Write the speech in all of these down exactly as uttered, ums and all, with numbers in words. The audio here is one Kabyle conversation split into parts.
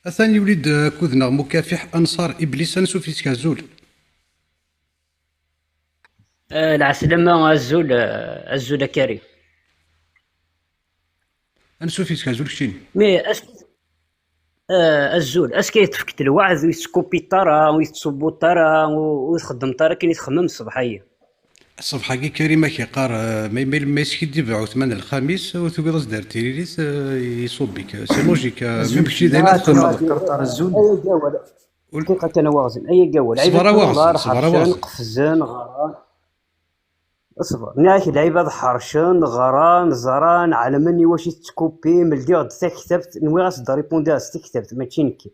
Atan yuli-d akud-nneɣ Mukafiḥ Anṣar Iblis, ansuf yes-k, azul. Eh, lɛeslama, azul, eh, azul a Karim. Ansuf yes-k, azul keččini. Mais est-ce que, eh, azul, est-ce que tefked lweɛd, ur yettkupiṭ ara, ur yettṣubbuṭ ara, ur, ur txeddmeḍ ara akken i txemmem ṣṣbeḥ-agi? Ṣṣbeḥ-agi Karim ak-iqqar, eh, ma, ma, ma yeskiddib Ɛutman Lxamis, ur tugiḍ ad s-d-terr tiririt, eh, iṣubb-ik. C'est logique, eh, même kečči d ayen ad txemmeḍ. Ay agawal. Ul- Dqiqa kan a Waɣzen, ay agawal. Ṣber a Waɣzen, ṣber a Waɣzen. Qefzen, ɣran. Ṣber. Nniɣ-ak lɛibad ḥercen, ɣran, ẓran, ɛelmen i wacu i tettkuppim, ldiɣ-d taktabt, nwiɣ ad s-d-ripundiɣ s tektabt, mačči nekki.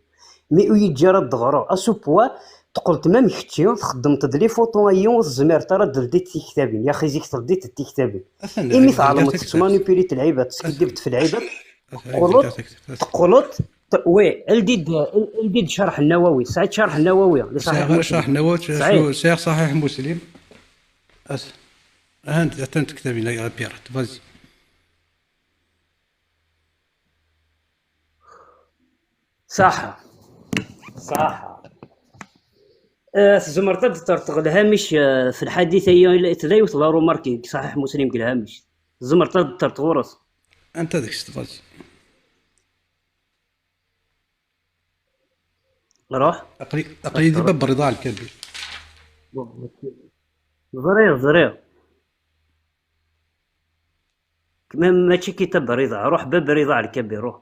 Mi ur yi-ǧǧi ara ad d-ɣreɣ. Asuppwa, teqqleḍ même kečči, txeddmeḍ-d les photos-ayi, ur tezmireḍ ara ad d-teldiḍ tiktabin. Yaxi zik teldiḍ-d tiktabin. Atan, imi tɛelmeḍ tettmanipuliḍ lɛibad, teskiddibeḍ f lɛibad, teqqleḍ, teqqleḍ, t-, oui, ldi-d, ldi-d Cerḥ Nnawawi. Tesɛiḍ Cerḥ Nnawawi? Sɛiɣ Cerḥ Nnawawi, sɛiɣ Ṣaḥiḥ Muslim. At-, atan tektabin, la pirate, vas-y. Ṣaḥa. Ṣaḥa. Eh, tzemreḍ ad d-terreḍ lhamic, eh, f lḥadit-agi, tella yiwet la remarque deg Ṣaḥiḥ Muslim deg lhamic. Tzemreḍ ad d-terreḍ ɣur-s. Anta deg-s, vas-y. Ruḥ. Aql-i, aql-i di bab Rida Ɛelkabi. Ẓriɣ, ẓriɣ. Ma-, mačči Kitab Rida, ruḥ bab Rida Ɛelkabi, ruḥ.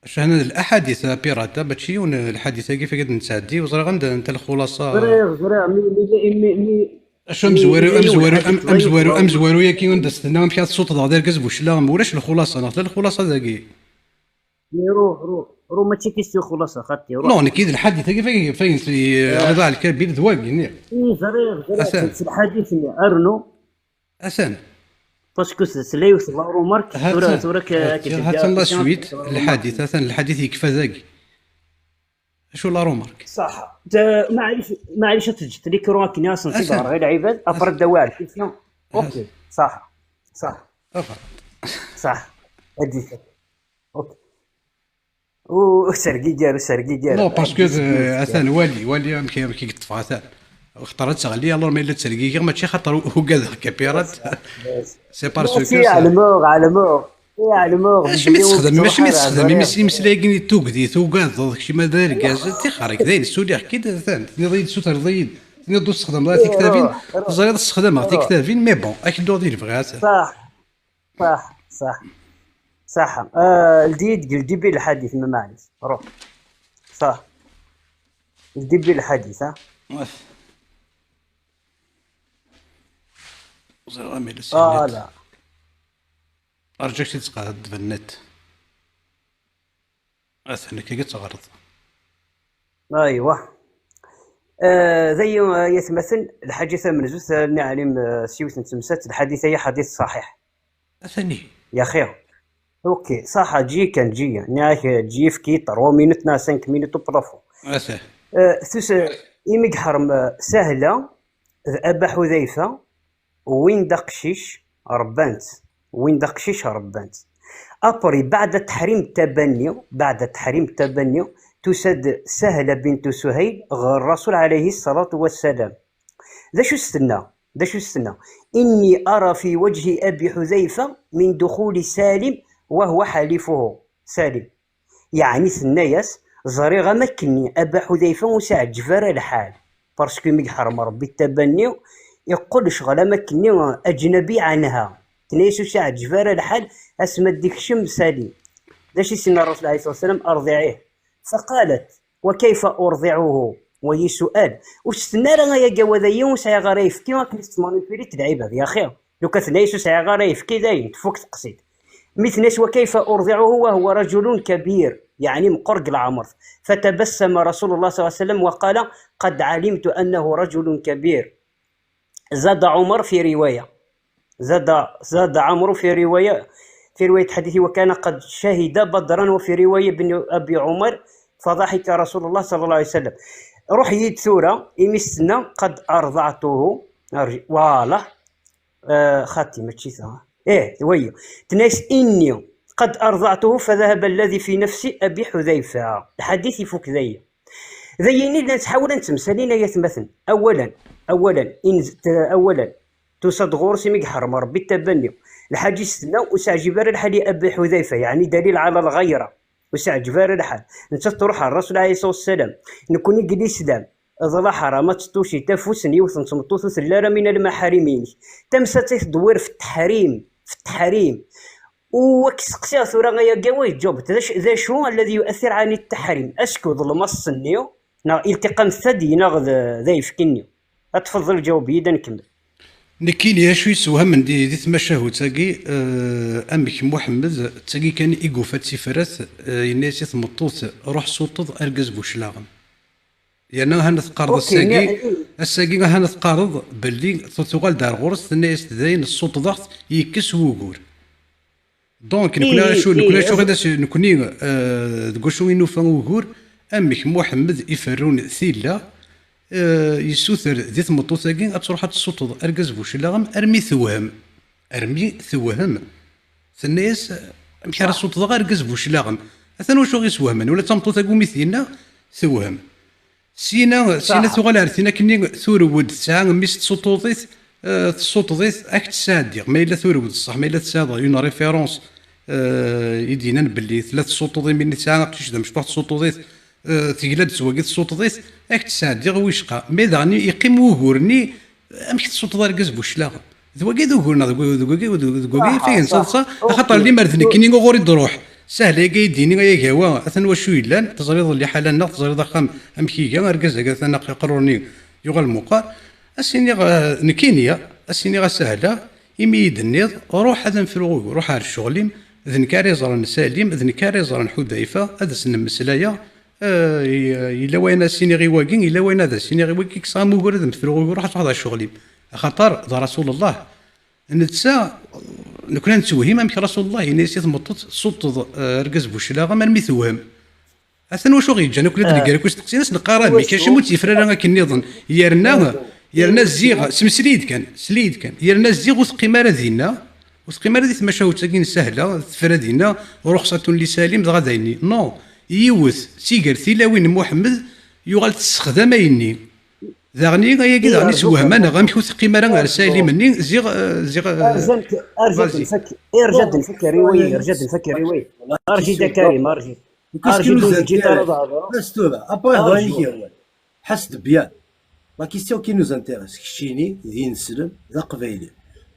Acu hana d laḥadit, a pirata, mačči yiwen lḥadit-agi fak ad nettɛeddi, ur ẓriɣ anda, anta lxulaṣa. Ẓriɣ, ẓriɣ, mi, mi, mi, mi, Acu amezwaru, amezwaru, am-, amezwaru, amezwaru-yagi anda s-tenna amek ad tsuṭḍeɣ d argaz bu cclaɣem, ulac lxulaṣa, neɣ tella lxulaṣa dagi? Ruḥ, ruḥ, ruḥ, mačči question xulaṣa, xaṭi, ruḥ. Non, nekki d lḥadit-agi fay, fay, fay, Rida Ɛelkabi d wagi, nniɣ. I, ẓriɣ, ẓriɣ, atan. S lḥadit-nni, arnu. Atan. Parce que tella yiwet la remarque, tura, tura k-, k-, hatan la suite, lḥadit, atan lḥadit yekfa dagi. Acu la remarque? Ṣaḥ. Maɛlic, maɛlic ad teǧǧeḍ les crocs akken i asen-tt-id-ɣreɣ i lɛibad, après ad d-awiɣ la question. Ok, ṣaḥ. Ṣaḥ. Ṣaḥ. Ad d-yefk. Ok. Ur sergiger, ur sergiger. Non, parce que, euh, atan wali, wali amek, amek i yeṭṭef, atan. Xaṭer ad teɣli, alors ma yella ttergigiɣ, mačči xaṭer u-, ugadeɣ kapirat. C'est parce que ça. Ɛelmeɣ, ɛelmeɣ. Acimi tessexdam, acimi tessexdam imeslay-agi n tugdi, tugadeḍ, kečči ma d argaz, tixer-ik, dayen, suliɣ-k-id, atan, tenniḍ-iyi-d, sutreḍ-iyi-d, tenniḍ-d ur tessexdameḍ ara tiktabin, teẓriḍ ssexdameɣ tiktabin, mais bon, ad k-dduɣ di lebɣi, atan. Ṣaḥ, ṣaḥ, ṣaḥ. Ṣaḥ. Ah, ldi-d deg ldibi lḥadit, ma maɛlic. Ruḥ. Ṣaḥ. Ldibi lḥadit, ha? Ẓriɣ amil. Voilà. Arǧu-k-id-sqeɛdeɣ-d bennat. Atan akka i teɣreḍ. Aywa. Ah, d aya, ay atmaten, lḥaǧa tamenzut, ah, nniɣ alim, ah, s yiwet n temsalt, lḥadit-aya ḥadit ṣaḥiḥ. Atan ihi. Yaxi. Ok, ṣaḥa, ǧi kan, ǧi. Nniɣ-ak, ǧi, efk-iyi trois minutes neɣ cinq minutes au plafond. Atan. Ah, tus-, imi yeḥrem, ah, Sahla d Aba Ḥudayfa, win d aqcic, rebban-t. Win d aqcic, rebban-t. Après, بعد تحريم التبني، بعد تحريم التبني، tusa-d Sahla bint Suhayl ɣer Rasul عليه الصلاة والسلام. D acu s-tenna? D acu s-tenna? إني أرى في وجه أبي حذيفة من دخول سالم وهو حليفه. Salim. Yeɛni tenna-yas, ẓriɣ am akkenni Aba Ḥudayfa ur s-iɛeǧǧeb ara lḥal, parce que mi yeḥrem Rebbi ttabanni, iqqel ccɣel am akkenni aǧnabi ɛanha. Tenna-yas ur s-iɛeǧǧeb ara lḥal asmi ad d-ikcem Salim. D acu i s-yenna Ṛṛasul ɛalayhi ṣṣalatu wassalam? أرضعيه. فقالت: وكيف أرضعه؟ Wayi sual. Ur s-tenna ara ay agawad-ayi ur sɛiɣ ara ayefki akken i tettmanipuli-t lɛibad, yaxi. Lukan tenna-yas ur sɛiɣ ara ayefki, dayen, tfuk teqsiṭ. Mi tenna-yas: وكيف أرضعه وهو رجل كبير، يعني meqqer deg leɛmer. فتبسم رسول الله صلى الله عليه وسلم وقال: قد علمت أنه رجل كبير. زاد عمر في رواية. زاد، زاد عمرو في رواية، في رواية حديثه: وكان قد شهد بدرا، وفي رواية ابن أبي عمر: فضحك رسول الله صلى الله عليه وسلم. Ruḥ-iyi-d tura, imi s-tenna: قد أرضعته. Voilà. آه، خاطي ماشي ثا. إيه، ويو. تناس إني قد أرضعته فذهب الذي في نفس أبي حذيفة. Lḥadit ifuk dayi. D ayen i llan ttḥawil ad nettemsalin ay atmaten. Awalen, awalen, inz-, t-, awalen. Tusa-d ɣur-s imi iḥrem Rebbi ttabanni. Lḥaǧ-is tenna, ur s-ɛǧib ara lḥal i Abi Ḥudayfa, yeɛni dalil ɛala lɣayra. Ur s-ɛǧib ara lḥal. Nettat truḥ ɣer Rasul ɛalayhi ṣṣalatu wassalam. Nekkni deg lislam, d laḥram ad teṭṭucit afus n yiwet n tmeṭṭut ur telli ara min almaḥarim-inek. Tamsalt i tdewwir f tteḥrim, f tteḥrim. U ad k-steqsiɣ tura ay agawa yeǧǧubt, d acu, d acu alladhi yu'athir ɛni tteḥrim? Acku d lmaṣ-nni, neɣ iltiqam thadi, neɣ d, d ayefki-nni? Ad tfeḍḍel ǧaweb-iyi-d ad nkemmel. Nekkini acu yessewhamen di, di tmacahut-agi, eh, amek Muḥemmed d tagi kan i yufa d tifrat, eh, yenna-yas i tmeṭṭut, "Ruḥ suṭeḍ argaz bu cclaɣem." Yerna ahat teqqareḍ Ok, ass-agi, ass-agi ahat teqqareḍ belli tu-, tuɣal-d ar ɣur-s, tenna-yas-d dayen ssuṭḍeɣ-t, yekkes wugur. Donc, nekkni acu, nekkni acu i d as-, nekkni, eh, deg wacu i nufa ugur, amek Muḥemmed iferrun tilla, eh, yessuter di tmeṭṭut-agi ad truḥ ad tessuṭeḍ argaz bu cclaɣem armi tewhem. Armi tewhem. Tenna-yas, "Amek ara suṭḍeɣ argaz bu cclaɣem?" Atan wacu i ɣ-iswehmen, ula d tameṭṭut-agi umi t-yenna, tewhem. Sina, sina tuɣal ar tin akkenni turew-d tesɛa mmi-s tsuṭṭuḍ-it, eh, tsuṭṭeḍ-it, ad k-tt-sɛeddiɣ. Ma yella turew-d ṣṣeḥ, ma yella tesɛiḍ une référence, eh, i d-yennan belli tella tsuṭṭuḍ imi-nni tesɛa aqcic d amecṭuḥ tsuṭṭuḍ-it, eh, tegla-d s wagi tsuṭṭeḍ-it, ad k-tt-sɛeddiɣ wicqa. Ma daɣen yeqqim wugur-nni, amek tessuṭṭeḍ argaz bu cclaɣem? D wagi d ugur-nneɣ, deg, deg wagi, deg, deg wagi i fayen taḍsa, axaṭer limer d nekkini uɣur i d-ruḥ. Sahel-agi i d-yini ay agawa, atan wacu yellan, teẓriḍ liḥala-nneɣ, teẓriḍ axxam amek iga, argaz-agi atan aqerru-nni yuɣal meqqer. Ad s-iniɣ, eh, nekkini, ad s-iniɣ a Sahla, imi i d-tenniḍ, ruḥ ad am-fruɣ ugur, ruḥ ar ccɣel-im, d nekk ara iẓren Salim, d nekk ara iẓren Ḥudayfa, ad as-nemmeslaya, Eh, yella wayen ad s-iniɣ i wagi, yella wayen ad s-iniɣ i wagi, kkseɣ-am ugur ad m-fruɣ ugur, ruḥ ad truḥeḍ ar ccɣel-im. Axaṭer d Rasulullah. Netta, nekkni ad nettwehhim amek Rasulullah yenna-yas i tmeṭṭut, suṭṭeḍ, eh, argaz bu cclaɣem armi tewhem. Atan wacu ɣ-yeǧǧan akk la d-neggar akk isteqsiyen, ad s-neqqar amek, acimi ur tt-yefri ara akken nniḍen? Yerna, yerna ziɣ, smesli-yi-d kan, sli-yi-d kan. Yerna ziɣ ur teqqim ara dinna, ur teqqim ara di tmacahut-agi n Sahla, tefra dinna, ruxsatun li Salim, dɣa d ayenni. Non, yiwet, si gar tilawin n Muḥemmed, yuɣal tessexdam ayenni. Daɣen, ayagi daɣen iswehma-neɣ, amek ur teqqim ara ar Salim-nni, ziɣ, eh, ziɣ, eh, Arju ad nfak, arju ad nfak riway, arju ad nfak riway. Arju da Karim, arju. Arju ur teǧǧiḍ ara ad hedreɣ. Bas tura, après, arju. Ḥess-d bien. La question qui nous intéresse, keččini d ineslem, d aqbayli.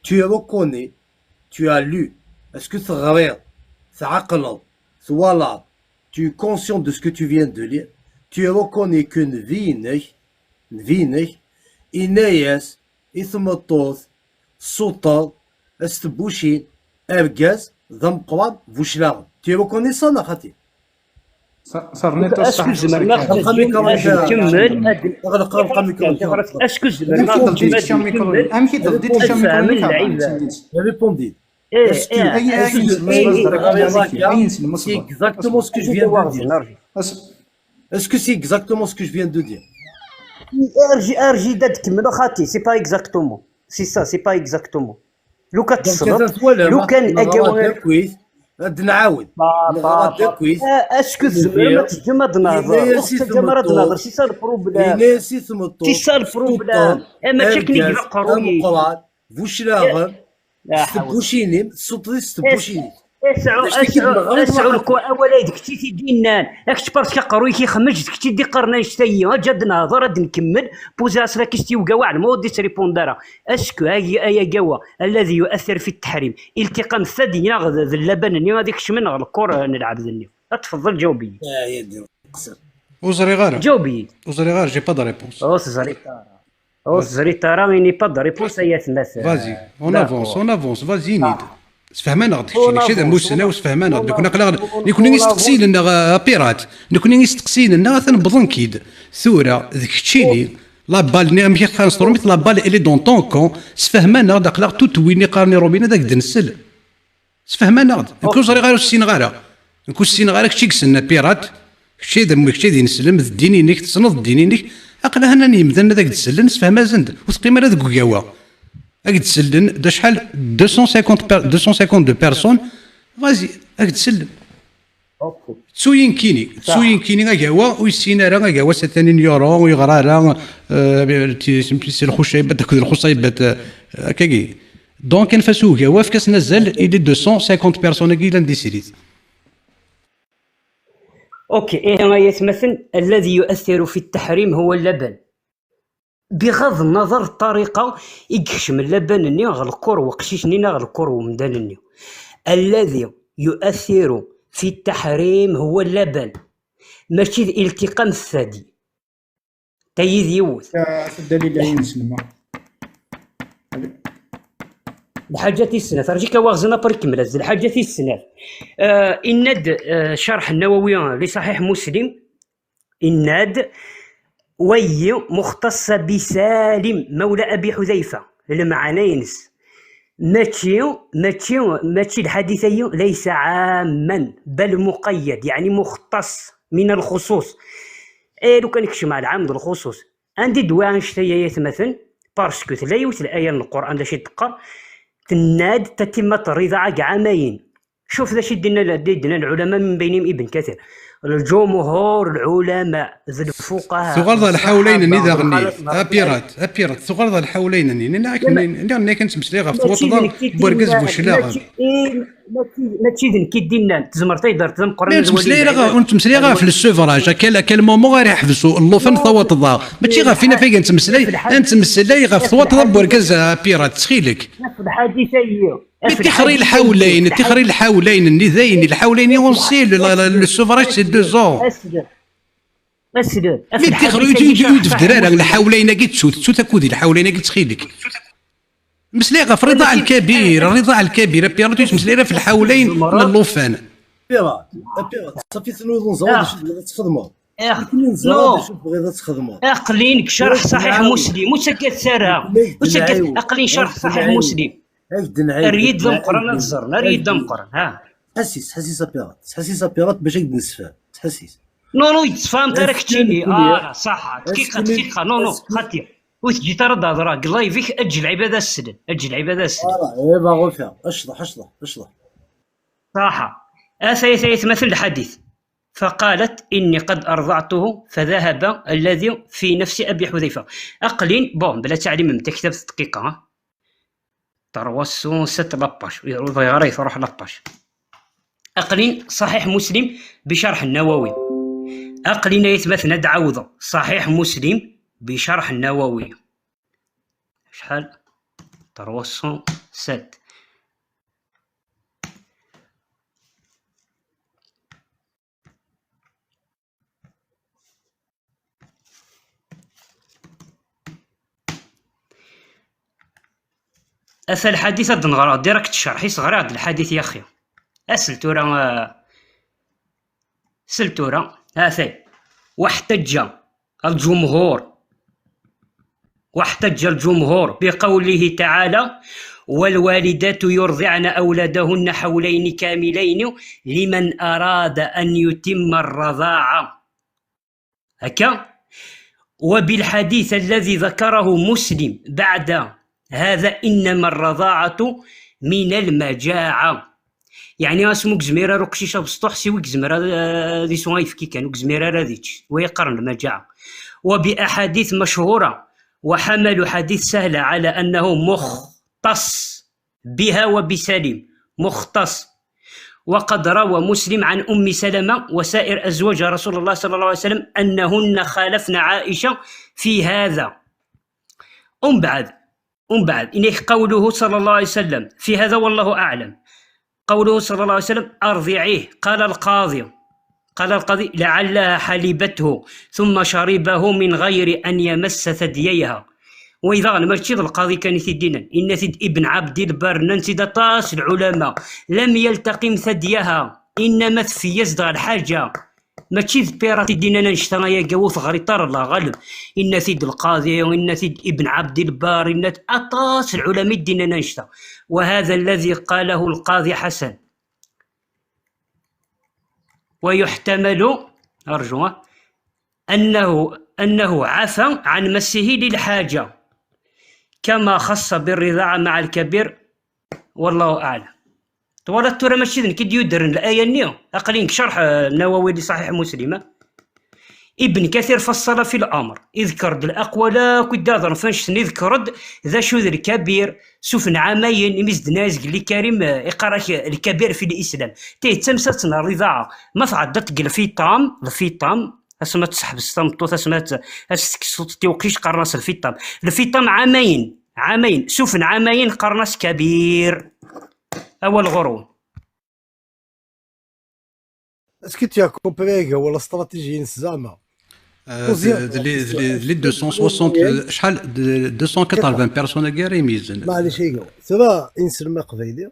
Tu es reconnu, tu as lu, est-ce que teɣriḍ, tɛeqleḍ, twalaḍ, tu es conscient de ce que tu viens de lire, tu es reconnu que nnbi-inek, nnbi-inek, yenna-yas i tmeṭṭut, tessuṭṭeḍ, s tebbucin, argaz d ameqqran bu cclaɣem. Tu es reconnu ça, neɣ xaṭi? Terniḍ-as taḥeqqit. Amek i d-teddi tečča amikrun? Amek i d-teddi tečča amikrun? Répondez. Est-ce que, c'est exactement ce que je viens de dire? Est-ce que c'est exactement ce que je viens de dire? Arji, arji, da d-kemmel, xaṭi, c'est pas exactement. C'est ça, c'est pas exactement. Lukan tesleḍ, lukan akka ad nɛawed. Neɣra dakit. Est-ce que tzemrem ad teǧǧem ad nehder? Ur tettaǧǧam ara ad nehder, c'est ça le problème. C'est ça le problème. Ama d akken i yebɣa aqerruy-ik. Bu cclaɣem, s tebbucin-im, tessuṭṭeḍ-it s tebbucin-ik. Asɛu, asɛu, asɛu, awal-a d kečč i t-id-yennan. A kečč, parce que aqerruy-ik ixmej, d kečč i d-iqqaren annect-agi. Aǧǧ ad nehder, ad nkemmel. Poser-as la question, ugawa ɛelma ur d-ittripond ara. Est-ce que, ay, ay agawa, alladhi yu'athir fi tteḥrim, iltiqam thadi neɣ d, d llaban-nni ad ikecmen ɣer lkur n lɛebd-nni? Ad tfeḍḍel, ǧaweb-iyi. Ur ẓriɣ ara. Ǧaweb-iyi. Ur ẓriɣ ara, j'ai pas de réponse. Ur teẓriḍ ara. Ur teẓriḍ ara, il n'y a pas de réponse, ay atmaten. Vas-y, on avance, on avance, vas-y, ini-d. Sfehman-aɣ-d keččini, kečč d amussnaw, sfehman-aɣ-d. Nekkni aql-aɣ, nekkni isteqsiyen-nneɣ, a, a pirate. Nekkni isteqsiyen-nneɣ, atan wwḍen-k-id. Tura, d keččini. La balle-nni, amek i qqaren s tṛumit, la balle, elle est dans ton camp. Sfehman-aɣ-d, aql-aɣ tout win i qqaren i Robina, ad ak-d-nsel. Sfehman-aɣ-d. Nekk ur ẓriɣ ara, ur ssineɣ ara. Nekk ur ssineɣ ara, kečč i yessnen a pirate. Kečč ay d am-, kečč ay d ineslem, d ddin-inek, tessneḍ ddin-inek. Aql-aɣ-n yemdanen ad ak-d-sellen, sefhem-asen-d. Ur teqqim ara deg ugawa. Ad ak-d-sellen, d acḥal? Deux cent cinquante per-, deux cent cinquante-deux personnes. Vas-y. Ad k-d-sellem. Ttu yinkini, ttu yinkini agawa, ur yessin ara agawa s atan n yoro, ur yeɣra ara, eh, ti-, si lxucaybat akked lxuṣaybat, eh, akkagi. Donc, anef-as i ugawa, efk-asen azal i les deux cent cinquante personnes-agi yellan di srid. Ok, ihi ay atmaten, الذي يؤثر في التحريم هو اللبن. بغض النظر الطريقة i yekcem llaban-nni ɣer lkur n weqcic-nni neɣ ɣer lkur n umdan-nni. الذي يؤثر في التحريم هو اللبن. Mačči d التقام الثدي. Tayi d yiwet. Dalil ay ineslem. Lḥaǧa tis snat, rǧik awaɣzen après kemmel-as. Lḥaǧa tis snat. Ah, inna-d, ah, ccerḥ Nnawawi li Saḥiḥ Muslim, inna-d: وهي مختصة بسالم مولى أبي حذيفة. Lmeɛna-ines, mačči, mačči, mačči lḥadit-ayi ليس عاما بل مقيد، يعني مختص من الخصوص. Eh, lukan kecmeɣ lɛam d lxuṣuṣ. Anda i d-wwiɣ annect-a ay atmaten? Parce que tella yiwet laya n Lqur'an d acu i d-teqqar, tenna-d: تتمة الرضاعة deg ɛamayen. Cuf d acu i d-inna, d-, d-, d-, d-, lɛulama, min baynihim Ibn Kathir. Lǧumhur lɛulama d lfuqaha. Tuɣaleḍ ɣer lḥawlayen-nni daɣen. A Pirat, a Pirat, tuɣaleḍ ɣer lḥawlayen-nni. Nniɣ-ak, nniɣ-ak nettmeslay ɣef twaṭḍa n wergaz bu cclaɣem. Mačči d nekk i d-innan, tzemreḍ ad d-terreḍ d ameqqran. Ur nettmeslay ara, ur nettmeslay ara ɣef le sevrage, à quel, à quel moment ara yeḥbes llufan tawaṭḍa. Mačči ɣef inafag i nettmeslay, ad nettmeslay ɣef twaṭḍa n wergaz, a Pirat, ttxil-k. Ɣef lḥadit-ayi. Ṭixer i lḥawlayen, ṭixer i lḥawlayen-nni, dayen, lḥawlayen-nni, on sait, le, le, le sevrage, c'est deux ans. Mais ṭixer ur, ur, ur tebder ara lḥawlayen-agi, ttu, ttu takudi lḥawlayen-agi, ttxil-k. Meslay ɣef Riḍa Lkabir, Riḍa Lkabir, a Pirat, ur yettmeslay ara ɣef lḥawlayen n llufan. Pirat, a Pirat, ṣafi tnuḍ ur neẓra d acu tebɣiḍ ad txedmeḍ. Nekni neẓra d acu tebɣiḍ ad txedmeḍ. Aql-in deg cerḥ Saḥiḥ Muslim, ur ttaggadet ara. Ur ttaggadet, aql-in cerḥ Saḥiḥ Muslim. Err-iyi-d d ameqqran ad ẓren, err-iyi-d d ameqqran, ha. Ttḥessis, ttḥessis a Pirat, ttḥessis a Pirat bac ad k-d-nessefhem, ttḥessis. Non, non, ur yi-d-tessefhameḍ ara keččini. Ah, ṣaḥa, dqiqa, dqiqa, non, non, xaṭi. Ur teǧǧiḍ ara ad hedreɣ deg live-ik, eǧǧ lɛibad ad slen, eǧǧ lɛibad ad slen. Voilà, eh ben, refais, ecḍeḥ, ecḍeḥ, ecḍeḥ. Ṣaḥa. Ataya, ataya, atmaten lḥadit. فقالت: إني قد أرضعته فذهب الذي في نفس أبي حذيفة. Aql-in, bon, bla ttɛellim n tektabt dqiqa, ha? Trois cent sept la page. Ur bɣiɣ ara i truḥ la page. Aql-in Saḥiḥ Muslim bicerḥ Nnawawi. Aql-in ay atmaten ad d-ɛawdeɣ Saḥiḥ Muslim bicerḥ Nnawawi. Acḥal? Trois cent sept. Ata lḥadit ad d-nɣer direct ccerḥ-is, ɣriɣ-d lḥadit yaxi. Asel tura, ah, sel tura, ha-t-ay. واحتج الجمهور، واحتج الجمهور بقوله تعالى: والوالدات يرضعن أولادهن حولين كاملين لمن أراد أن يتم الرضاعة. هكا. وبالحديث الذي ذكره مسلم بعد هذا: إنما الرضاعة من المجاعة. يعني، asmi ur yezmir ara uqcic abesṭuḥ, siwa ur yezmir ara, eh, ad isew ayefki kan, ur yezmir ara ad yečč. Wa yeqqaren lmaǧaɛa. وبأحاديث مشهورة، وحملوا حديث سهلة على أنه مختص بها وبسليم، مختص. وقد روى مسلم عن أم سلمة وسائر أزواج رسول الله صلى الله عليه وسلم أنهن خالفن عائشة في هذا. ومن بعد، ومن بعد، إنك قوله صلى الله عليه وسلم في هذا، والله أعلم، قوله صلى الله عليه وسلم: أرضعيه. قال القاضي، قال القاضي: لعلها حلبته ثم شربه من غير أن يمس ثدييها. Wa daɣen mačči d lqaḍi kan i t-id-innan, inna-t-id Ibn Ɛebdilbar, nnan-t-id aṭas n lɛulama, لم يلتقم ثديها، innama teffi-yas-d ɣer lḥaǧa. Mačči d Pirat i d-innan annect-a, ay agaw, ur teɣriḍ ara, Allah ɣaleb. Inna-t-id lqaḍi, inna-t-id Ibn Ɛebdilbar, inna-t aṭas n lɛulama i d-innan annect-a. وهذا الذي قاله القاضي حسن. ويحتمل، أرجو، أنه، أنه عفى عن مسه للحاجة، كما خص بالرضاعة مع الكبير، والله أعلم. Twalaḍ tura mačči d nekk i d-yuddren laya-nni? Aql-i deg cerḥ, eh, Nawawi li Saḥiḥ Muslim, ah. Ibn Kathir fassala fi l-amr, iḍker-d laqwal akk i d-ihedren f annect-nni, iḍker-d d acu d lkabir, suf n ɛamayen, imi s-d-nenna azgel-i Karim, eh, iqqar-ak, eh, lkabir fi l-Islam. Tidet, tamsalt n rridaɛa, ma tɛeddaḍ deg lfiṭam, lfiṭam, asma tesseḥbes tameṭṭut, asma tt-, as-tekkseḍ tiwqic, qqaren-as lfiṭam. Lfiṭam ɛamayen, ɛamayen, suf n ɛamayen qqaren-as kabir. Awal ɣur-wen. Est-ce que tu as compris, wala stratégie-ines zeɛma? Euh, de, de, les, de, les, de les deux cent soixante, euh, شحال de deux cent quatre-vingts personnes agi ara imeyyzen. Maɛlic, iga. Tura, inselma aqbayli,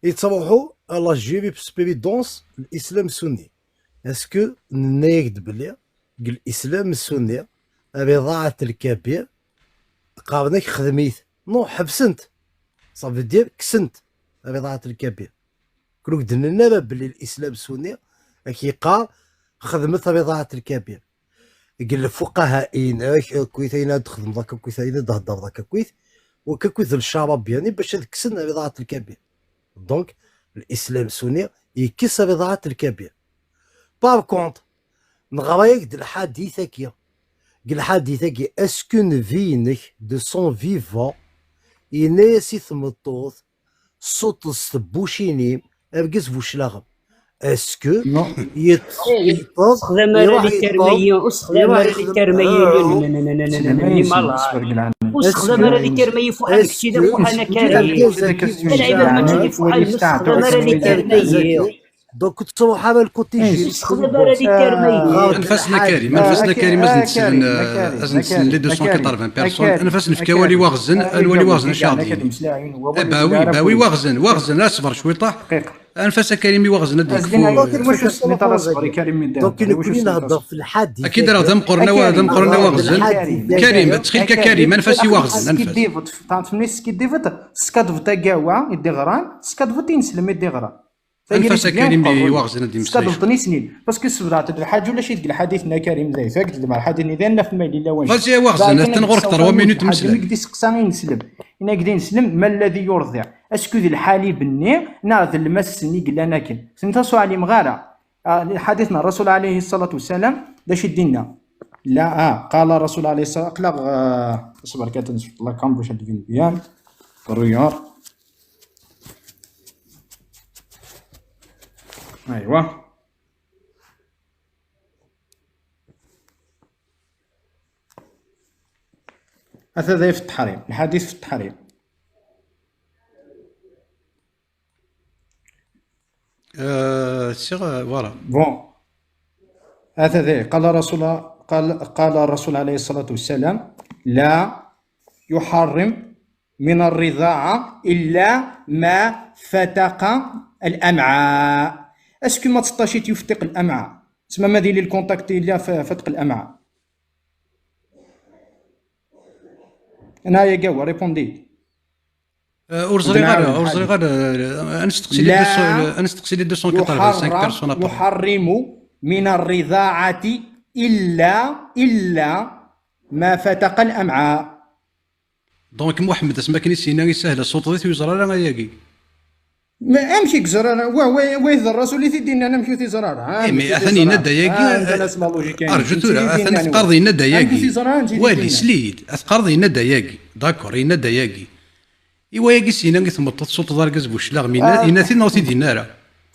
yettruḥu à la jurisprudence, l'islam sunni. Est-ce que nenna-yak-d belli deg l'islam sunni, rridaɛat lkabir, qqaren-ak xdem-it? Non, ḥebsen-t. Ça veut dire kksen-t, rridaɛat lkabir. Kul ur k-d-nenna ara belli l'islam sunni, ak-yeqqar xedmet rridaɛat lkabir. Deg lfuqaha-inek, akkit ayen ad txedmeḍ akka, akkit ayen ad d-theddreḍ akka, akkit, wakka akkit d lcarabiani bac ad kksen rridaɛat lkabir. Donc, l'islam sunni yekkes rridaɛat lkabir. Par contre, neɣra-yak-d lḥadit-agi. Deg lḥadit-agi, est-ce que nnbi-inek, de son vivant, yenna-yas i tmeṭṭut, suṭṭeḍ s tebbucin-im, argaz bu cclaɣem? Est-ce que yeṭṭeḍ, sexdam ara literma-yi, ur sexdam ara literma-yi, ur sexdam ara literma-yi, fuḥan kečči d afuḥan a Karim. Lɛibad mačči d ifuḥan, ur sexdam ara literma-yi. Donc, ur tettruḥ ara lkuti jis. Ur sexdam ara literma-yi. Anef-asen a Karim, anef-asen a Karim, ad sen-nslen, ad sen-nslen les deux cent quatre-vingts personnes, anef-asen nefk awal i Waɣzen, ad nwali Waɣzen acu aɣ-d-yini. Eh, bawi, bawi Waɣzen, Waɣzen, asber cwiṭaḥ. Anef-as a Karim i Waɣzen ad d-yekfu. Donc, nekkni nehder f lḥadit. Akken ara d ameqqran, d ameqqran a Waɣzen. Karim, ttxil-k a Karim, anef-as i Waɣzen, anef-as. Tfehmeḍ, teskiddibeḍ agawa i d-iɣran, teskadbeḍ ineslem i d-iɣran. Anef-as a Karim i Waɣzen ad d-yemmeslay. Teskadbeḍ-ten i snin. Parce que sebḍeɣ-d lḥaǧa ulac i deg lḥadit n Karim d ayt, ad k-d-lemmer lḥadit-nni d annaf ma yella lawan. Vas-y a Waɣzen, attan ɣur-k trois minutes, mmeslay. I deg d-iseqsa ineslem, i deg d ineslem, ma alladhi yurdiɛ. Est-ce que d lḥalib-nni neɣ d lmas-nni i yellan akken? Tenta ur ɛlimeɣ ara. Ah, lḥadit n Rasul alayhi ṣṣalatu wassalam, d acu i d-inna? La, ah, qala Rasul alayhi ṣṣalatu, aql-aɣ, ah, ṣber kan, la cam bac ad d-tbin byan. Ruyar. Aywa. Ata d ayt fi ṭṭeḥrim, lḥadit fi ṭṭeḥrim. Euh, sur, euh, voilà. Bon. هذا قال رسول، قال، قال الرسول عليه الصلاة والسلام: لا يحرم من الرضاعة إلا ما فتق الأمعاء. Est-ce que ma tseṭṭac-it yuftiq al-am'a? Tessma ma d-yili le contact yella f-, fatq al-am'a. Ana ya gawa, répondez. Euh, ur ẓriɣ ara, ur ẓriɣ ara, euh, ad nesteqsi les deux cents, euh, ad nesteqsi les deux cent quatre-vingt-cinq personnes après. يحرم من الرضاعة إلا، إلا ما فتق الأمعاء. Donc Muḥemmed, asmi akken i s-yenna, isahel ṣṣuṭ-it, ur yeẓri ara ayagi. Ma amek i yeẓra ara? Wa, wa, wa d Rasul i t-id-yennan, amek ur t-yeẓra ara? Eh, mais atan yenna-d ayagi. Arju tura, atan tqarḍ yenna-d ayagi. Wali, sli-yi-d, tqarḍ yenna-d ayagi. D'accord, yenna-d ayagi. I wayagi s-yenna i tmeṭṭut, suṭṭeḍ argaz bu cclaɣem, yenna-t-id neɣ ur t-id-yenna ara?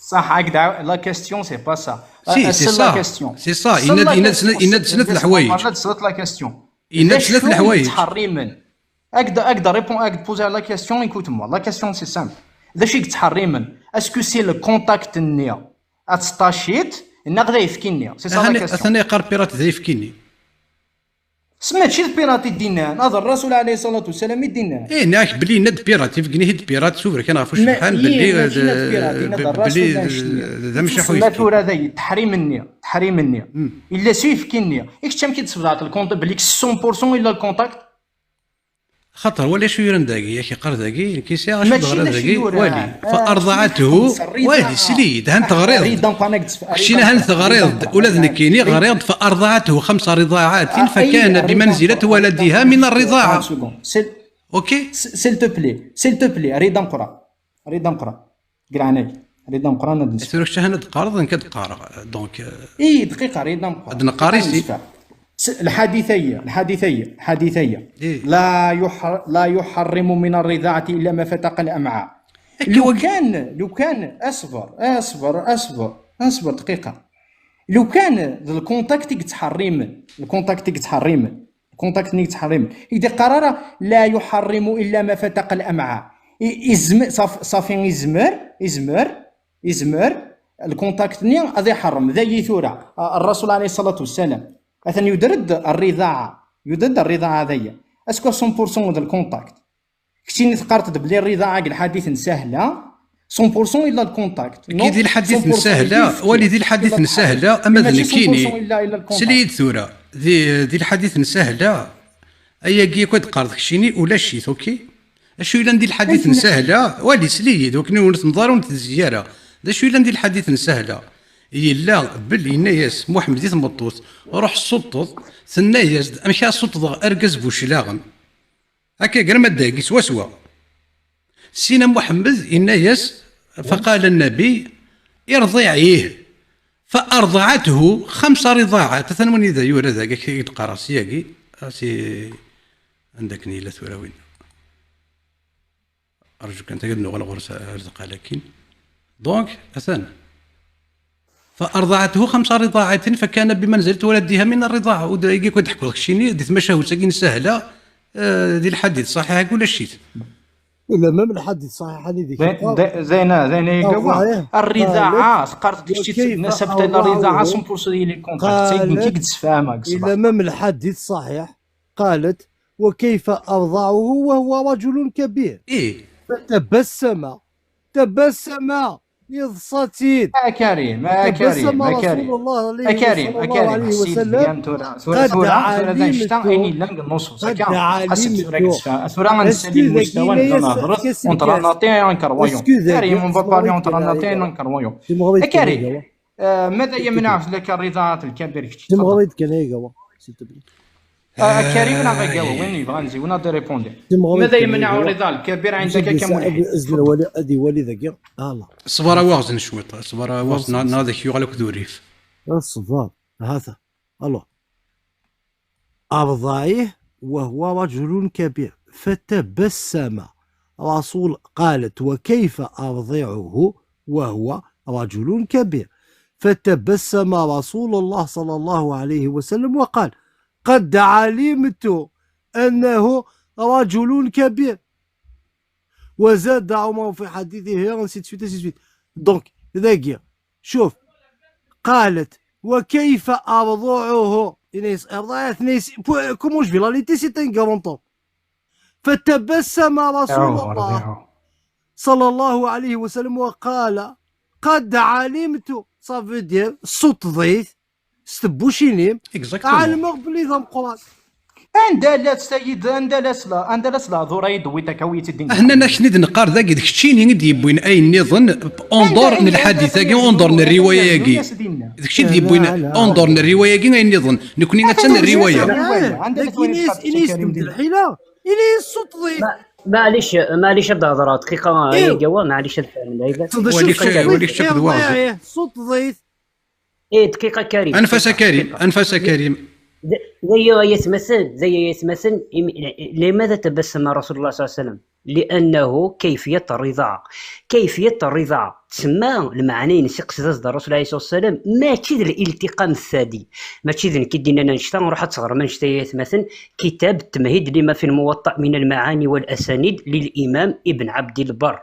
صح، هكذا la question c'est pas ça. Si, c'est ça. C'est ça. Yenna-d, yenna-d snat, yenna-d snat leḥwayeǧ. La question. Yenna-d snat leḥwayeǧ. Yettḥerrimen. Ad k-d-, ad k-d-répond, ad k-d-poser la question, écoute-moi. La question c'est simple. D acu i yettḥerrimen? Est-ce que c'est le contact-nni ad teṭṭac-it, neɣ d ayefki-nni? C'est ça la question. Atan yeqqar pirate d ayefki-nni. S mačči d pirate i d-yennan, ad Rasul alayhi ṣṣalatu wassalam i d-yennan. Eh, nniɣ-ak belli yenna-d pirate, ifegni-hi-d pirate, suber kan ɣef ucebḥan, belli d amecḥuḥ. Tura d ay teḥrim-nni, teḥrim-nni. Illa s uyefki-nni. I kečč amek i d-tesbedɛeḍ le contact, belli cent pour cent illa le contact? Xaṭer wali acu yuran dagi, yak iqqar dagi, nekk i sɛiɣ acu d-ɣriɣ dagi, wali. فأرضعته, wali, sli-yi-d, han teɣriḍ-d. Keččini han teɣriḍ-d, ula d nekkini ɣriɣ-d فأرضعته خمس رضاعات فكان بمنزلة ولدها من الرضاعة. Ok? S'il te plaît, s'il te plaît, rida meqqran. Rida meqqran. Granay. Rida Meqqran ad nesfa. Tura kečč ahna d-teqqareḍ, nekk ad d-qqareɣ. Donc, euh, اي دقيقه، ردا مقران. هاد نقاري سي. الحادثيه، الحادثيه، الحادثيه. إيه. لا يح... لا يحرم من الرضاعه الا ما فتق الامعاء. لو كان، لو كان، اصبر، اصبر، اصبر، اصبر دقيقه. لو كان ذا الكونتاكت يتحرم، الكونتاكت يتحرم، الكونتاكت يتحرم، يدي قرار لا يحرم الا ما فتق الامعاء. يزم... صافي، يزمر، يزمر يزمر الكونتاكت ني غادي يحرم ذاي ثورة. آه، الرسول عليه الصلاة والسلام مثلا يدرد الرضاعة، يدرد الرضاعة ذاي. اسكو مية في المية ذا الكونتاكت؟ كتيني ثقارت بلي الرضاعة الحديث نسهلة مية في المية إلا الكونتاكت. كي دي الحديث نسهلة، ولي دي الحديث نسهلة، أما ذا نكيني. سليد ثورة. ذي، ذي الحديث نسهلة. Ayagi akk ad qqareḍ keččini ulac-it, ok? Acu yellan di lḥadit n sahla, wali sli-yi-d, wakken ur tmeḍ ara ur tezzi ara. D acu yellan di lḥadit n sahla? Yella Bel yenna-yas Muḥemmed i tmeṭṭut, ruḥ ssuṭṭeḍ, tenna-yas-d, amek ara ssuṭṭḍeɣ argaz bu cclaɣem? Akka ger ma dagi swaswa. Sina Muḥemmed yenna-yas, faqala nnabi, irḍiɛ-ih. Fa arḍaɛathu xamsa riḍaɛat. Atan win i d yura dagi, i d-qqareɣ syagi, si anda akken yella tura win. Arju kan tagad nuɣal ɣur-s ar dqal akkin. Donc, atan. Fa arḍaɛathu xamsa riḍaɛatin, fa kana bi manzilat waladiha min arriḍaɛa. Ur d-, igi kud ḥkuɣ keččini, di tmacahut-agi n sahla, eh, di lḥadit ṣaḥiḥ, ulac-it. Ila ma lḥadit ṣaḥiḥ-ani di زين، زين، زين، يقوى. الرضاعة، تقارت ديك الشيء، نسبت إلى الرضاعة، سمبوسي لي كونتاكت، سيد، نتي قد سفاهمك، إلا ما من الحديث صحيح، قالت: "وكيف أرضعه وهو رجل كبير؟" إيه. فتبسم، تبسم، يضصتين. يا كريم، يا كريم، يا كريم. رسول الله عليه، يا كريم، يا كريم، السيد وسلم. ديان تورا، تورا، قد تورا، تورا، علمت، دان شتا، إني لانك النصوص، قد هكا. حسب علمت. تورا، تورا، غنسالي المستوى، نبدا نهضر، اونترا ناطي، انكرويون. كريم، اون با بارلي اونترا ناطي، انكرويون. يا كريم. آه، ماذا يمنع لك الرضاعة الكبير كتير؟ تفضل. آه، كريم راه غيجاوب، وين يبغى نزيد، وين غادي ريبوندي؟ ماذا يمنع الرضا الكبير عندك كملحد؟ تفضل. أدي ولي ذاكي. آه، لا. الصبر واغزن شويط، الصبر واغزن، واغزن. ناضي كيو غلك ذو ريف. الصبر، هذا. الله. أرضعيه وهو رجل كبير. فتبسم رسول، قالت: "وكيف أرضعه وهو رجل كبير؟" فتبسم رسول الله صلى الله عليه وسلم وقال: "قد علمت أنه رجل كبير." وزاد عمر في حديثه، ainsi de suite, ainsi de suite. Donc, ذاكي، شوف، قالت: "وكيف أرضعه؟" إنيس إرضاع، إنيس، بو-، comment je vais l'allaiter, c'est un grand homme. فتبسم رسول الله صلى الله عليه وسلم وقال: "قد علمت." Ça veut dire, سطضيت، ستبوشيني، Exactement. علمغ بلي ذا مقران. Anda la tsayid, anda la sla, anda la sla, ذو رايد ويتا كويت الدين. هنا ناك نيد نقار ذاك، ديك تشيني ندي بوين أي نظن، انظر الحديث، أوندور الرواية ياكي. ديك شي دي بوين، أوندور الرواية ياكي، أي نظن. نكوني نتسنى الرواية. عندنا إنيس، إنيس تبدل الحيلة. إنيس سطضي. ما-، معليش، معليش، هاد الهضرة دقيقة، إيه. يا جوا، معليش، هاد الفهم، لا، لا. وليك شك، وليك شك إيه، دواز. إيه، إيه، سطضي. إيه، دقيقة كريم، أنفس دقيقة، كريم، دقيقة. أنفس كريم. ذي يتمثل، ذي يتمثل، إم-، لماذا تبسم رسول الله صلى الله عليه وسلم؟ لأنه كيفية الرضاعة، كيفية الرضاعة تسمى المعنى ينسق سداس الرسول عليه الصلاة والسلام، ماشي ذا الالتقام الثدي، ماشي ذا نكي دينا نشتا نروح تصغر من شتا يتمثل كتاب التمهيد لما في الموطأ من المعاني والأسانيد للإمام ابن عبد البر.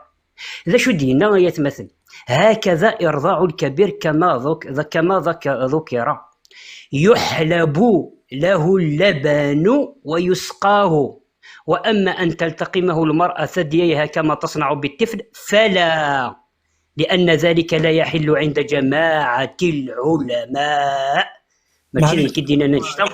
ذا شو دينا يتمثل؟ هكذا إرضاع الكبير كما ذك-، كما ذك-، ذكر. يحلب له اللبن ويسقاه، وأما أن تلتقمه المرأة ثدييها كما تصنع بالطفل فلا، لأن ذلك لا يحل عند جماعة العلماء. ماشي اللي كيدينا نشتا.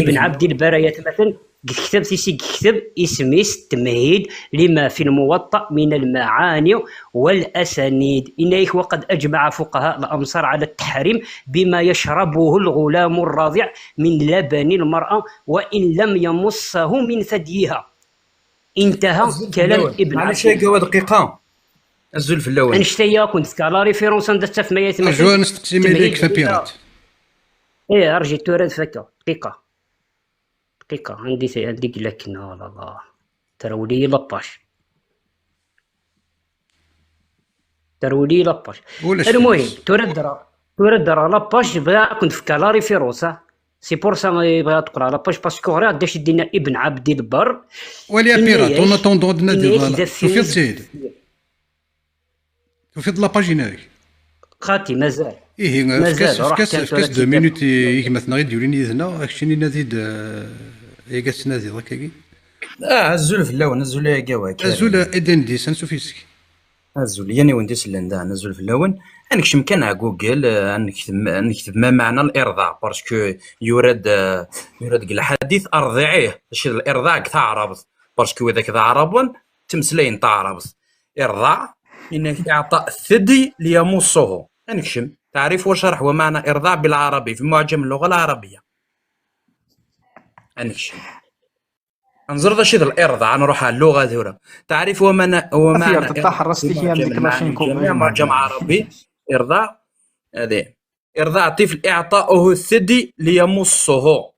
ابن عبد البر يتمثل، كتب سيسي، كتب اسميس تمهيد لما في الموطأ من المعاني والأسانيد. إنه وقد أجمع فقهاء الأمصار على التحريم بما يشربه الغلام الرضيع من لبن المرأة وإن لم يمصه من ثديها. انتهى كلام ابن عبد البر. معليش، دقيقة. Azul fell-awen. Annect-a akk-n tefka la référence anda tettafem ay atmaten. Rju ad nesteqsi ma yella yekfa pirate. Eh, rju tura ad fakeɣ. Dqiqa. Dqiqa, anda i, anda i yella akken, oh là là. Terwel-iyi la page. Terwel-iyi la page. Ulac. Almuhim, tura ddreɣ, tura ddreɣ la page, bɣiɣ ad kent-fkeɣ la référence, ah. C'est pour ça i bɣiɣ ad qqreɣ la page, parce que ɣriɣ d acu i d-yenna Ibn Abdel Barr. Wali apirate, en attendant ad nadiḍ. Tufiḍ-tt-id? Tufiḍ la page-inek? Xaṭi, mazal. Ihi, mazal, efk-as, ruḥ efk-as, kan efk-as tura deux minutes i gma-tneɣ i d-yulin yid-neɣ, ad keččini nadi-d, eh, yagi ad tnadiḍ akkagi. Ah, azul fell-awen, azul ay agawak. Azul, eh, Eden Dis, ansuf yes-k. Azul, yan i wen-d-isellen daɣen, azul fell-awen. Ad nekcem kan ar Google, eh, ad nekteb, ad nekteb ma meɛna l'irḍaɛ, parce que yura-d, eh, yura-d deg lḥadit, arḍiɛih, acu d l'irḍaɛ deg taɛrabt, parce que widak d aɛraben, ttmeslayen taɛrabt. Irḍaɛ, yenna-k إعطاء الثدي ليمصه. Ad nekcem. تعريف وشرح ومعنى إرضاع بالعربي في معجم اللغة العربية. Ad nekcem. Ad nẓer d acu i d l'irḍaɛ, ad nruḥ ɣer اللغة tura. تعريف ومعنى، ومعنى إرضاع في معجم العربي. إرضاع. هذه. إرضاع طفل إعطاؤه الثدي ليمصه.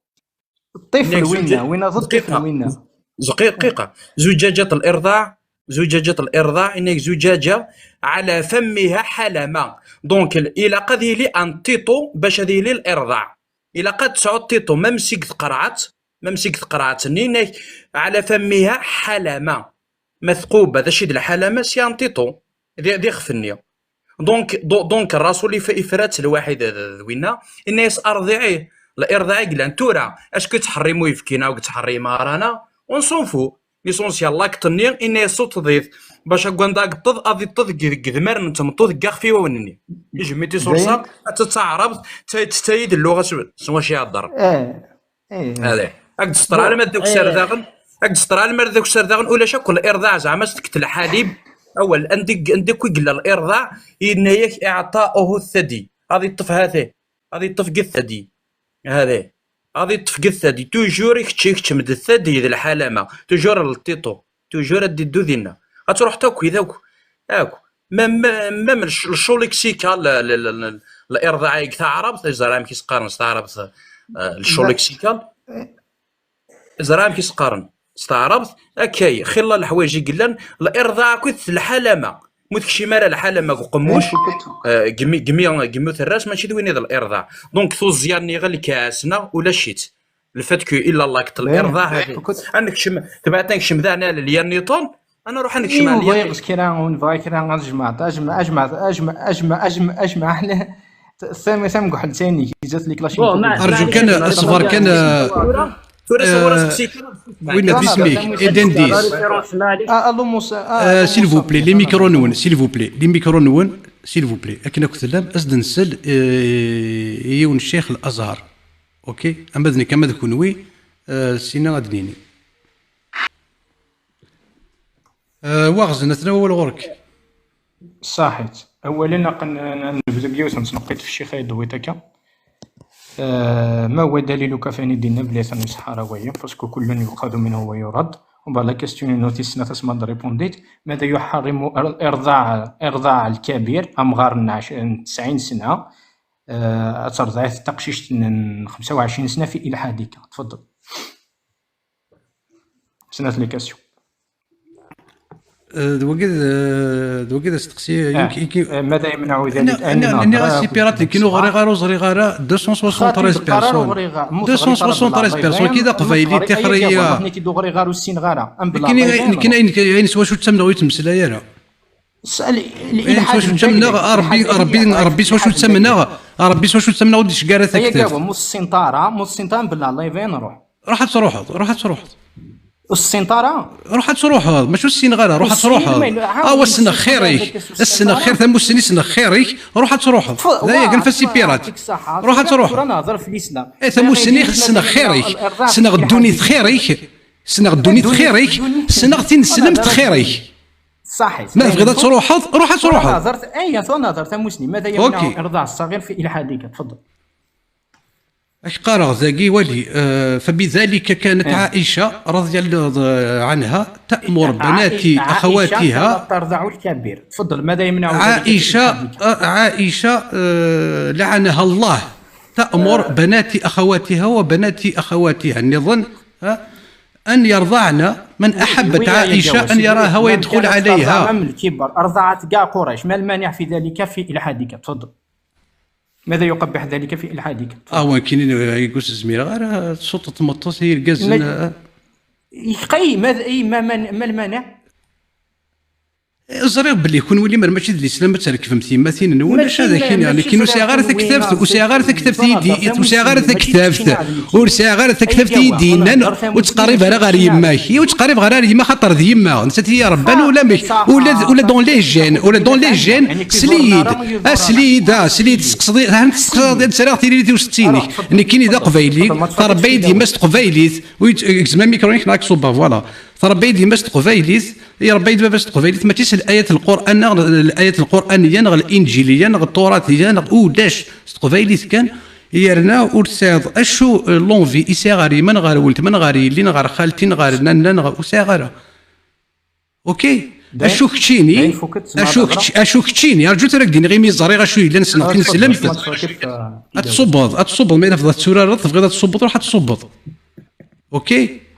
الطفل وينا، وينا ضد الطفل وينا. دقيقة، دقيقة. زجاجة الإرضاع، زجاجة الإرضاع، إنك زجاجة على فمها حلمة. Donc، إلا قد يلي أن تيطو باش هذه يلي الإرضاع. إلا قد تسعود تيطو، même si تقرعت، même si تقرعت، إنك على فمها حلمة. مثقوبة، ذا الشيء د الحلمة سي أن تيطو. ذي، ذي خفني. Donc، دو-، donc الرسول يف-، يفرات الواحد ذ-، ذ-، وينا، إناس أرضعيه، الإرضاع يقلان. تورا، أشكو تحرمو يفكينا وتحرم رانا؟ On s'en fout. L'essentiel، لاك تني، إناس صوت ضيف. باش أقوان داك الطض، أضي الطض قذ-، قذمر نتمطو ذقاق في ونني. يجمي تي صورصا، أتتعرب، تايد، تايد اللغة سويد. سوا شي هضر. إيه. هذا. أقد سطر على ما دوك سرداغن. أقد سطر على ما دوك سرداغن، ولا شكل الإرضاع زعما ستكت الحليب. أول، عندك، عندك ويقلا الإرضاع، إن ياك إعطاؤه الثدي. هذه الطف هاته. هذه الطف قد الثدي. هذه. هذه الطف قد الثدي. توجور يكتشي، يكتشي مد الثدي ذي الحلمة. توجور التيطو. توجور ادي دو دينا. غتروح تاكو، ذاك. أكو. Même، même الش-، الشو ليكسيكال، ال-، ال-، ال-، ال-، الإرضاع يك تعربت، زرا أمك يسقارن تعربت، آه، الشو ليكسيكال. زرا أمك يسقارن تعربت، أكاي، خلا الحوايج يقلن، الإرضاع كنت الحلمة. مو تكشي مالا الحلمة قموش، آه، قمي، قمي، قمي الراس، ماشي دويني ذا الإرضاع. Donc، ثوزياني غير الكاسنا ولا شيت. الفتكو إلا الله كتل الإرضاع هذه. أنا نكشم، تبعت نكشم ذا أنا لليان نيطون، أنا نروح نكشم على اليان. بغيت كرا، ونبغي كرا، غنجمع، أجمع، أجمع، أجمع، أجمع، أجمع، أجمع، أجمع، أحلى. ثم، ثم قحل ثاني، جات لك لاشين. أرجو كان الصبر كان، آه، ثورة، ثورة، آه، سقسي كان. وين باسميك؟ إيدن ديس. آه، ألو موسى، آه، آه، ألو s'il vous موسى. Plaît، les micros نون، s'il vous plaît، les micros نون، s'il vous plaît. أكن أكو ثلام، أزدن سل، آه، يون الشيخ الأزهر. أوكي؟ أما ذنك، أما ذكونوي، آه، سينا غادنيني. آه، واغزن، أثناء أول غرك. صحيت. أولًا، نق-، ن-، نبدا بيوث نتنقيت في الشيخ يدوي تاكا. آه، ما هو دليلك فين دينا بلي ثاني صحراوية؟ باسكو كل يؤخذ منه ويرد. ومن بعد لا كيستيون نوتي سنة تسمى ريبونديت. ماذا يحرم إر-، إرضاع، إرضاع الكبير أمغار النعش-، تسعين سنة؟ آه، ترضعي تقشيش خمسة وعشرين سنة في إلحادك. تفضل. سنة لي كاستيون. آه، دوكيد، آه، دوكيد استقسي، آه. يمكن، يمكن آه، ماذا يمنع ذلك؟ أنا، أنا، أنا سي بيراتي، كي نغري غارو زري غارا deux cent soixante-treize personnes. Deux cent soixante-treize personnes، كي ذا قبايلي تخريا. نكي دو غري غارو السين غارا. أم بلا كاين، كاين، كاين سوا شو تسمى ويتمسلا يا راه. سؤال، إيه، سوا شو تسمى ربي، ربي، ربي سوا شو تسمى، ربي سوا شو تسمى ودي شكارة هي ثكتات. جاوة، مو السنطارة، مو السنطارة، بلا الله يبين روح. روح تروح، روح تروح. السنطارة؟ روح تروح، ماشي السنغالة، روح تروح. آه، والسنغ خيرك. السنغ خير، ثموسني سنغ خيرك. روح تروح. لا، يا كان فاسي بيرات. روح تروح. نهضر في الإسلام. إيه، ثموسني سنغ خيرك. سنغ الدوني خيرك. سنغ الدوني خيرك. سنغ تنسلم خيرك. صحيح. ما تبغي تروح، روح تروح. نهضر، أي، نهضر ثموسني. ماذا يمنع إرضاع الصغير في إلحادك؟ تفضل. Ak-qqareɣ dagi, wali, euh, فبذلك كانت عائشة رضي الله عنها تأمر بنات أخواتها. ترضع الكبير. تفضل، ماذا يمنع ذلك في عائشة، الحديث؟ آه، عائشة، آه، لعنها الله، تأمر بنات أخواتها وبنات أخواتها النظن، ها، أن يرضعن من أحبت عائشة أن يراها ويدخل عليها. من الكبر، أرضعت كاع قريش، ما المانع في ذلك في إلحادك؟ تفضل. ماذا يقبح ذلك في إلحادك؟ Ah, wa nekkini, eh, yigus zmireɣ ara tsuṭṭeḍ tmeṭṭut i yergazen, eh. Yeqay, ma, i, ma, ma, ma lmaniɛ? Eh, ẓriɣ belli kunwi limer mačči d lislam ad trekbem tiyemmatin-nwen, acu ad ak-iniɣ, nekkini ur sɛiɣ ara taktabt, ur sɛiɣ ara taktabt i yi-d-, ur sɛiɣ ara taktabt, ur sɛiɣ ara taktabt i yi-d-yennan ur ttqerrib ara ɣer yemma-k, ur ttqerrib ara ɣer yemma, xaṭer d yemma, nettat i yi-rebban, ula amek, ula d, ula dans les gènes, ula dans les gènes, sel-iyi-d, ah, sel-iyi-d, ah, sel-iyi-d, tesqseḍ-, ha, tesqseḍ-, ad sariɣ tiririt-iw s ttini. Nekkini d aqbayli, tṛebba-yi-d yemma s teqbaylit, ur yett-, gzem amikru-inek neɣ ad k-ṣubbeɣ, voilà. Tṛebba-yi-d yemma s teqbaylit, iṛebba-yi-d baba s teqbaylit, mačči s l'ayat n Lqur'an neɣ l'ayat Lqur'aniyya neɣ l'Injiliyya neɣ Ṭṭuratiya neɣ ulac, s teqbaylit kan, yerna ur tesɛiḍ acu, eh, l'envie i sɛiɣ ɣer yemma neɣ ɣer weltma neɣ ɣer yelli neɣ ɣer xalti neɣ ɣer nanna neɣ ur sɛiɣ ara. Ok? Acu keččini, acu kečč-, acu keččini, rǧu tura ad k-d-iniɣ imi ẓriɣ acu yellan, ssneɣ-k ineslem. Ad tṣubbeḍ, ad tṣubbeḍ, ma yella tebɣiḍ ad turareḍ, tebɣiḍ ad tṣubbeḍ, ruḥ ad tṣubbeḍ. Ok?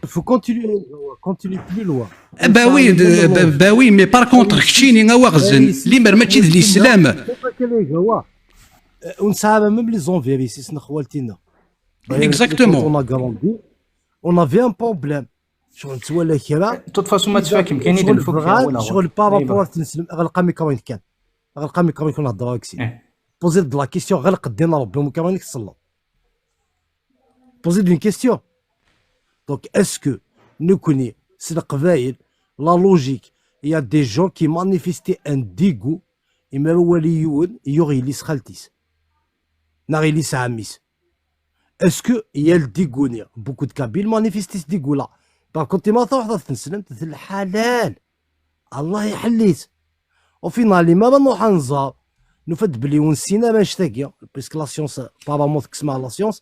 Faut continuer, continuer plus loin. Ah, bah oui, de, bah, bah oui, mais par contre, keččini a Waɣzen, limer mačči d l'islam. Euh, ur nesɛi ara même les envers ici, s nexwalti-nneɣ. Exactement. On a grandi, on avait un problème. Ccɣel nettwala kra. De toute façon, ma tfakkem kan i d-nfuk, ccɣel par rapport ad tneslem, ɣleq amikru-inek kan. Ɣleq amikru-inek, ur nhedder ara deg-s. Poser-d la question, ɣleq ddin n Rebbi, amikru-inek tselleḍ. Poser-d une question. Donc, est-ce que nekkni, s Leqbayel, la logique, il y a des gens qui manifestaient un dégoût, imi ara wali yiwen yuɣ yelli-s xalti-s, neɣ yelli-s ɛemmi-s. Est-ce que il y a le dégoût-nni? Beaucoup de Kabyles manifestent ce dégoût-là. Par contre, ma tṛuḥeḍ ad tneslem, d lḥalal. Allah iḥelli-t. Au final, imi ara nruḥ ad nẓer, nufa-d belli ur nessin ara annect-agi, puisque la science, apparemment, tekcem ɣer la science,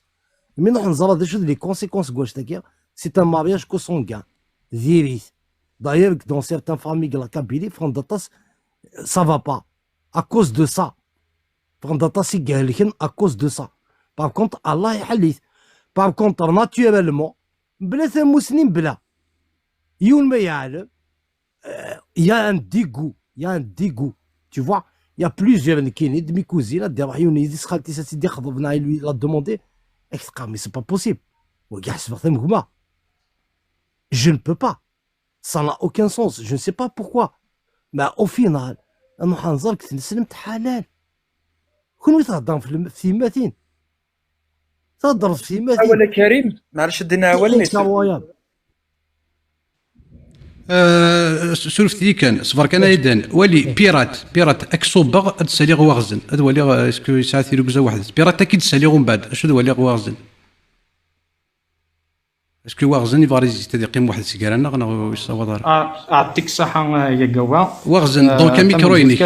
imi nruḥ nẓer d acu d les conséquences n wannect-agi, c'est un mariage consanguin, diri-t. D'ailleurs, dans certaines familles de la Kabylie, ffɣen-d aṭas, ça va pas, à cause de ça. Ffɣen-d aṭas i ihelken à cause de ça. Par contre, Allah iḥelli-t. Par contre, naturellement, bla tamusni, bla yiwen ma yeɛlem, euh, il y a un dégoût, il y a un dégoût. Tu vois, il y a plusieurs, nekkini d mes cousines, ad d-iruḥ yiwen yid-s xalti-s, ad tt-id-ixḍeb, neɣ il lui l'a demandé, ad k-teqqar, mais c'est pas possible. Wagi ḥesbeɣ-t am gma. Je ne peux pas. Ça n'a aucun sens. Je ne sais pas pourquoi. Mais au final, ad nruḥ ad nẓer deg tneslemt ḥalal. Kunwi theddrem f lem-, f tyemmatin. Theddreḍ f tyemmatin. Awal a Karim, maɛlic ad d-iniɣ awal. Ih, netta. Euh, s-, surfet-iyi kan, ṣber kan a Aiden. Wali, pirate, pirate, ad k-ṣubbeɣ, ad d-saliɣ Waɣzen. Ad waliɣ, euh, est-ce que yesɛa tirugza weḥd-s. Pirate, ad k-id-saliɣ umbeɛd, acu ad waliɣ Waɣzen. Est-ce que Waɣzen yebɣa ad yezzi, ad yeqqim weḥd-s gar-aneɣ, neɣ ur yessawaḍ ara? Ah, yeɛṭik ṣṣeḥḥa, ah, ya Gawa. Waɣzen, donc, ah, amikru-inek.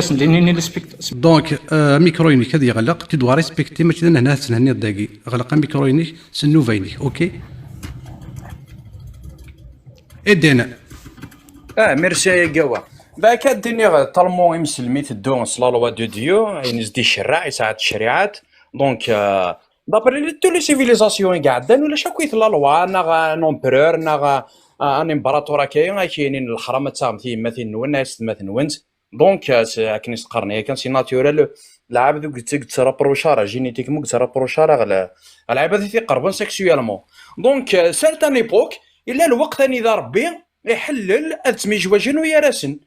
Donc, euh, amikru-inek ad yeɣleq, tu dois respecter, mačči d anehna ad tenhenniḍ dagi. Ɣleq amikru-inek s nnuba-inek, ok? Eden. Ah, merci a Gawa. Bah, akka ad d-iniɣ, talmu imselmi teddu s la loi de Dieu, ayen i s-d-icerreɛ, yesɛa ccariɛat. Donc, euh, d'après les, toutes les civilisations i iɛeddan, ulac akk i tella loi, neɣ un empereur, neɣ, euh, un impérator akka, i ak-yinin leḥram ad taɣem tiyemmatin-nwen, neɣ aysetmaten-nwen. Donc, euh, c'est, akken i s-qqaren yakan, c'est naturel, lɛebd ur yettraproche ara, génétiquement ur yettraproche ara ɣer lɛibad i t-iqerben sexuellement. Donc, euh, certaines époques, yella lweqt anida Rebbi iḥellel ad ttmijwajen uyar-asen.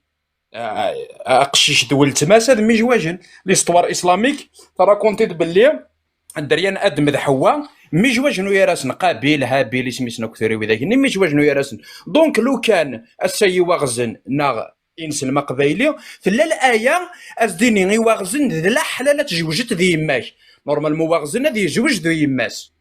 Ah, aqcic d weltma-s ad mmijwajen. L'histoire islamique traconte-d belli dderya n Adem d Ḥewwa mmijwajen uyar-asen, Qabil, Habil, isem-isen akk tura widak-nni, mmijwajen uyar-asen. Donc, lukan ass-a i Waɣzen neɣ inselm aqbayli, tella laya a s-d-tini i Waɣzen d laḥlal ad tjewjet d yemma-k. Normalement, Waɣzen ad yezwej d yemma-s.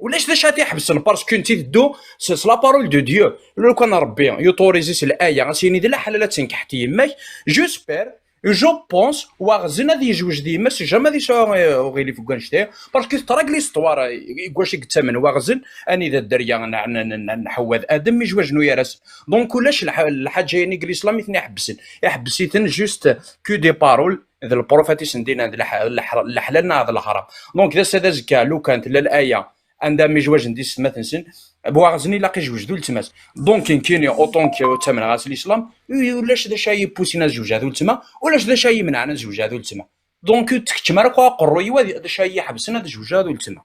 Ulac d acu ara t-iḥebsen, parce que netta iteddu s, s la parole de Dieu. Lukan Rebbi yutorizi s laya, a s-yini d laḥlal ad tenkeḥ yemma-k, j'espère Je pense, waɣzen ad yezweǧ d yemma-s, jamais ad yesɛu, eh, uɣilif deg wanect-a, parce que teḍra deg l'histoire, eh, deg wacu i yettamen waɣzen, anida dderya n, n, n, n Ḥewwa d Adem mi zwaǧen uyar-asen. Donc, ulac lḥ-, lḥaǧa-nni deg l'islam i ten-iḥebbsen. Iḥebbes-iten juste que des paroles, d le prophète i sen-d-yennan d leḥ-, leḥ-, leḥlal neɣ d leḥram. Donc, d ass-a d azekka, lukan tella l'aya, anda mi zwaǧen d yessetma-nsen, waɣzen ilaq izweǧ d uletma-s. Donc, nekkini, autant que ttamneɣ-as l'islam, ulac d acu ay yippusin ad zewǧeɣ d uletma, ulac d acu ay yemneɛen ad zewǧeɣ d uletma. Donc, ur d-tkeččem ara akk aqerruy-iw, ad, d acu ay yi-iḥebsen ad zewǧeɣ d uletma.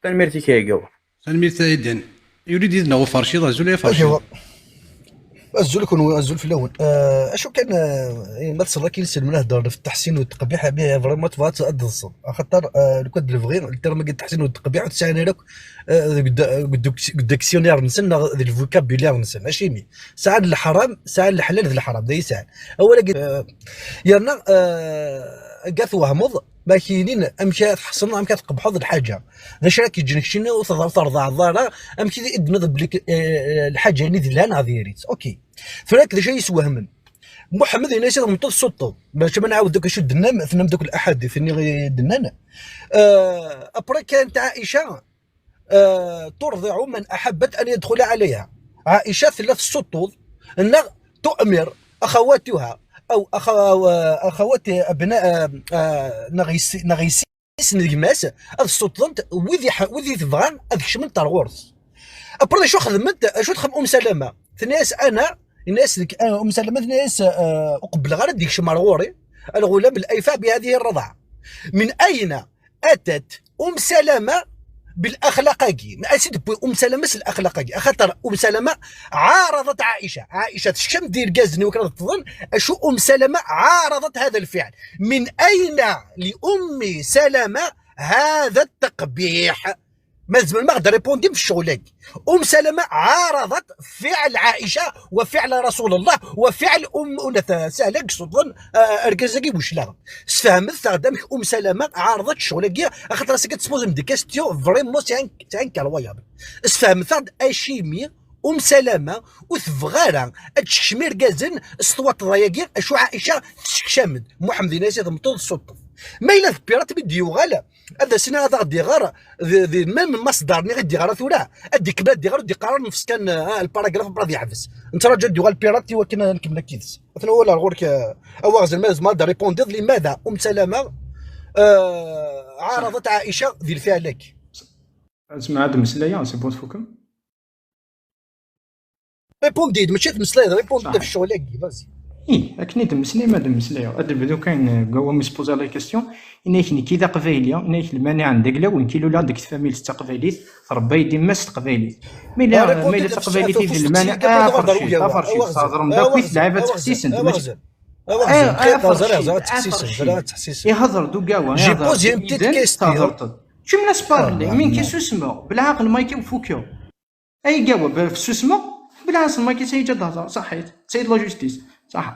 Tanemmirt-ik a Yagawa. Tanemmirt a Iden. Yuli-d yid-neɣ uferciḍ, azul a Ferciḍ. Azul kunwi, azul fell-awen. Eh, acu kan, eh, ma tesleḍ akin s lmena heddren ɣef teḥsin u teqbiḥ, mi vraiment tebɣa ad teḍseḍ. Axaṭer, eh, lukan d lebɣi, le terme-agi n teḥsin u teqbiḥ ur t-sɛin ara akk, eh, deg d-, deg d-, deg dictionnaire-nsen neɣ di le vocabulaire-nsen. Acimi? Sɛan leḥram, sɛan leḥlal d leḥram, d ayen sɛan. Awal-agi, eh, yerna, eh, akka twehmeḍ, ma k-yinin amek ara tḥeṣleḍ, amek ara tqebḥeḍ lḥaǧa. D acu ara k-yeǧǧen keččini ur teḍ-, ur terḍaɛeḍ ara, amek i d-tenniḍ belli k-, eh, eh, lḥaǧa-nni d lhan neɣ diri-tt? Ok. Tura d acu ay yeswehmen? Muḥemmed yenna-yas ad tmeṭṭeḍ tessuṭṭeḍ. Maca ma nɛawed akk acu d-tennam, tennam-d akk laḥadit-nni i d-nnan. Eh, après كانت عائشة, eh, ترضع من أحبت أن يدخل عليها. Ɛica tella tessuṭṭuḍ, neɣ تؤمر أخواتها, أو أخو-, أخوات أبناء, eh, neɣ yessi-, neɣ yessi-s n gma-s, ad ssuṭṭḍent wid iḥ-, wid i tebɣa ad kecment ar ɣur-s. Après, d acu xedment, acu texdem Um Salama? Tenna-yas, ana, yenna-yas deg, eh, Um Salama, tenna-yas, eh, ur qebbleɣ ara ad d-ikcem ar ɣur-i الغلام الأيفع بهذه الرضاعة. من أين أتت أم سلمة بالأخلاق-agi؟ من أين تبوي أم سلمة s الأخلاق-agi؟ Axaṭer Um Salama عارضت عائشة. Ɛica tekcem-d irgazen i wakken ad ṭṭḍen. Acu Um Salama عارضت هذا الفعل؟ من أين لأم سلمة هذا التقبيح؟ Ma tzemrem ad ɣ-d-répondim f ccɣel-agi. أم سلمة عارضت فعل عائشة وفعل رسول الله وفعل أم, ula d sahla i yessuṭṭḍen, eh, argaz-agi bu cclaɣem. Sfehmet-aɣ-d amek أم سلمة عارضت ccɣel-agi, axaṭer ass-agi ad tesposem des questions vraiment c'est inc-, c'est incroyable. Sfehmet-aɣ-d acimi أم سلمة ur tebɣi ara ad tekcem irgazen s twaṭḍa-agi, acu Ɛica tessekcam-d. Muḥemmed yenna-yas ad tmeṭṭeḍ tessuṭṭeḍ. Ma yella d pirate mi d-yuɣal, ad as-iniɣ ad aɣ-d-iɣer di, di même masdar-nni i d-iɣra tura, ad d-ikemmel ad d-iɣer, ur d-iqqar ara nefs kan, ah, lparagraf, après ad yeḥbes. Nettraǧu ad d-yuɣal pirate i wakken ad nkemmel akka yid-s. Atan wawal ar ɣur-k, ah, a Waɣzen, ma tzemreḍ ad d-répondiḍ لماذا أم سلمة, ah, عارضت عائشة di lfiɛl-agi. Zemreɣ ad d-meslayeɣ, c'est bon, tfukem? Répondi-d, mačči ad tmeslayeḍ, répondi-d ɣef ccɣel-agi, vas-y. Ih, akken i d-mmeslayem ad d-mmeslayeɣ. Ad d-nebdu kan, eh, deg wawal mi s-poser la question. Ini-ak nekki d aqbayli, ini-ak lmaniɛ n daglaw, nekki luleɣ deg tfamilt d taqbaylit, tṛebba-yi-d yemma-s s teqbaylit. Ma yella, ma yella d taqbaylit i d lmaniɛ, aferci, aferci, thedrem-d akkit lɛib ad ttḥessisen. Aferci, aferci. Ihder-d ugawa, ihder-d Iden, thedreḍ-d. Cemla sparli, min ki susmeɣ, belɛaqel ma ki fukiɣ. Ay gawa, fessusmeɣ, belɛaqel ma ki sa yeǧǧa ad hder, saḥit, c'est de la justice, saḥa.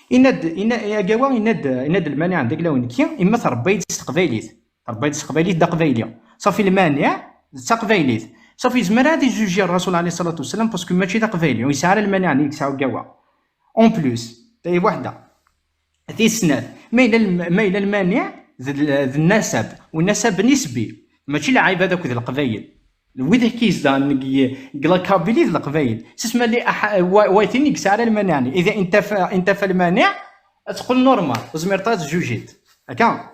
Inna-d, inna, agawa, inna-d, inna-d lmaniɛ n daglaw nekki, imma tṛebba-yi-d s teqbaylit. Tṛebba-yi-d s teqbaylit d aqbayli. Safi lmaniɛ d taqbaylit. Safi yezmer ad izujir Rasul alayhi ṣṣalatu wassalam, parce que mačči d aqbayli, ur yesɛi ara lmaniɛ-nni i yesɛa ugawa. En plus, tayi waḥda. Tis snat, ma yella lm-, ma yella lmaniɛ d, d nnasab, u nnasab nisbi, mačči lɛibad akked leqbayel. Widak i yezdeɣen deg, deg la Kabylie d leqbayel. Sisma li aḥ-, wa-, wayetin i yesɛa ara lmaniɛ-nni. Ida intafa, intafa lmaniɛ, ad teqqel normal, ur zmireḍ ara ad tjujiḍ. Akka?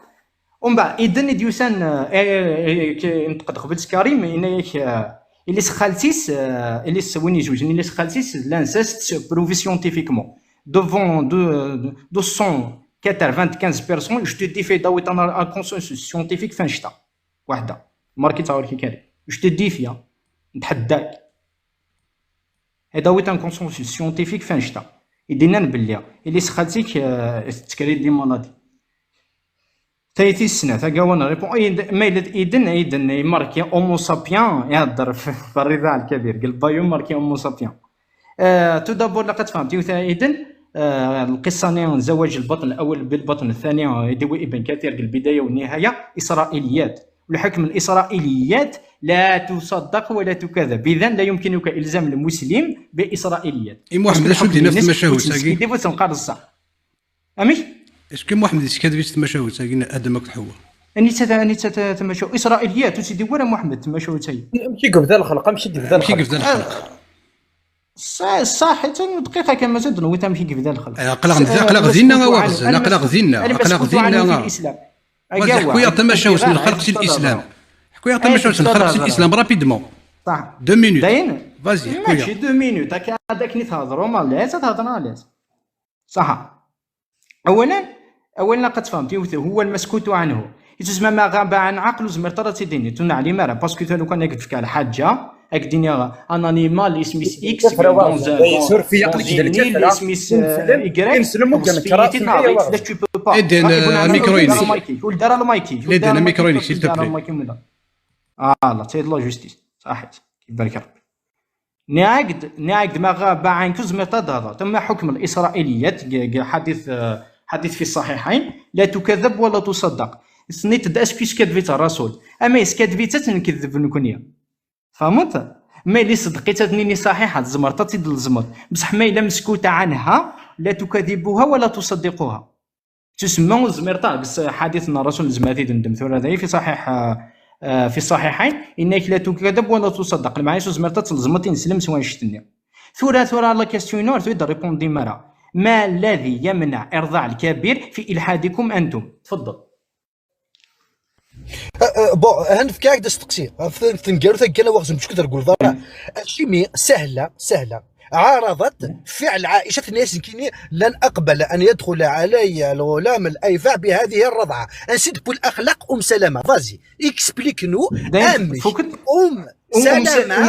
Umbeɛd, Iden i d-yusan, eh, eh, eh, k-, nṭeq-d qbel s Karim, yenna-yak, eh, ilis xalti-s, eh, ilis win izewjen, ilis xalti-s, l'inceste prouvé scientifiquement. Devant deux, deux cent quatre-vingt-quinze personnes, je te défie ad tawiḍ un, un consensus scientifique f annect-a. Waḥda. Marki ttɛawed ki Karim. Je te défie, hein. Nteḥdda-k. Ad tawiḍ un consensus scientifique f annect-a. I d-innan belli ilis xalti-k, eh, tettker-d des maladies. Tayi tis snat, agawa n répond, ay, ma yella d Iden, Iden, marki homo sapien, ihedder f, f rridaɛ lkabir, deg lbayu marki homo sapien. Eh, tout d'abord, laqad fehmt yiwet a Iden, eh, lqissa-nni n zawaǧ lbaṭn lawal bilbaṭn ttani, eh, i d-iwwi Ibn Kathir deg lbidaya u nnihaya, israiliyat. والحكم الإسرائيليات لا تصدق ولا تكذب. إذن لا يمكنك إلزام المسلم بالإسرائيليات. I Muḥemmed, acu d-yenna ɣef tmacahut-agi? Ur tettmeskidib, ur tenqareḍ ṣṣeḥ. Amek? Est-ce que Muḥemmed yeskadeb-itt tmacahut-agi n Adam akked Ḥewwa? Anita ta- anita ta- tamacahu israiliyat ur tt-id-iwwi ara Muḥemmed tamacahu-tayi. Amek i yebda lxelq? Amek i d-yebda Amek i lxelq? Yebda lxelq? Ṣṣaḥit dqiqa kan mazal d-newwi amek i yebda lxelq. Aql-aɣ aql-aɣ dinna a Waɣzen, aql-aɣ dinna, aql-aɣ dinna. Wazi, ḥku-yaɣ tamacahut n lxelq si lislam. Ḥku-yaɣ tamacahut n lxelq si lislam, rapidement. Deux minutes. Vas-y, ḥku-yaɣ. Mačči deux minutes, akka ad akken i thedrem, alas ad hedren, alas. Ṣaḥa. Awalen, awalen ilaq ad tfehmeḍ yiwet, هو المسكوت عنه. Yettuzma ma ɣaba ɛan ɛaql ur zmireḍ ara ad tt-id-tiniḍ, ur neɛlim ara, parce que lukan ad k-d-fkeɣ lḥaǧa, ad k-d-iniɣ un animal isem-is X, dans un, dans, dans une île isem-is Y, ur s-tefhim, là tu peux pas. Eden, amicro-inek. Ur ldi ara lmayk-ik, ur ldi ara lmayk-ik, ur ldi ara lmayk-ik, ur ldi ara lmayk-ik. Ah, la, c'est de la justice. صحيت. يبارك ربي. Nniɣ-ak-d, nniɣ-ak-d ma ɣaba ɛank ur zmireḍ ad d-tehḍeḍ. Tama ḥukm l-Israiliyat, g-, g-, ḥadit, eh, ḥadit fi ṣṣaḥiḥayn, la tukadab wa la tuṣaddaq. Tenniḍ-d est-ce que yeskadeb-itt Rasul? Ama yeskadeb-itt ad t-nkeddeb nekni. Tfehmeḍ? Ma yella iṣeddeq-itt ad t-nini ṣaḥiḥa, tzemreḍ ad tt-id-tlezmeḍ. Bṣeḥ ma yella meskuta ɛanha, la tukadibuha wa la tuṣaddiquha. Tusemma ur zmireḍ ara, deg ḥadit n Rasul nezmer ad t-id-neddem tura dayi fi ṣaḥiḥ, eh, eh, fi ṣṣaḥiḥayn, inna-k la tukadab wa la tuṣaddaq, lmeɛna-s ur zmireḍ ad tlezmeḍ ineslem s wanect-nni. Tura, tura la question-inu ur d-tripondi ara. ما الذي يمنع إرضاع الكبير في إلحادكم أنتم؟ تفضل. Bon, ad nefk-ak-d asteqsi ɣef teneggarut-agi kan a Waɣzen, meckud ar gulḍara. Acimi sahla, sahla عارضت فعل عائشة, tenna-yas nekkini لن أقبل أن يدخل علي الغلام الأيفع بهذه الرضعة. Ansi d-tewwi الأخلاق أم سلمة? Vas-y, explique-nous. Amek أم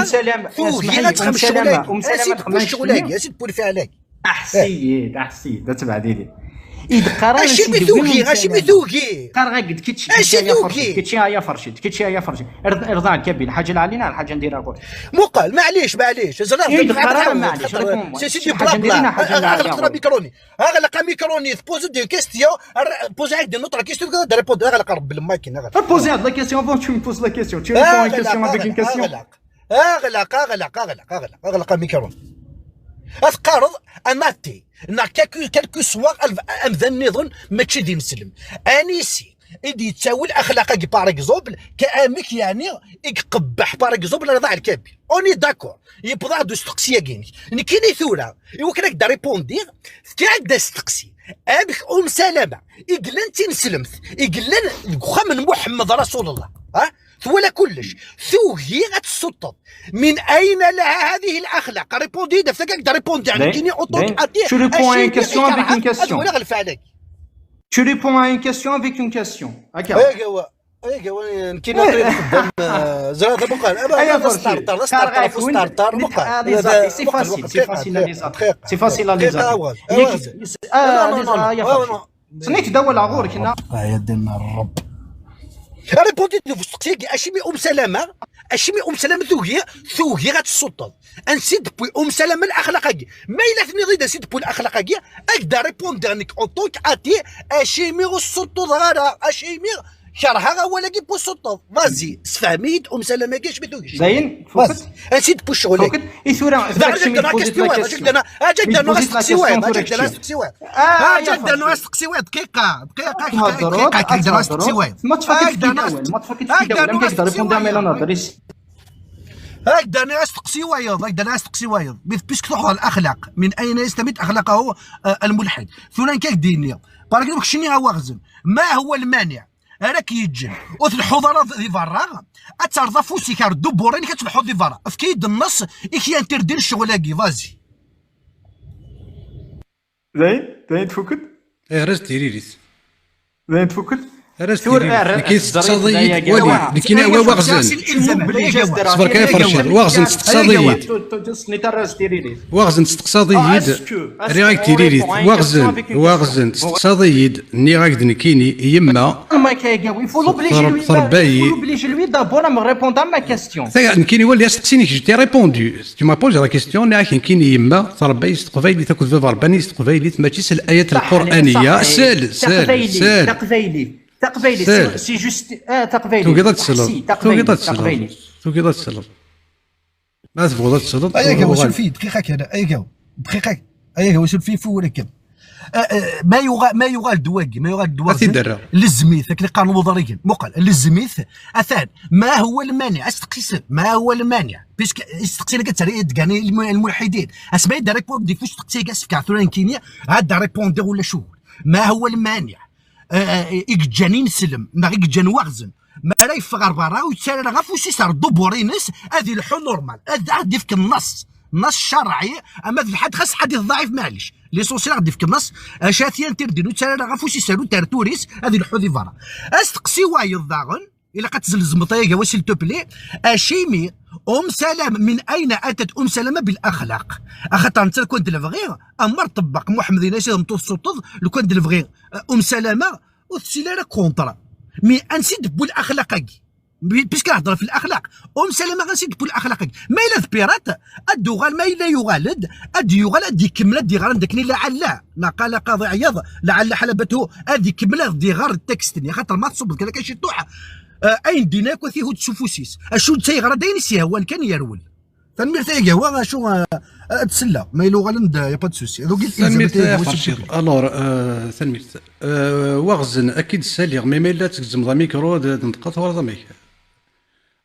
سلمة tugi ad txem ccɣel-agi? Ansi d-tewwi ccɣel-agi? Ansi d-tewwi lfiɛl-agi? Aḥ ssiyid, aḥ ssiyid, ad tebɛed yid-i. Acimi tugi? Acimi tugi? Qqareɣ-ak-d kečč, kečč ay afercit, kečč ay afercit, kečč ay afercit. Irḍa lkabil, lḥaǧa lɛali neɣ lḥaǧa n dira ɣur-k? Muqel, maɛlic, maɛlic. Ẓriɣ ddqareɣ ara, maɛlic. C'est du blabla. Aɣlaq amikroni. Aɣlaq amikroni, tpozi-d une question, pozi-ak-d une autre question, ad répondre. Aɣlaq Rebbi lmakin, aɣlaq. Pozi-ak-d la question avant que tu me poses la question. Tu réponds à une question avec une question. Aɣlaq, aɣlaq, aɣlaq, aɣlaq, aɣlaq amikrun. Ad teqqareḍ un athée neɣ quelque, quelque soit amdan nniḍen mačči d ineslem. Anisi i d-yettawi laxlaq-agi, par exemple, ka amek yeɛni i iqebbeḥ, par exemple, Rida Ɛelkabi? On est d'accord. Yewweḍ-aɣ-d usteqsi-agi-inek. Nekkini tura, i wakken ad k-d-répondiɣ, fkiɣ-ak-d asteqsi. Amek Umm Salama, i yellan d tineslemt, i yellan deg uxxam n Muḥemmed Rasulullah, ha? Twala kullec. Tugi ad tessuṭṭeḍ. من أين لها هذه الأخلاق؟ Répondi-d ɣef akka i k-d-répondiɣ nekkini, en tant que athée. Tu réponds à une question avec une question. Ad waliɣ lfeɛl-agi. Tu réponds à une question avec une question. Akka. Ayaw, ayaw, nekkini aql-i nxeddem, eh, ẓriɣ d amuqal. Aba, aba, d asṭerṭer, d asṭerṭer, d asṭerṭer, muqal. C'est facile, c'est facile à les autres. C'est facile à les autres. Ah, non, non, non. Ẓniɣ-d awal ɣur-k, neɣ? Ay, a ddin n Ṛebbi. Répondez-nous, usteqsi-agi, acimi Umm Salama, acimi Umm Salama tugi, tugi ad tessuṭṭeḍ? Ansi d-tewwi Umm Salama laxlaq-agi? Ma yella tenniḍ-id ansi d-tewwi laxlaq-agi, ad k-d-répondiɣ nekk en tant qu'athée, acimi ur tessuṭṭuḍ ara, acimi kerheɣ awal-agi n ussuṭṭuḍ. Vas-y, sefhem-iyi-d Umm Salama-agi acimi tugi. Dayen, tfukeḍ? Ansi d-tewwi ccɣel-agi? I tura, d-rnu asteqsi wayeḍ, asteqsi wayeḍ, asteqsi wayeḍ. Ah, ad d-rnu asteqsi wayeḍ, dqiqa, dqiqa, dqiqa, ad d-rnu asteqsi wayeḍ. Ma tfaked fkidawen, ma tfaked fkidawen, am kek d-répondre à Mélanie Adresse. Ad d-rnu asteqsi wayeḍ, ad d-rnu asteqsi wayeḍ. Mais puisque تأخذ الأخلاق، من أين يستمد أخلاقه، آه، الملحد؟ Tura nekk ad k-d-iniɣ. Par exemple, keččini a Waɣzen, ما هو المانع ara k-yeǧǧen ur tleḥḥuḍ ara di berra, ad terreḍ afus-ik ar dubur-inek ad tleḥḥuḍ di berra? Efk-iyi-d nneṣ i k-yinterdin ccɣel-agi, vas-y. Dayen, dayen tfuked? Ar-as-d tiririt. Dayen tfuked? Ar-as-d tiririt. Nekk tettqaḍ-iyi-d, wali, nekkini a Waɣzen. Ṣber kan a Fercid, Waɣzen tettqaḍ-iyi-d. Waɣzen tettqaḍ-iyi-d. Rriɣ-ak-d tiririt. Waɣzen, Waɣzen tettqaḍ-iyi-d. Nniɣ-ak-d nekkini, yemma. Tṛebba-yi. Nekkini wali asteqsi-nnek, je t'ai répondu. Tu m'as posé la question, nniɣ-ak nekkini yemma tṛebba-yi s teqbaylit akked baba ṛebban-iyi s teqbaylit, mačči s layat lquraniya. Sel, sel, sel. Taqbaylit, taqbaylit, c'est juste, ah, taqbaylit. Tugiḍ ad tesleḍ. Tugiḍ ad tesleḍ. Tugiḍ ad tesleḍ. Ma tebɣuḍ ad tesleḍ. Ayaw, suref-iyi, dqiqa kan, ayaw, dqiqa, ayaw, suref-iyi, fou wala kan. Eh, eh, ma yuɣal, ma yuɣal-d wagi, ma yuɣal-d wagi, lezmit, akken qqaren wuḍrigen. Muqel, lezmit, atan, ma huwa lmani, asteqsi-sen, ma huwa lmani, puisque isteqsi-nni ad terra d-gani lmu-, lmulḥidin. Asma i d-répondre fu usteqsi-agi asefk tura nekkini, ad d-répondre ulac ugur. Ma huwa lmani, eh, eh, i yeǧǧan ineslem, neɣ i yeǧǧan waɣzen, mi ara yeffeɣ ɣer berra, ur yettarra ara afus-is ar ddubur-ines, ad ilḥu normal, ad, ad d-ifk nneṣ, nneṣ ccerɛi, ama d lḥad, xas ḥadit ḍɛif, maɛlic. L'essentiel ad d-ifk nneṣ, acu-t yan tirdin, ur yettarra ara afus-is ar utertur-is, ad ilḥu di berra. Asteqsi wayeḍ daɣen, ilaq ad tzelzmeḍ ayaga-wa, s'il te plaît, acimi أم سلمة، من أين أتت أم سلمة بالأخلاق؟ Axaṭer netta, lukan d lebɣi, amer ṭebbeq Muḥemmed, yenna-as i tmeṭṭut suṭṭeḍ, lukan d lebɣi, eh, أم سلمة ur tettili ara contre. Mais ansi d-tewwi laxlaq-agi? Bi-, puisque la هضرة في الأخلاق. أم سلمة ansi d-tewwi laxlaq-agi? Ma yella d pirate, ad d-uɣal, ma yella yuɣal-d, ad d-yuɣal, ad d-ikemmel, ad d-iɣer anda akken i lɛalla. Neɣ qala Qaḍi Ɛyaḍ, لعل حلبته, ad ikemmel, ad d-iɣer texte-nni. Axaṭer ma tṣubbeḍ kan akka ciṭuḥ, eh, ayen d-yenna akk ad t-ihudd s ufus-is. Acu netta yeɣra d ayen i s-yehwan kan, yerwel. Tanemmirt ay agawa, acu, eh, ad tsella, ma yella uɣalen-d, y a pas de souci. Donc, tanemmirt ay aferciḍ. Alors, euh, tanemmirt. Euh, waɣzen, ad k-id-ssaliɣ, mais ma yella ad tgezmeḍ amikru, d, d nṭeqqat wala amek.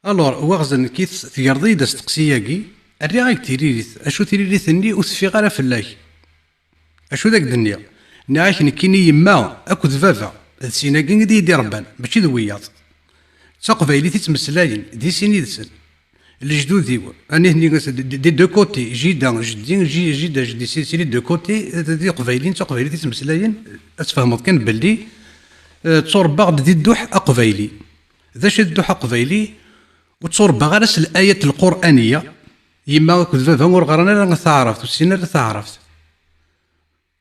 Alors, waɣzen, kif tegreḍ-iyi-d asteqsi-agi, rriɣ-ak-d tiririt. Acu tiririt-nni ur teffiɣ ara fell-ak? Acu d ak-d-nniɣ? Nniɣ-ak nekkini yemma akked baba, d sin-agi i d iyi-d-irebban, mačči d wiyaḍ. D taqbaylit i ttmeslayen, di sin yid-sen. Lejdud-iw, a nitni des deux côtés, jida, jeddi, ji-, jida, jeddi, si, si les deux côtés, d, d iqbayliyen, d taqbaylit i ttmeslayen, ad tfehmeḍ kan belli, eh, tturebbaɣ-d di dduḥ aqbayli. D acu i d dduḥ aqbayli? Ur tturebbaɣ ara s l-ayat lqur'aniya. Yemma akked baba ur ɣran ara taɛrabt, ur ssinen ara taɛrabt.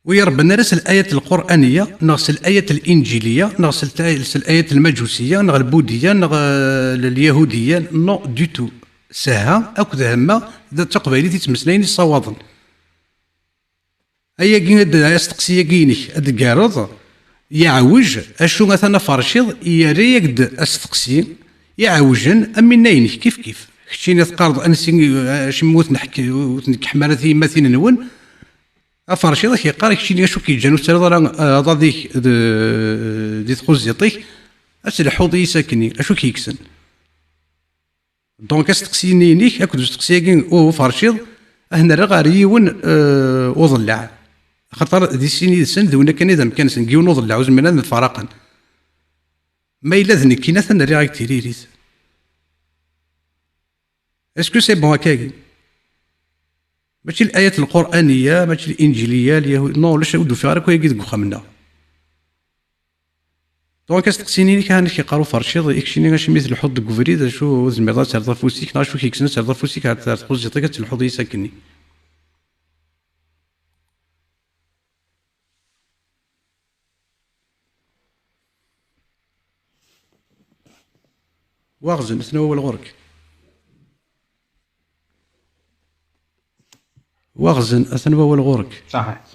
Ur irebben ara s l-ayat lqur'aniya, neɣ s l-ayat linǧiliya, neɣ s l-, s l-ayat lmaǧusiya, neɣ lbudiya, neɣ, eh, l-, lyahudiya. Non, du tout. Sehha akked hemma d taqbaylit i ttmeslayen, i ssawaḍen. Ayagi ad d-, asteqsi-agi-inek ad d-tgareḍ, yeɛwej, acu atan aferciḍ yerra-yak-d asteqsi iɛewjen am winna-inek kif kif. Keččini teqqareḍ ansi, acimi ur tneḥk-, ur tnekkḥem ara tiyemmatin-nwen? Aferciḍ ak-yeqqar keččini acu k-yeǧǧan ur tettarraḍ ara, eh, aḍad-ik d-, di txuziṭ-ik, ad telḥuḍ yis akkenni, acu k-yekksen? Donc asteqsi-nni-inek akked usteqsi-agi u-, uferciḍ, ad nerr ɣer yiwen, eh, uḍellaɛ. Axaṭer di sin yid-sen d win akken i d amkan-nsen, deg yiwen uḍellaɛ, ur zmiren ad mfaraqen. Ma yella d nekkini, atan rriɣ-ak-d tiririt. Est-ce que c'est bon akkagi? Mačči l-ayat lqur'aniya, mačči l-inǧiliya, lyahud-, non, ulac, ur d-ufiɣ ara akk ayagi deg uxxam-nneɣ. Donc asteqsi-nni-inek, ahanek yeqqar uferciḍ, i keččini acimi tleḥḥuḍ deg ubrid, acu ur tezmireḍ ad terreḍ afus-ik, neɣ acu k-yekksen ad terreḍ afus-ik ar, ar txuziṭ-ik ad telḥuḍ yis akkenni? Waɣzen, atan wawal ɣur-k. Waɣzen, atan wawal ɣur-k. Saḥit.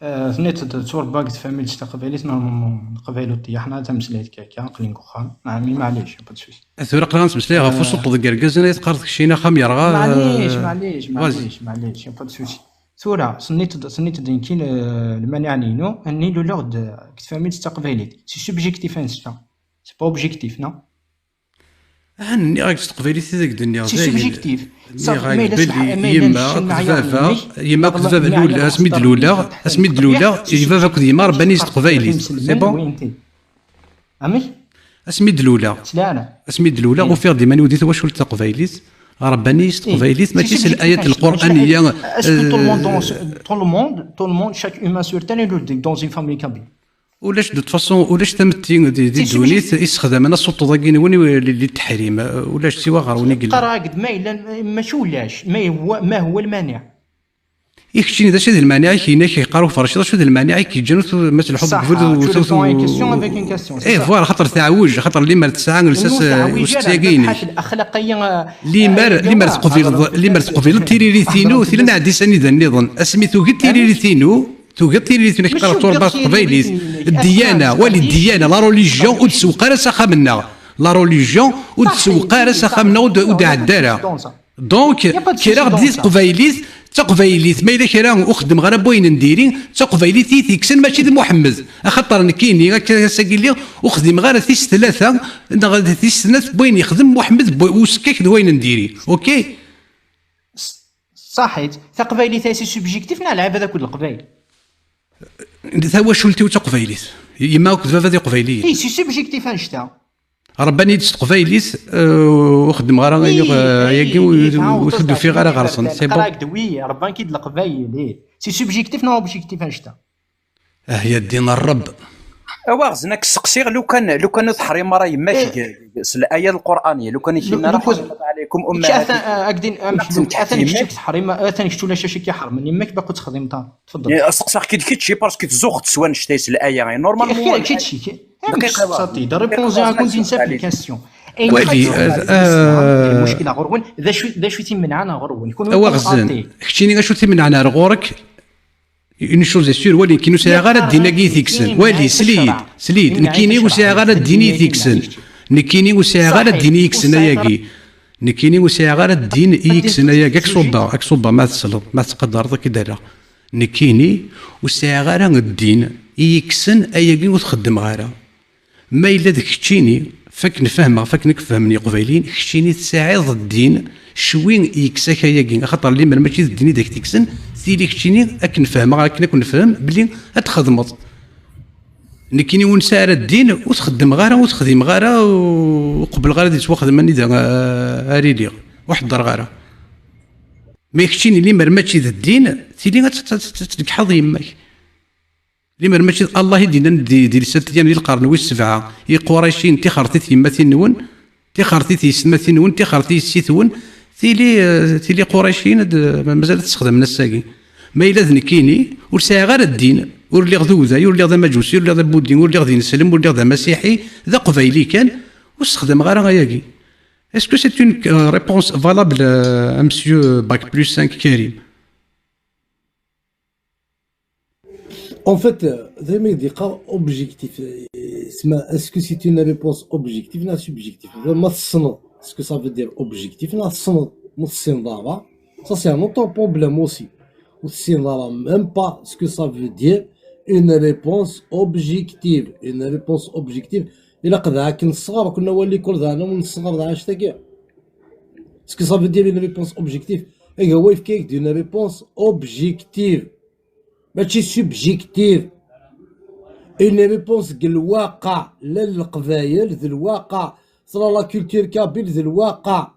Eh, tenniḍ-d tturebbaɣ deg tfamilt taqbaylit, normalement, leqbayel ur ṭeyyaḥen ara tameslayt akka, akka, aql-in deg uxxam. Ɛemmi, maɛlic, y a pas de souci. Tura aql-aɣ nettmeslay ɣef, eh, usuṭṭeḍ deg yergazen ay teqqareḍ keččini axxam yerɣa, maɛlic, eh, maɛlic, vas-y. Maɛlic, maɛlic, y a pas de souci. Tura, tenniḍ-d, tenniḍ-d nekki l-, lmaniɛ-nni-inu, anni luleɣ-d deg tfamilt taqbaylit. C'est subjectif, anect-a. C'est pas objectif, non? Ah, nniɣ-ak s teqbaylit i d ak-d-nniɣ. C'est dayen. Subjectif. Nniɣ-ak belli yemma akked baba, yemma akked baba lul-, asmi d-luleɣ, asmi d-luleɣ, i baba akked yemma rebban-iyi s teqbaylit. C'est bon? Amek? Asmi d-luleɣ. Asmi d-luleɣ, ufiɣ-d iman-iw di twacult taqbaylit, rebban-iyi s teqbaylit, mačči s l-ayat lqur'aniya. Est-ce que tout le monde, dans, tout le monde, tout le monde, chaque humain sur terre, il est dans une famille kabyle? Ulac, de toute façon, ulac tametti di, di ddunit issexdamen asuṭṭeḍ-agi-nwen i, li, li teḥrim. Ulac, siwa ɣer win i yellan. Qqareɣ-ak-d ma yella, mačči ulac, ma yehwa, ma huwa lmaniɛ. I keččini, d acu i d lmaniɛ i k-, i k-yeqqar uferciḍ, d acu i d lmaniɛ i k-yeǧǧan ur tu-, ma tleḥḥuḍ deg ubrid ur tu-, tu-, eh, voilà, xaṭer teɛwej, xaṭer limer tesɛa lsas, eh, usteqsi-agi-inek. Limer, limer teqbileḍ, limer teqbileḍ tiririt-inu, tili n ɛeddi s anida nniḍen. Asmi tugiḍ tiririt-inu, tugiḍ tiririt-inu, ak-qqareɣ tturebbaɣ s teqbaylit. Ddiyana, wali ddiyana, la religion, ur d-tsewweq ara s axxam-nneɣ. La religion, ur d-tsewweq ara s axxam-nneɣ, ur d-, ur d-iɛedda ara. Donc, kkreɣ-d di teqbaylit, Taqbaylit, ma yella kra ur xeddmeɣ ara n wayen n diri, d taqbaylit i t-yekksen, mačči d Muḥemmed. Axaṭer nekkini, akka ass-agi lliɣ, ur xdimeɣ ara tis tlata neɣ tis snat n wayen yexdem Muḥemmed n wa-, usekkak d wayen n diri. Ok? Ṣaḥit, taqbaylit-a si subjectif neɣ lɛibad akked leqbayel? Tawacult-iw d taqbaylit. Yemma akked baba d iqbayliyen. I si subjectif annect-a. Rebban-iyi-d s teqbaylit, eh, ur xeddmeɣ ara ayen, eh, ayagi ur ur t-id-ufiɣ ara ɣer-sen. C'est bon. Rebban-k-id leqbayel, ih. C'est subjectif neɣ objectif annect-a? Ah ya ddin Ṛebb. A waɣzen, ad k-sseqsiɣ, lukan, lukan ur teḥrim ara yemma-k deg, deg, s laya n Lqur'an, lukan i k-yenna ara حرمت عليكم أمهاتكم. Atan kečč ur teḥrim, atan kečč ulac acu i k-iḥermen, yemma-k baqi ur texdimeḍ ara. Tfeḍḍel. Seqsaɣ-k-id kečči, parce que tzuxxeḍ s wannect-a, s laya-a. Normalement, kečči, kečči, réponse à une simple question. Wali, euh, المشكلة غرون، d acu, d acu i t-imenɛen ɣur-wen? Kunwi awaɣzen, keččini acu t-imenɛen ar ɣur-k? Une chose est sûre, wali, nekkini ur sɛiɣ ara ddin-agi i t-ikksen. Wali, sel-iyi-d, sel-iyi-d, nekkini ur sɛiɣ ara ddin i t-ikksen. Nekkini ur sɛiɣ ara ddin i ikksen ayagi. Nekkini ur sɛiɣ ara ddin i ikksen ayagi. Ad k-ṣubbeɣ, ad k-ṣubbeɣ, ma tesleḍ, ma tettqadareḍ, ad k-id-rreɣ. Nekkini ur sɛiɣ ara ddin i ikksen ayagi ur t-xeddmeɣ ara. Ma yella d keččini, f akken fehmeɣ, f akken i k-fehmen Yiqbayliyen, keččini tesɛiḍ ddin, cwi yekkes-ak ayagi, axaṭer limer mačči d ddin i d ak-t-ikksen, tili keččini akken fehmeɣ, akken ad k-nefhem, belli ad txedmeḍ. Nekkini ur nesɛi ara ddin, ur t-xeddmeɣ ara, ur t-xdimeɣ ara, ur qebbleɣ ara ad yettwaxdem anida, ah, ara iliɣ, ur ḥeddreɣ ara. Ma keččini limer mačči d ddin, tili ad tt-, ad tt-, ad tt-tneggḥeḍ yemma-k. Limer mačči d Allah i d-yennan di, di lsat-, di lqern wis sebɛa i Quraycin, tixertit yemmatin-nwen, tixertit yessetmatin-nwen, tixertit yessi-twen, tili, eh, tili Quraycin ad, ma-, mazal ad t-sexdamen ass-agi. Ma yella d nekkini, ur sɛiɣ ara ddin, ur lliɣ d uday, ur lliɣ d amaǧusi, ur lliɣ d abudi, ur lliɣ d ineslem, ur lliɣ d amasiḥi, d aqbayli kan, ur sexdameɣ ara ayagi. Est-ce que c'est une, euh, réponse valable, euh, à monsieur Bac plus cinq Karim ? En fait, euh, d ayen i d-yeqqar objectif. Euh, sma, est-ce que c'est une réponse objective neɣ subjective? Ma tessneḍ ce que ça veut dire objectif, neɣ tessneḍ, ma tessineḍ ara, ça c'est un autre problème aussi. Ur tessineḍ ara même pas ce que ça veut dire une réponse objective. Une réponse objective, ilaq d akken ṣṣɣer, kunna wali kul d aɛna ur nṣɣer d aɛna tagi. Ce que ça veut dire une réponse objective. Ega wa yefka-yak-d une réponse objective. Mačči subjective. Une réponse deg lwaqa, la n leqbayel, d lwaqa. Tella la culture kabyle, d lwaqa.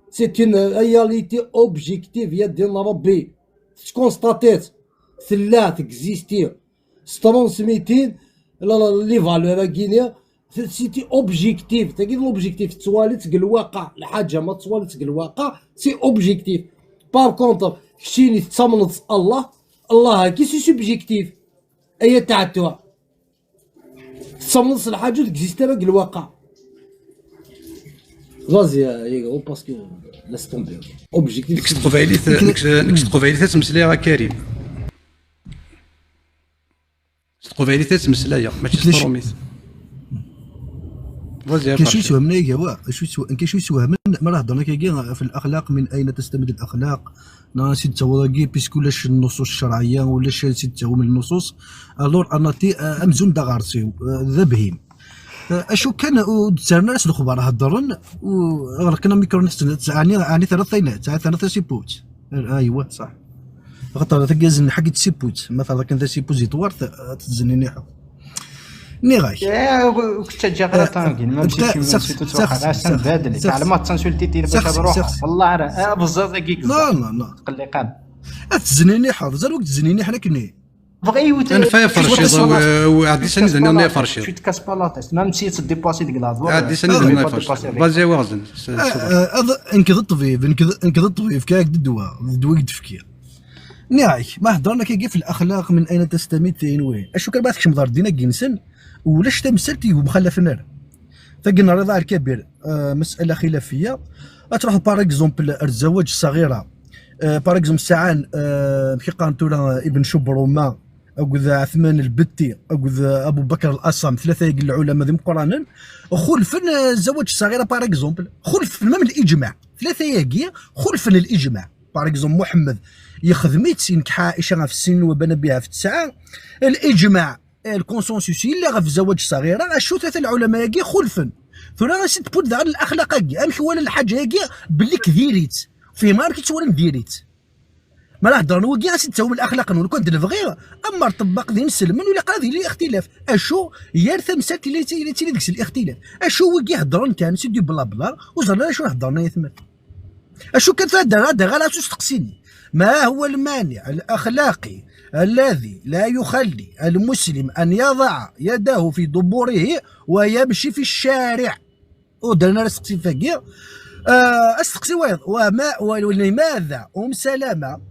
C'est une réalité objective, ya ddin Rebbi. Tettkonstatit. Tella, texisti. Tetttransmiti la, la, les valeurs-agi-nni. C'était objectif. Tagi d l'objectif. Tettwaliḍ-tt deg lwaqa. Lḥaǧa ma tettwaliḍ-tt deg lwaqa, c'est objectif. Par contre, keččini tettamneḍ s Allah, Allah-agi c'est subjectif. Ay at ɛettuɛ. Tettamneḍ s lḥaǧa ur texisti ara deg lwaqa. Vas-y, euh, Yego, parce que laisse tomber. Objectif. Nekk s teqbaylit, nekk s, nekk s teqbaylit ad ttmeslayeɣ a Karim. S teqbaylit ad ttmeslayeɣ, mačči s trumit. Vas-y, a Kacu Farcil. Yeswehmen ay gawa? Acu yeswe-, acu yeswehmen mi ara heddren akkagi في الأخلاق من أين تستمد الأخلاق؟ Neɣ ansi d-ttaweḍ-agi, puisque ulac nnuṣuṣ ccerɛiyya, ulac ansi d-ttawim nnuṣuṣ. Alors, anati, a-, amzun d aɣersiw, a, d abhim. A, acu kan, ur d-ttarran ara s lexbar, heddren, u ɣelqen amikru-nsen, ɛni, ɛni terra tayna-, terra tasipput? Aywa, ṣaḥ. Axaṭer tagi azen ḥagi d tasipput, ma terra kan tasipput di twart, a, tettzeniniḥeḍ. Nniɣ-ak. Ur k-ttaǧǧaɣ ara tangi, ma msi kemm msi tutuxal, asan badel, tɛelmeḍ tansultit i bac ad ruḥeɣ. Wallah ara, abẓiẓ-agi yebda. Non, non, non. Tqelliq-am. Ad tettzeniniḥeḍ, ẓer ur k-ttzeniniḥen akkenni. Bɣa yiwet. Anef ay aferciḍ, ɛeddi sani d-nniɣ ay aferciḍ. Tu te casses pas la tête, même si teddipasi deg lehdur. Ɛeddi sani d-nniɣ ay aferciḍ. Vas-y, a waɣzen. Nekk d ṭṭbib, nekk d, nekk d ṭṭbib, fkiɣ-ak-d ddwa, d ddwa i k-d-fkiɣ. Nniɣ-ak, ma heddren akkagi في الأخلاق من أين تستمد, tin wihin. Acu kan ma tkecmeḍ ɣer ddin-agi-nsen, ulac tamsalt i yemxalafen ara. Tagi n Rida Al Kabir, ah, masala xilafiyya. Ad truḥeḍ, par exemple, ar zzawaj ṣṣaɣira. Ah, par exemple, sɛan, ah, amek i qqaren tura, Ibn Cubruma, akked Ɛetman Lbetti, akked Abu Bakr Al-Asam, tlata-agi n lɛulama d imeqqranen, xulfen, ah, zzawaj ṣṣaɣira, par exemple. Xulfen même الإجماع. Tlata-agi xulfen الإجماع. Par exemple, Muḥemmed yexdem-itt, yenkeḥ Ɛica ɣef sin, wa bana biha ɣef tesɛa. L'ijmaɛ, eh, le consensus yella ɣef zawaǧ ṣaɣira, acu tlata lɛulama-agi xulfen. Tura ad s-d-tewwiḍ daɣen laxlaq-agi, amek wala lḥaǧa-agi, belli k diri-tt. Fehmeɣ amek i tt-walan diri-tt. Ma la heddren wigi, ad s-d-tawim laxlaq-nwen, kan d lebɣi, ama ṭṭebbaq d inselmen, ur ilaq ara ad yili ixtilaf. Acu, yir tamsalt yella yettili deg-s lixtilaf. Acu wigi heddren kan, c'est du blabla, ur ẓrin ara acu heddren ay atmaten. Acu kan tura ad d-aɣal s usteqsi-nni. ما هو المانع الأخلاقي الذي لا يخلي المسلم أن يضع يده في دبره ويمشي في الشارع؟ Ur d-rran ara asteqsi-agi. Ah, asteqsi wayeḍ, wama, ولماذا أم سلمة,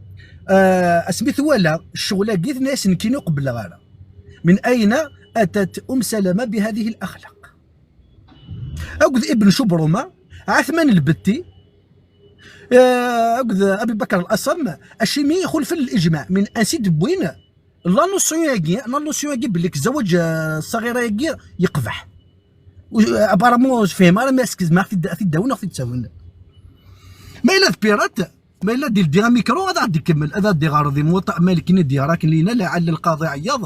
ah, asmi twala ccɣel-agi, tenna-yas: "Nekkini ur qebbleɣ ara." من أين أتت أم سلمة بهذه الأخلاق؟ Akked Ibn Cubruma, Ɛetman Lbetti, ah, akked Abi Bakr Al-Asam, acimi xulfen l'ijmaɛ, min ansi d-wwin la notion-agi, la notion-agi belli k zawaǧ, ah, ṣaɣira-agi yeqbeḥ. U-, apparemment ur tefhim ara, ma asked ma ad t-id-, ad t-id-awin neɣ ad t-id-tawin. Ma yella d pirate, ma yella d-ildi amikru, ad aɣ-d-ikemmel, ad aɣ-d-iɣer di Muwaṭṭa Malik-nni d-yeɣra akken lina, laɛella lqaḍi Ɛeyyaḍ,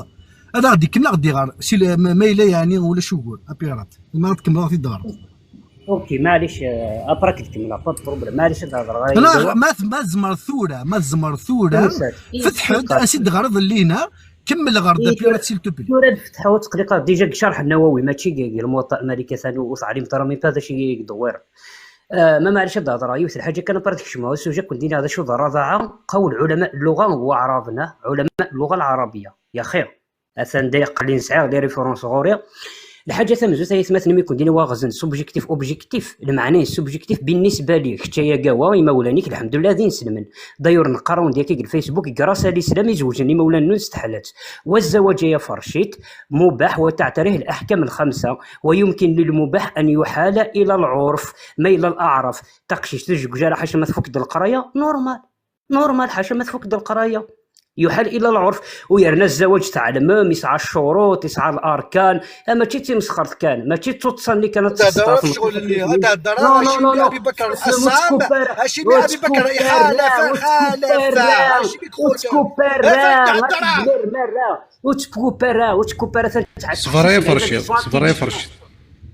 ad aɣ-d-ikemmel, ad aɣ-d-iɣer, si le-, ma, ma yella yeɛni ulac ugur, a pirate. Ma ad tkemmleḍ ad t-id-ɣreḍ. Ok, maɛlic, eh, après ad k-d-kemmleɣ, pas de problème. Maɛlic, ad d-hedreɣ. Neɣ ma, ma tzemreḍ tura, ma tzemreḍ tura, fetḥ-d, ansi d-teɣriḍ lina, kemmel ɣer-d, a pirate, s'il te plaît. Tura ad fetḥeɣ ur tqelliqeɣ, déjà deg Cerḥ Nawawi, mačči deg, deg Lmuwaṭṭa Malik, atan ur teɛlimeḍ ara même pas d acu i dewwiren. Ah, ma maɛlic ad d-hedreɣ yiwet lḥaǧa kan, après ad kecmeɣ asujet, ad ken-d-iniɣ d acu d rraḍaɛa, قول علماء اللغة وأعرابنا، علماء اللغة العربية. يا أخي، atan da aql-i sɛiɣ des références ɣur-i. Lḥaǧa tamenzut ay atmaten, imi ken-d-iniɣ waɣzen subjectif objectif, lmeɛna n subjectif بالنسبة لي, kečč ay agawa, imawlan-ik, lḥemdullah, d inselmen. D'ailleurs, neqqar-awen-d akka deg Facebook, grâce à l'islam i zewǧen imawlan-nwen s teḥlat. والزواج يا فرشيت مباح وتعتريه الأحكام الخمسة، ويمكن للمباح أن يحال إلى العرف. Ma yella leɛraf, taqcict tezweǧ ara ḥaca ma tfuk-d leqraya, normal. Normal, ḥaca ma tfuk-d leqraya. يحال إلى العرف. U yerna الزواج teɛlemem, yesɛa ccuruṭ, yesɛa larkan. Ah, mačči d timesxert kan, mačči d tuṭṭsa-nni kan ad ad tehder ɣef ccɣel-nni, ad tehder. Non, non, non, non. Acimi Abi Bakr Al-Assam, Abi Bakr iḥalaf, xalaf, acimi txulef? Ur tkupp ara, ur tkupp ara, ur tkupp ara, ur tkupp ara. Ṣber ay aferciḍ, ṣber ay aferciḍ.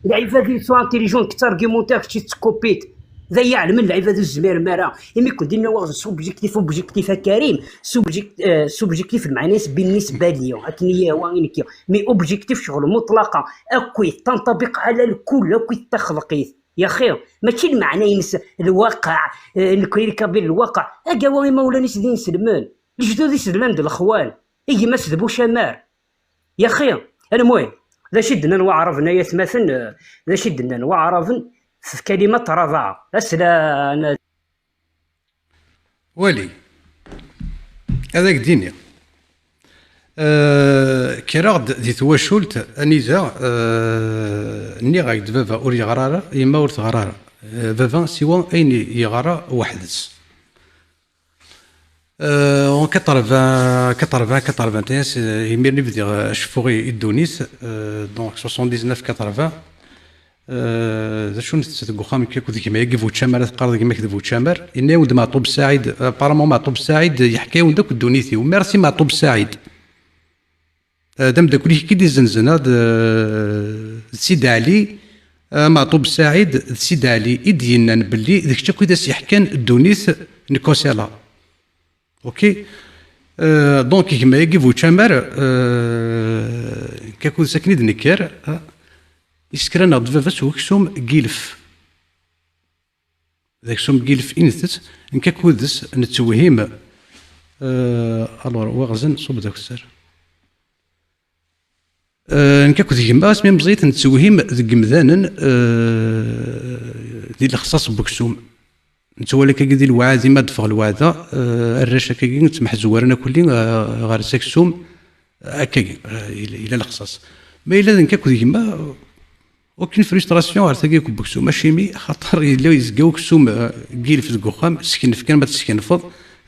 Lɛibad-agi sont intelligents, kečč argumentaire, kečč tettkuppiḍ. D ay iɛelmen, lɛibad ur zmiren ara. Imi ken-d-inna waɣzen subjectif, objectif, a Karim, subject-, eh, subjectif, lmeɛna-s بالنسبة لي, akken i yi-yehwa i nekki. Mais objectif, ccɣel muṭlaqa, akkit, تنطبق على الكل, akkit taxelqit. يا أخي, mačči lmeɛna-ines lwaqiɛ, eh, nekkni les Kabyles lwaqiɛ. Agawa imawlan-is d inselmen, lejdud-is d llan d lexwan, gma-s d bucamar. يا أخي, المهم, d acu i d-nnan waɛraben, ay atmaten, eh, d acu i d-nnan waɛraben f كلمة رضاعة. Aslan. Wali. Ad ak-d-iniɣ. Eh, kkreɣ-d di twacult anida, eh, nniɣ-ak-d baba ur yeɣra ara, yemma ur teɣra ara. Eh, baba siwa ayen yeɣra weḥd-s. Euh, en quatre-vingts, quatre-vingts, quatre-vingt-un, c'est, imir-nni bdiɣ, euh, ceffuɣ i, i ddunit, euh, donc soixante-dix-neuf quatre-vingts. Euh, d acu nettett deg uxxam, nekk akked gma-agi bu tcamar, teqqar d gma-k d bu tcamar. Yenna-yawen-d Meɛṭub Saɛid, apparemment Meɛṭub Saɛid yeḥka-yawen-d akk ddunit-iw. Merci Meɛṭub Saɛid. Eh, d ameddakel-ik i d-izenzen, ah, d, d Sidi Ɛli, eh, Meɛṭub Saɛid, d Sidi Ɛli i d-yennan belli d kečč akk i d as-yeḥkan ddunit n Kosala. Ok? Eh, donc, gma-agi bu tcamar, eh, nekk akked-s akken i d-nekker, eh, isekra-neɣ-d baba-s weksum n yilef. D aksum n yilef i ntett, nekk akked-s nettewhim. Euh, alors, waɣzen ṣub d akessar. Euh, nekk akked gma, asmi meẓẓiyit, nettewhim deg yimdanen, euh, di lexṣaṣ n weksum. Nettwali akkagi di lweɛd, imi ad d-teffeɣ lweɛda, euh, arrac akkagi ttmeḥzewaren akk-lli, euh, ɣer s aksum, akkagi, euh, yella, yella lexṣaṣ. Ma yella d nekk akked gma, Aucune frustration ar tagi n weksum, acimi? Axaṭer yella yezga uksum, eh, n yilef deg uxxam, skenf kan ma teskenfeḍ,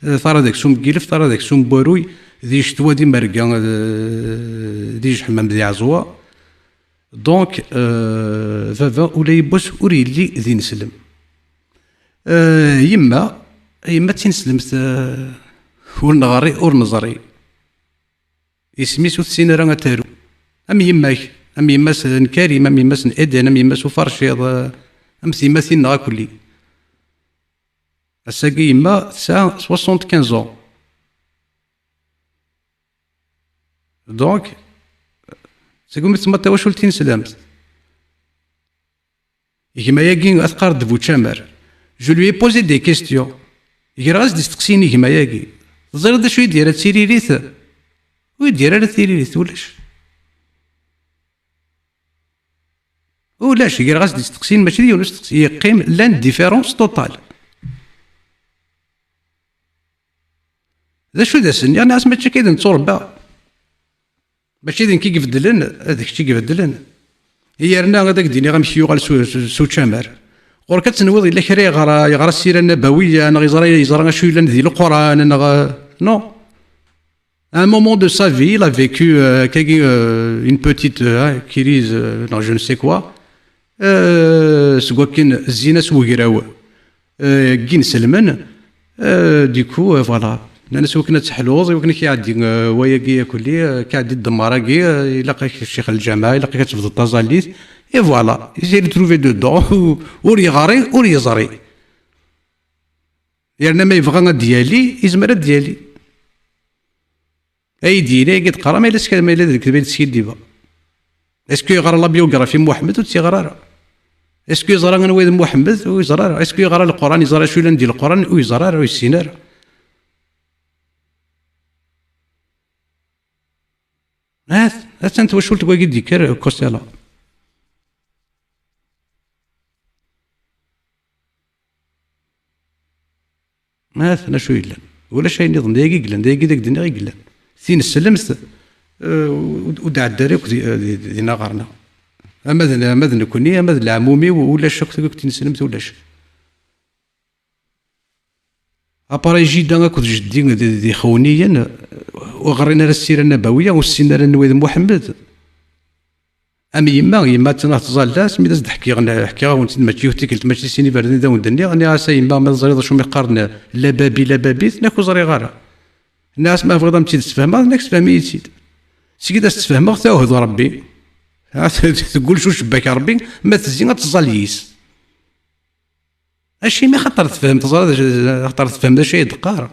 eh, tara d aksum n yilef, tara d aksum n waruy, di ccetwa d imerga, eh, di jeḥmam d iɛeẓwa. Donc, eh, baba ula yiwwas ur yelli d ineslem. Eh, yemma, A yemma d tineslemt, eh, ur neɣri, ur neẓri. Isem-is ur tessin ara ad taru. Am yemma-k, am yemma-s n Karim, am yemma-s n Eden, am yemma-s Uferciḍ, eh, am tyemmatin-nneɣ akk-nni. Ass-agi yemma tesɛa soixante-quinze ans. Donc, segmi tsemma tawacult tineslemt. Gma-agi ad teqqar-d bu tcamar. Je lui ai posé des questions. Greɣ-as-d isteqsiyen i gma-agi. Teẓriḍ d acu i d-yerra d tiririt? Ur d-yerra ara tiririt, ulac. Ulac, greɣ-as-d isteqsiyen, mačči d yiwen usteqsi. Yeqqim, l'indifférence totale. D acu d asen-nniɣ? Nniɣ-as mačči akka i d netturebba. Mačči d nekk i ibeddlen, d kečč i ibeddlen. Yerna ad ak-d-iniɣ amek yuɣal s, s, s učamar. Ɣur-k ad tenwiḍ yella kra yeɣra, yeɣra ssira nnabawiya, neɣ yeẓra, yeẓra acu yellan di Leqran, neɣ, non. À un moment de sa vie, il a vécu, euh, kagi, euh, une petite, euh, crise, euh, neɣ je ne sais quoi. Euh, seg wakken zzin-as wegraw, euh, n yinselmen, euh, du coup, euh, voilà. Nnan-as wakken ad teḥluḍ, i wakken ad k-iɛeddi, euh, wayagi akk-nni, euh, k-iɛeddi ddemmar-agi, euh, ilaq-ak ccix n lǧameɛ, ilaq-ak ad tebduḍ taẓallit, et voilà. Il s'est retrouvé dedans, ur yeɣri, ur yeẓri. Yerna ma yebɣa ad d-yali, yezmer ad d-yali. Ay d-yini, ay d-qqar, ma yella sk-, ma yella d lekdeb ay d-skiddibeɣ. Est-ce que yeɣra la biographie n Muḥemmed? Ur tt-yeɣra ara. Est-ce que yeẓra anwa i d Muḥemmed? Ur yeẓra ara. Est-ce que yeɣra Leqran, yeẓra acu yellan di Leqran? Ur yeẓra ara, ur yessin ara. Hat, attan twacult n wagi d-yekker Costello. Ma atan acu yellan. Ulac ayen nniḍen, d ayagi i yellan, d ayagi i d ak-d-nniɣ i yellan. Tineslemt, eh, ur, ur d-ɛedda ara akk di, di, di, dinna ɣer-neɣ. Ama d, ama d nekkni, ama d leɛmum-iw, ulac akk, akk tineslemt, ulac. Appareil jida akked jeddi d, d ixewniyen, ur ɣrin ara ssira nnabawiya, ur ssinen ara anwa i d Muḥemmed. Am yemma, yemma attan ad tẓalla, asmi d as-d-ḥkiɣ, ḥkiɣ-awen-tt-id mačči yiwet tikkelt, mačči sin iberdan i d awen-d-nniɣ, nniɣ-as: "A yemma, ma teẓriḍ acu mi qqaren lababi, lababit?" Nniɣ-ak: "Ur ẓriɣ ara." Nniɣ-as: "Ma tebɣiḍ ad m-tt-id-sfehmeɣ?" Nniɣ-ak: "Sefhem-iyi-tt-id." Seg i d as-tfehmeɣ, tawhed Rebbi. Teggullec ucebbak Rebbi, ma tezzi ad tẓall yis. Acimi? Xaṭer tefhem, teẓra d acu, xaṭer tefhem d acu ay d-qqar.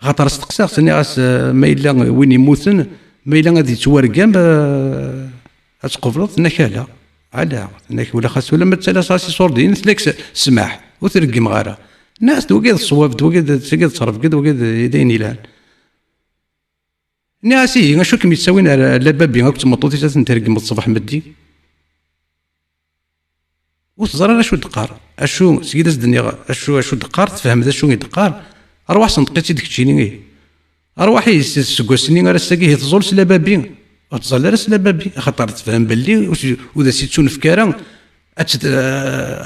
Xaṭer steqsaɣ-tt, nniɣ-as, eh, ma yella win yemmuten, ma yella ad yettwargam, eh, ad tqebleḍ? Tenna-k ala. Ala, tenna-k ula xas ula ma d tala s iṣurdiyen, tenna-k s-, smaḥ, ur t-reggmeɣ ara. Nniɣ-as-d wagi d ṣṣwab, d wagi d, d tagi d ttrebga, d wagi d, d ayen yelhan. Nniɣ-as: "Ihi, acu kem-yettawin ar, ar lababi akked tmeṭṭut-is ad ten-tregmeḍ ṣṣbeḥ meddi?" Ur teẓri ara acu d-qqar. Acu, seg i d as-d-nniɣ acu, acu d-qqar, tefhem d acu i d-qqar. Arwaḥ senṭeq-itt-id keččini, ihi. Arwaḥ ihi, s, seg wass-nni ar ass-agi, ihi tẓul s lababi. Ur tẓall ara s lababi, axaṭer tefhem belli ur s-, ur d as-ittunefk ara ad tt-,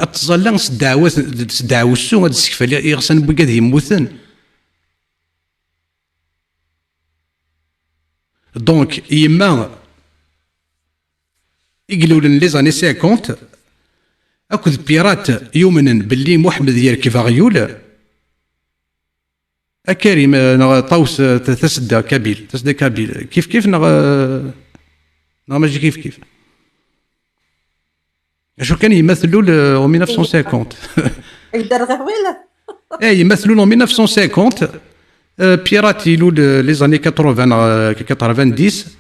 ad tẓalla s ddeɛwat, s ddeɛwessu, ad d-tessekfal iɣsan n wigad yemmuten. Donc, yemma i ilulen les années cinquante, akked pirate yumnen belli Muḥemmed yerkeb aɣyul, a Karim, eh, neɣ Ṭawes, eh, t-, tasedda kabyle, tasedda kabyle, kif kif neɣ, eh, neɣ mačči kif kif? Acu kan, yemma tlul, euh, en mille neuf cent cinquante. Yedder ɣer wila? Eh, yemma tlul en mille neuf cent cinquante, euh, Pierrat ilul, euh, les années quatre-vingts, euh, quatre-vingt-dix,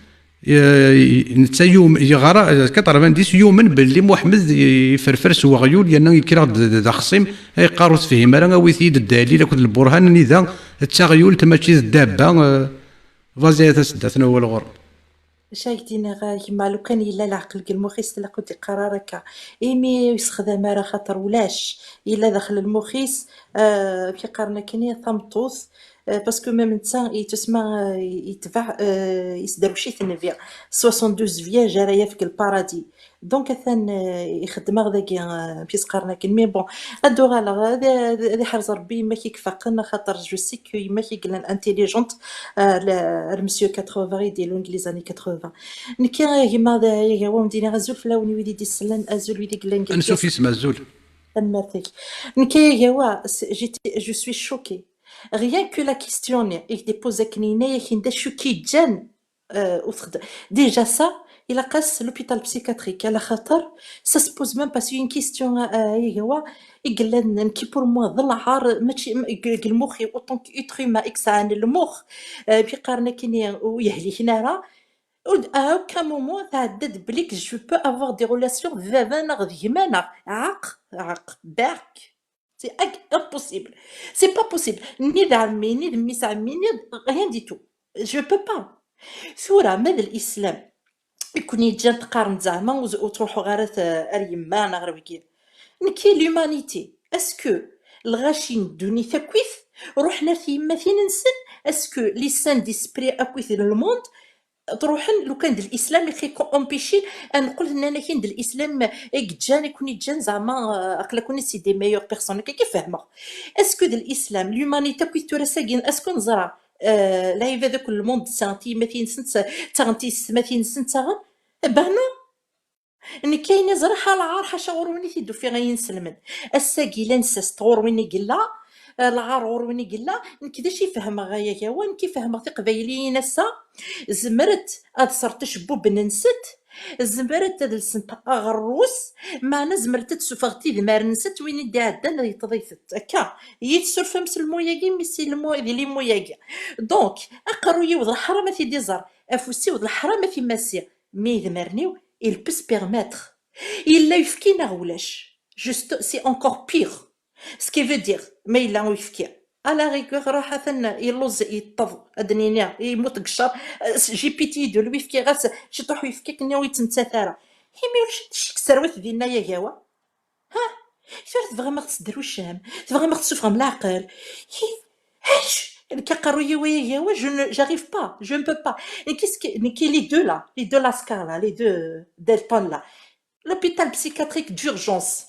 euh, netta yum-, yeɣra, euh, quatre-vingt-dix, yumen belli Muḥemmed iferfer s weɣyul, yerna yekker-aɣ-d d, d, d axṣim, ay yeqqar ur tefhim ara, awit-iyi-d ddalil akked lburhan, anida d taɣyult, mačči d dabba, euh, vas-y, a tasedda, tnawal ɣur-m. Acu ay k-d-iniɣ a gma, lukan yella leɛqel deg lmux-is, tlaq ur d-iqqar ara akka. Imi ur yessexdam ara, xaṭer ulac, yella daxel lmux-is, euh, amek i qqaren akken, tameṭṭut, euh, parce que même netta yettusma, euh, yetbeɛ, euh, yesderwec-it nnbi, soixante-douze vierges ara yaf deg lparadis. Donc, atan, euh, ixeddem-aɣ dagi, euh, amek i s-qqaren akken. Mais bon, ad d-uɣaleɣ, ad, ad, ad iḥrez Rebbi yemma-k i ifaqen, axaṭer je sais que yemma-k i yellan intelligente, euh, le, le monsieur quatre-vingts i d-ilun deg les années quatre-vingts. Nekki, a gma, d, a gma, ad wen-d-iniɣ azul fell-awen, i wid i d-isellen, azul wid i yellan deg Ansuf Lezzayer. Yisem, azul. Tanemmirt-ik. Nekk, ay agawa, s- j'étais- je suis choquée. Rien que la question-nni i k-d-ipoz akken yenna-yak-in d acu k-iǧǧan, euh, ur texdem. Déjà ça, ilaq-as l'hôpital psychiatrique, ala xaṭer ça se pose même pas, c'est une question, euh, ay agawa, i yellan nekki pour moi d lɛar, mačči m- deg deg lmux-iw, autant qu'être humain i yesɛan lmux, euh, mi qqaren akken i- ur yehliken ara, ur d- à aucun moment tɛedda-d belli que je peux avoir des relations d baba neɣ d gma neɣ, ɛaq, ɛaq, berk. C'est inc- impossible. C'est pas possible. Ni d ɛemmi, ni d mmi-s ɛemmi, ni d rien du tout. Je peux pas. Tura, ma d l'islam i ken-yeǧǧan teqqaren-d zeɛma ur z- ur ttruḥuɣ ara t- ar yemma neɣ ar wigi. Nekki, l'humanité, est-ce que lɣaci n ddunit akkit ruḥen ar tyemmatin-nsen? Est-ce que les saints d'esprit akkit n le monde truḥen lukan d l'islam i ken-empêchin? Ad neqqel nnan akin d l'islam i yeǧǧan, i ken-yeǧǧan zeɛma, euh, aql-aken c'est des meilleures personnes, akka i fehmeɣ. Est-ce que d l'islam, l'humanité akkit tura sagi, est-ce que neẓra, euh, lɛibad akk n le monde ttaɣen tiyemmatin-nsen, ttaɣen tiyessetmatin-nsen, ttaɣen? Eh ben non. Nekk ayen i ẓriɣ, ḥa lɛar ḥaca ɣur-wen i t-id-ufiɣ ay inselmen. Ass-agi llan sest ɣur-wen i yella, eh, lɛar ɣur-wen i yella. Nekk d acu i fehmeɣ ay agawa? Nekk i fehmeɣ tiqbayliyin ass-a zemrent ad srent acebbub-nsent, zemrent ad lsent aɣerrus, meɛna zemrent ad ssufɣent idmaren-nsent, win i d-iɛeddan ad yeṭṭeḍ-itent. Akka, iyi-tessurfem s lmu-agi, mi si lmu, di limu-agi. Donc, aqerruy-iw d leḥram ad t-id-iẓer, afus-iw d leḥram ad t-imassi, mais idmaren-iw, il peut se permettre. Yella uyefki neɣ ulac? Juste, c'est encore pire. Ce qui veut dire, ma yella uyefki, à la rigueur, ruḥ atan yelluẓ, yeṭṭeḍ, ad d-nini, yemmut deg ccer, j'ai pitié de lui, fkiɣ-as ciṭuḥ uyefki akken ur yettmettat ara. Imi ulac, acu k-tesserwat dinna, ay agawa? Ha? Tura tebɣam ad ɣ-tesderwicem, tebɣam ad ɣ-tessufɣem leɛqel. Hi, acu? Nekk aqerruy-iw, ay agawa, je ne, j'arrive pas, je ne peux pas. Nekki, nekki les deux là, les deux lascars là, les deux Dalton là. L'hôpital psychiatrique d'urgence.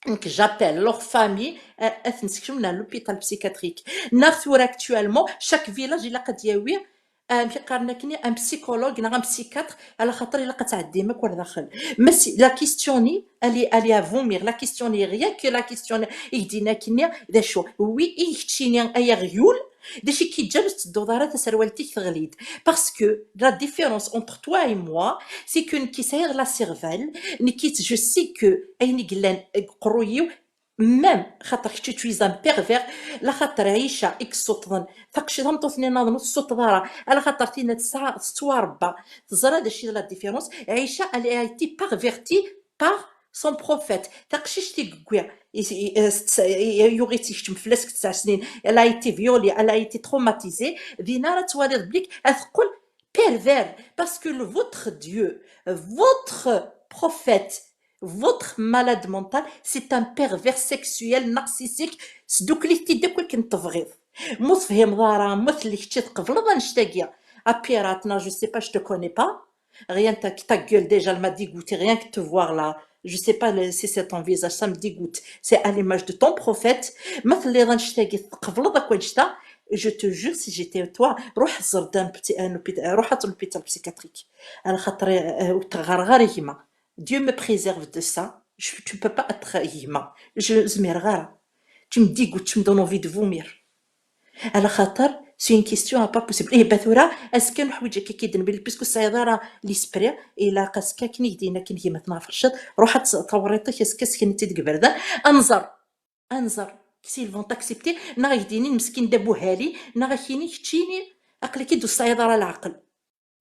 Nekk, j'appelle leur famille, euh, ad ten-sekcmen à l'hôpital psychiatrique. Neɣ tura actuellement, chaque village ilaq ad yawi, euh, amek i qqaren akkenni, un psychologue neɣ un psychiatre, ala xaṭer ilaq ad tɛeddim akk ar daxel. Mais si, la question-nni, elle est, elle est à vomir. La question-nni, rien que la question-nni, i k-d-yenna akkenni, d acu? Oui, i keččini, ay aɣyul, d acu i k-yeǧǧan ur tettedduḍ ara, taserwalt-ik teɣli-d? Parce que la différence entre toi et moi, c'est que nekki sɛiɣ la cervelle, nekki, je sais que ayen i yellan deg uqerruy-iw, même xaṭer kečč tu es un pervers, la xaṭer Ɛica i yessuṭṭḍen taqci-, tameṭṭut-nni nniḍen ur tessuṭṭeḍ ara, ala xaṭer tinna tesɛa, tettwarebba, teẓra d acu i d la différence. Ɛica, elle a été pervertie par son prophète. Taqcict i yewwi, i, i, i, s-, i, yuɣ-itt yekcem fell-as deg tesɛa snin. Elle a été violée, elle a été traumatisée. Din ara twaliḍ belli ad teqqel pervers, parce que le, votre Dieu, votre prophète, votre malade mental, c'est un pervers sexuel, narcissique. Sduklet-t-id akk akken tebɣiḍ. Ma ur tefhimeḍ ara, ma telli kečč tqebleḍ annect-agi, a pirate, non, je sais pas, je te connais pas. Rien que ta, ta gueule, déjà, elle m'a dégoûté. Rien que te voir là, je sais pas le- si c'est ton visage, ça me dégoûte. C'est à l'image de ton prophète. Ma telliḍ annect-agi, tqebleḍ akk annect-a, je te jure, si j'étais toi, روح زر d'un petit, un hôpital, روح à l'hôpital psychiatrique. على خاطر, euh, ur teɣɣar ara gma. Dieu me préserve de ça. Je, tu peux pas être gma. Je, zmireɣ ara. Tu me dégoûtes, tu me donnes envie de vomir. Ala xaṭer, c'est une question à pas possible. Eh, ba tura, azekka nuḥwaǧ akka k-id-nbili, puisque ur tesɛiḍ ara l'esprit, ilaq azekka akken i k-d-yenna akken gma-tneɣ Fercad, ruḥ ad tt-, tawriḍ-ik azekka, sken-itt-id deg iberdan, ad nẓer, ad nẓer, s'ils vont t'accepter, neɣ ad k-d-inin meskin d abuhali, neɣ ad k-inin keččini, aql-ik-id ur tesɛiḍ ara leɛqel.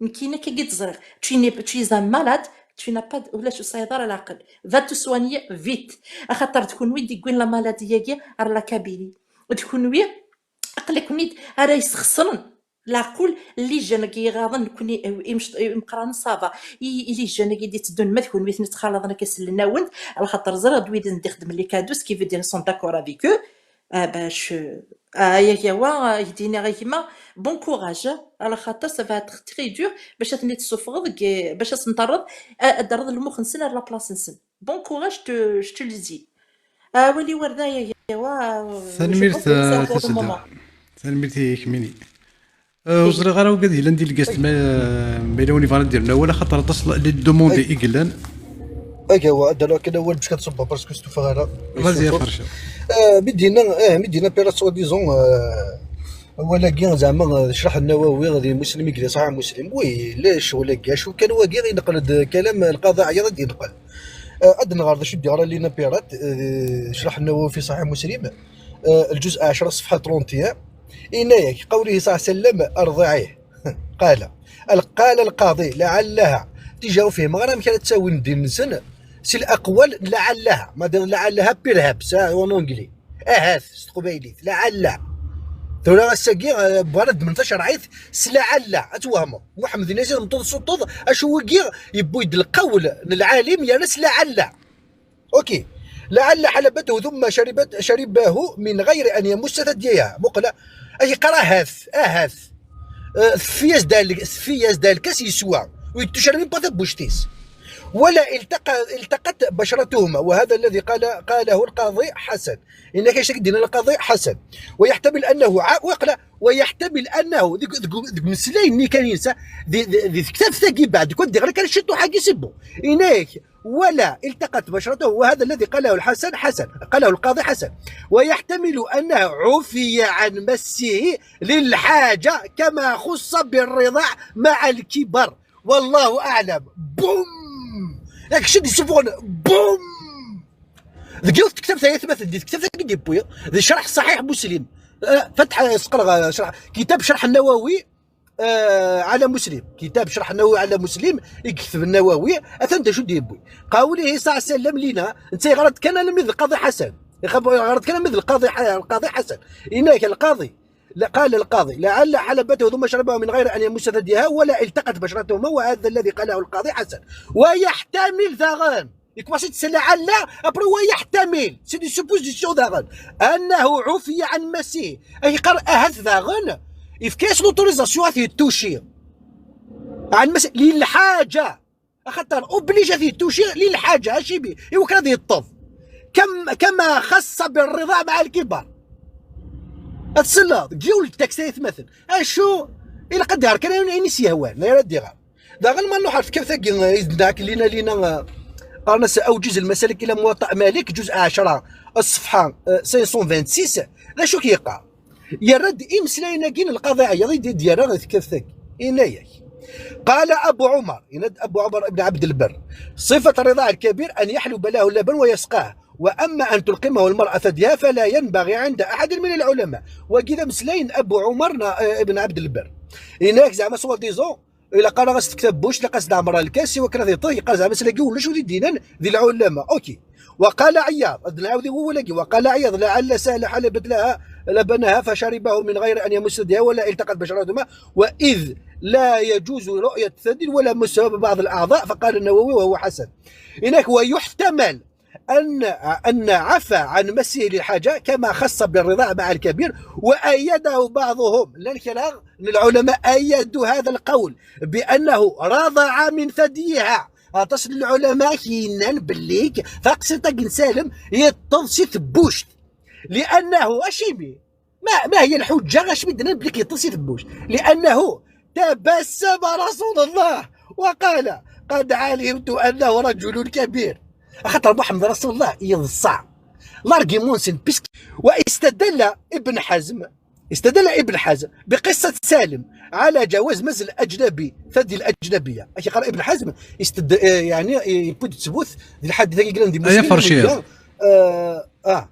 Nekkini akka i tt-ẓriɣ. Tu n'es, tu es un malade, tu n'as pas, ulac ur tesɛiḍ ara leɛqel. Va te soigner vite. Axaṭer d kunwi i d-yewwin la maladie-agi ar la Kabylie. D kunwi, aql-iken-id ara yesxeṣren leɛqul n les jeunes-agi iɣaḍen, nekkni, eh, imec-, imeqqranen ça va. I, i les jeunes-agi d-itteddun, ma d kunwi ten-ttxalaḍen akka sellen-awen-d, ala xaṭer ẓriɣ-d wid n d-ixeddmen les cadeaux, ce qui veut dire ils sont d'accord avec eux. Ah, bac, ah, ay agawa, ah, i k-d-iniɣ a gma, bon courage, ala xaṭer ça va être très dur bac ad ten-id-tessufɣeḍ, deg, bac ad sen-terreḍ, a-, ad d-terreḍ lmux-nsen ar la place-nsen. Bon courage, je te, je te le dis. Ah, wali war da, ay agawa, ah, je Tanemmirt, pense que c'est ah, pour le Tasedda. Moment. Tanemmirt i kemmini. Ah, ur ẓriɣ ara wigad yellan di lgast ma, ma yella win yebɣan ad d-yernu awal, axaṭer aṭas n les demandes i yellan. Aga wa ad d-rreɣ kan awal bac ad ṣubbeɣ, parce que stufaɣ ara. Vas-y, a Farcha. Mi d-yenna, eh, mi d-yenna Pilat soi-disant, eh, awal-agi zeɛma, eh, d ccreḥ n Nawawi, d Muslim i yella Ṣaḥiḥ Muslim. Oui, la ccɣel-agi, acu kan wagi ineql-d kalam Lqaḍi Ɛiyaḍ i d-ineql. Eh, ad nɣer d acu d-yeɣra Lina Pilat, eh, ccreḥ n Nawawi fi Ṣaḥiḥ Muslim, eh, lǧuz ɛecra, ṣṣefḥa trente et un, yenna-yak, qawlihi ṣalla Llahu ɛalayhi wa sallam, arḍiɛih. Qala, qala lqaḍi, laɛallaha. Tija ur fhimeɣ ara amek ara ttawin ddin-nsen si laqwal n laɛallaha. Ma d laɛallaha, perhaps, ah, en anglais. Ahat, s teqbaylit, laɛalla. Tura ass-agi, eh, bɣan ad ddmen tacerɛit s laɛalla. Ad twehmeḍ. Muḥemmed Inna-yas, mṭuḍ suṭṭuḍ, acu wigi yewwi-d lqawl n lɛalim yerna s laɛalla. Ok. Laɛalla ḥalabatahu thumma sharibat, sharibahu min ɣayri an yamussa thadyaha. Muqel, ay yeqqar ahat, ahat. Eh, teffi-yas-d al-, teffi-yas-d alkas yeswa. Ur yettuc ara même pas tabbuct-is. Wala iltaqa-, iltaqat bacratuhuma, wa hadha alladhi qala, qalahu lqaḍi Ḥasan. Yenna-k acu i d-yenna lqaḍi Ḥasan. Wa yeḥtamil annahu ɛa-, wa yeqla, wa yeḥtamil annahu, deg, deg, deg umeslay-nni kan yensa, di, di, di tektabt-agi beɛd, kwan diɣ kan ciṭuḥ-agi c'est bon. Yenna-k, ولا التقت بشرته، وهذا الذي قاله الحسن حسن، قاله القاضي حسن، ويحتمل أنه عفي عن مسه للحاجة كما خص بالرضاع مع الكبر، والله أعلم. Boum! Yak cid yessufɣen. Boum! Deg yiwet tektabt ay atmaten, di tektabt-agi d-yewwi, di ccreḥ Ṣaḥiḥ Muslim. Eh, fatḥ, eh, sqelɣ, eh, ccreḥ, kitab Cerḥ Nawawi, eh, ɛala Muslim. Kitab Cerḥ Nawawi ɛala Muslim, i yekteb Nawawi, atan d acu d-yewwi. Qawlihi ṣalla Llahu ɛalayhi wa sallam lina, netta yeɣra-d kan almi d Lqaḍi Ḥasan. Yeɣra-d kan almi d Lqaḍi Ḥa-, Lqaḍi Ḥasan. Yenna-k lqaḍi. قال القاضي: لعل حلبته ثم شربه من غير أن يمس ثديها، ولا التقت بشرتهما، وهذا الذي قاله القاضي حسن. ويحتمل daɣen. Yekkes-itt s laɛalla, après ويحتمل. C'est des suppositions daɣen. أنه عفي عن مسه. Ay yeqqar ahat daɣen, yefka-yas l'autorisation ad t-yettuci. عن مسه للحاجة. Axaṭer obligé ad t-yettuci للحاجة, acimi, i wakken ad yeṭṭeḍ. كم-, كما خص بالرضاع مع الكبر. Ad tselleḍ, deg yiwen n texte ay atmaten. Acu, ilaq ad d-iɣer kan ayen, ayen i s-yehwan, ayen ara d-iɣer. Daɣen ma nruḥ ar tektabt-agi, eh, i d-nɛak lina, lina, eh, qqaren-as أوجز المسالك إلى موطأ مالك, juz ɛecra, ṣṣefḥa, eh, cinq cent vingt-six, d acu k-yeqqar? Yerra-d imeslayen-agi n Lqaḍi Ɛiyaḍ i d-, i d-yerra ɣer tektabt-agi. Yenna-yak, قال أبو عمر, yenna-d Abu Ɛumar ibn Ɛebd Lberr, صفة الرضاع الكبير أن يحلب له اللبن ويسقاه، وأما أن تلقمه المرأة ثديها فلا ينبغي عند أحد من العلماء. Wagi d ameslay n Abu Ɛumar na-, eh, ibn Ɛebd Lberr. Yenna-yak zeɛma soi-disant, ilaq ara as-tektab buc, ilaq as-d-ɛemreɣ lkas, i wakken ad yeṭṭeḍ, yeqqar zeɛma aslagi ulac ur d-inan di lɛulama. Ok. وقال عياض, ad nɛawed i wawal-agi, وقال عياض: لعل سهل حلبت لها لبنها فشربه من غير أن يمس ثديها ولا التقت بشرتهما، وإذ لا يجوز رؤية الثدي ولا مسه ببعض الأعضاء، فقال النووي وهو حسن. Yenna-k ويحتمل أن، أن عفا عن مسه للحاجة كما خص بالرضاع مع الكبير، وأيده بعضهم. Llan kra n lɛulama أيدوا هذا القول بأنه رضع من ثديها. Aṭas n lɛulama k-yennan belli taqsiṭ-agi n Salem yeṭṭeḍ si tebbuct. لأنه, acimi? ما, ما هي الحجة acimi d-nnan belli yeṭṭeḍ si tebbuct? لأنه تبسم رسول الله وقال: قد علمت أنه رجل كبير. Axaṭer Muḥemmed Rasulullah yeḍsa. L'argument-nsen, puisque, واستدل ابن حزم, استدل ابن حزم بقصة سالم على جواز مس الأجنبي ثدي الأجنبية. Acu yeqqar Ibn Hazm, istedd-, eh, يعني, eh, yewwi-d ttbut di lḥadit-agi yellan di Muslim, Farciyeḍ. Eh, ah.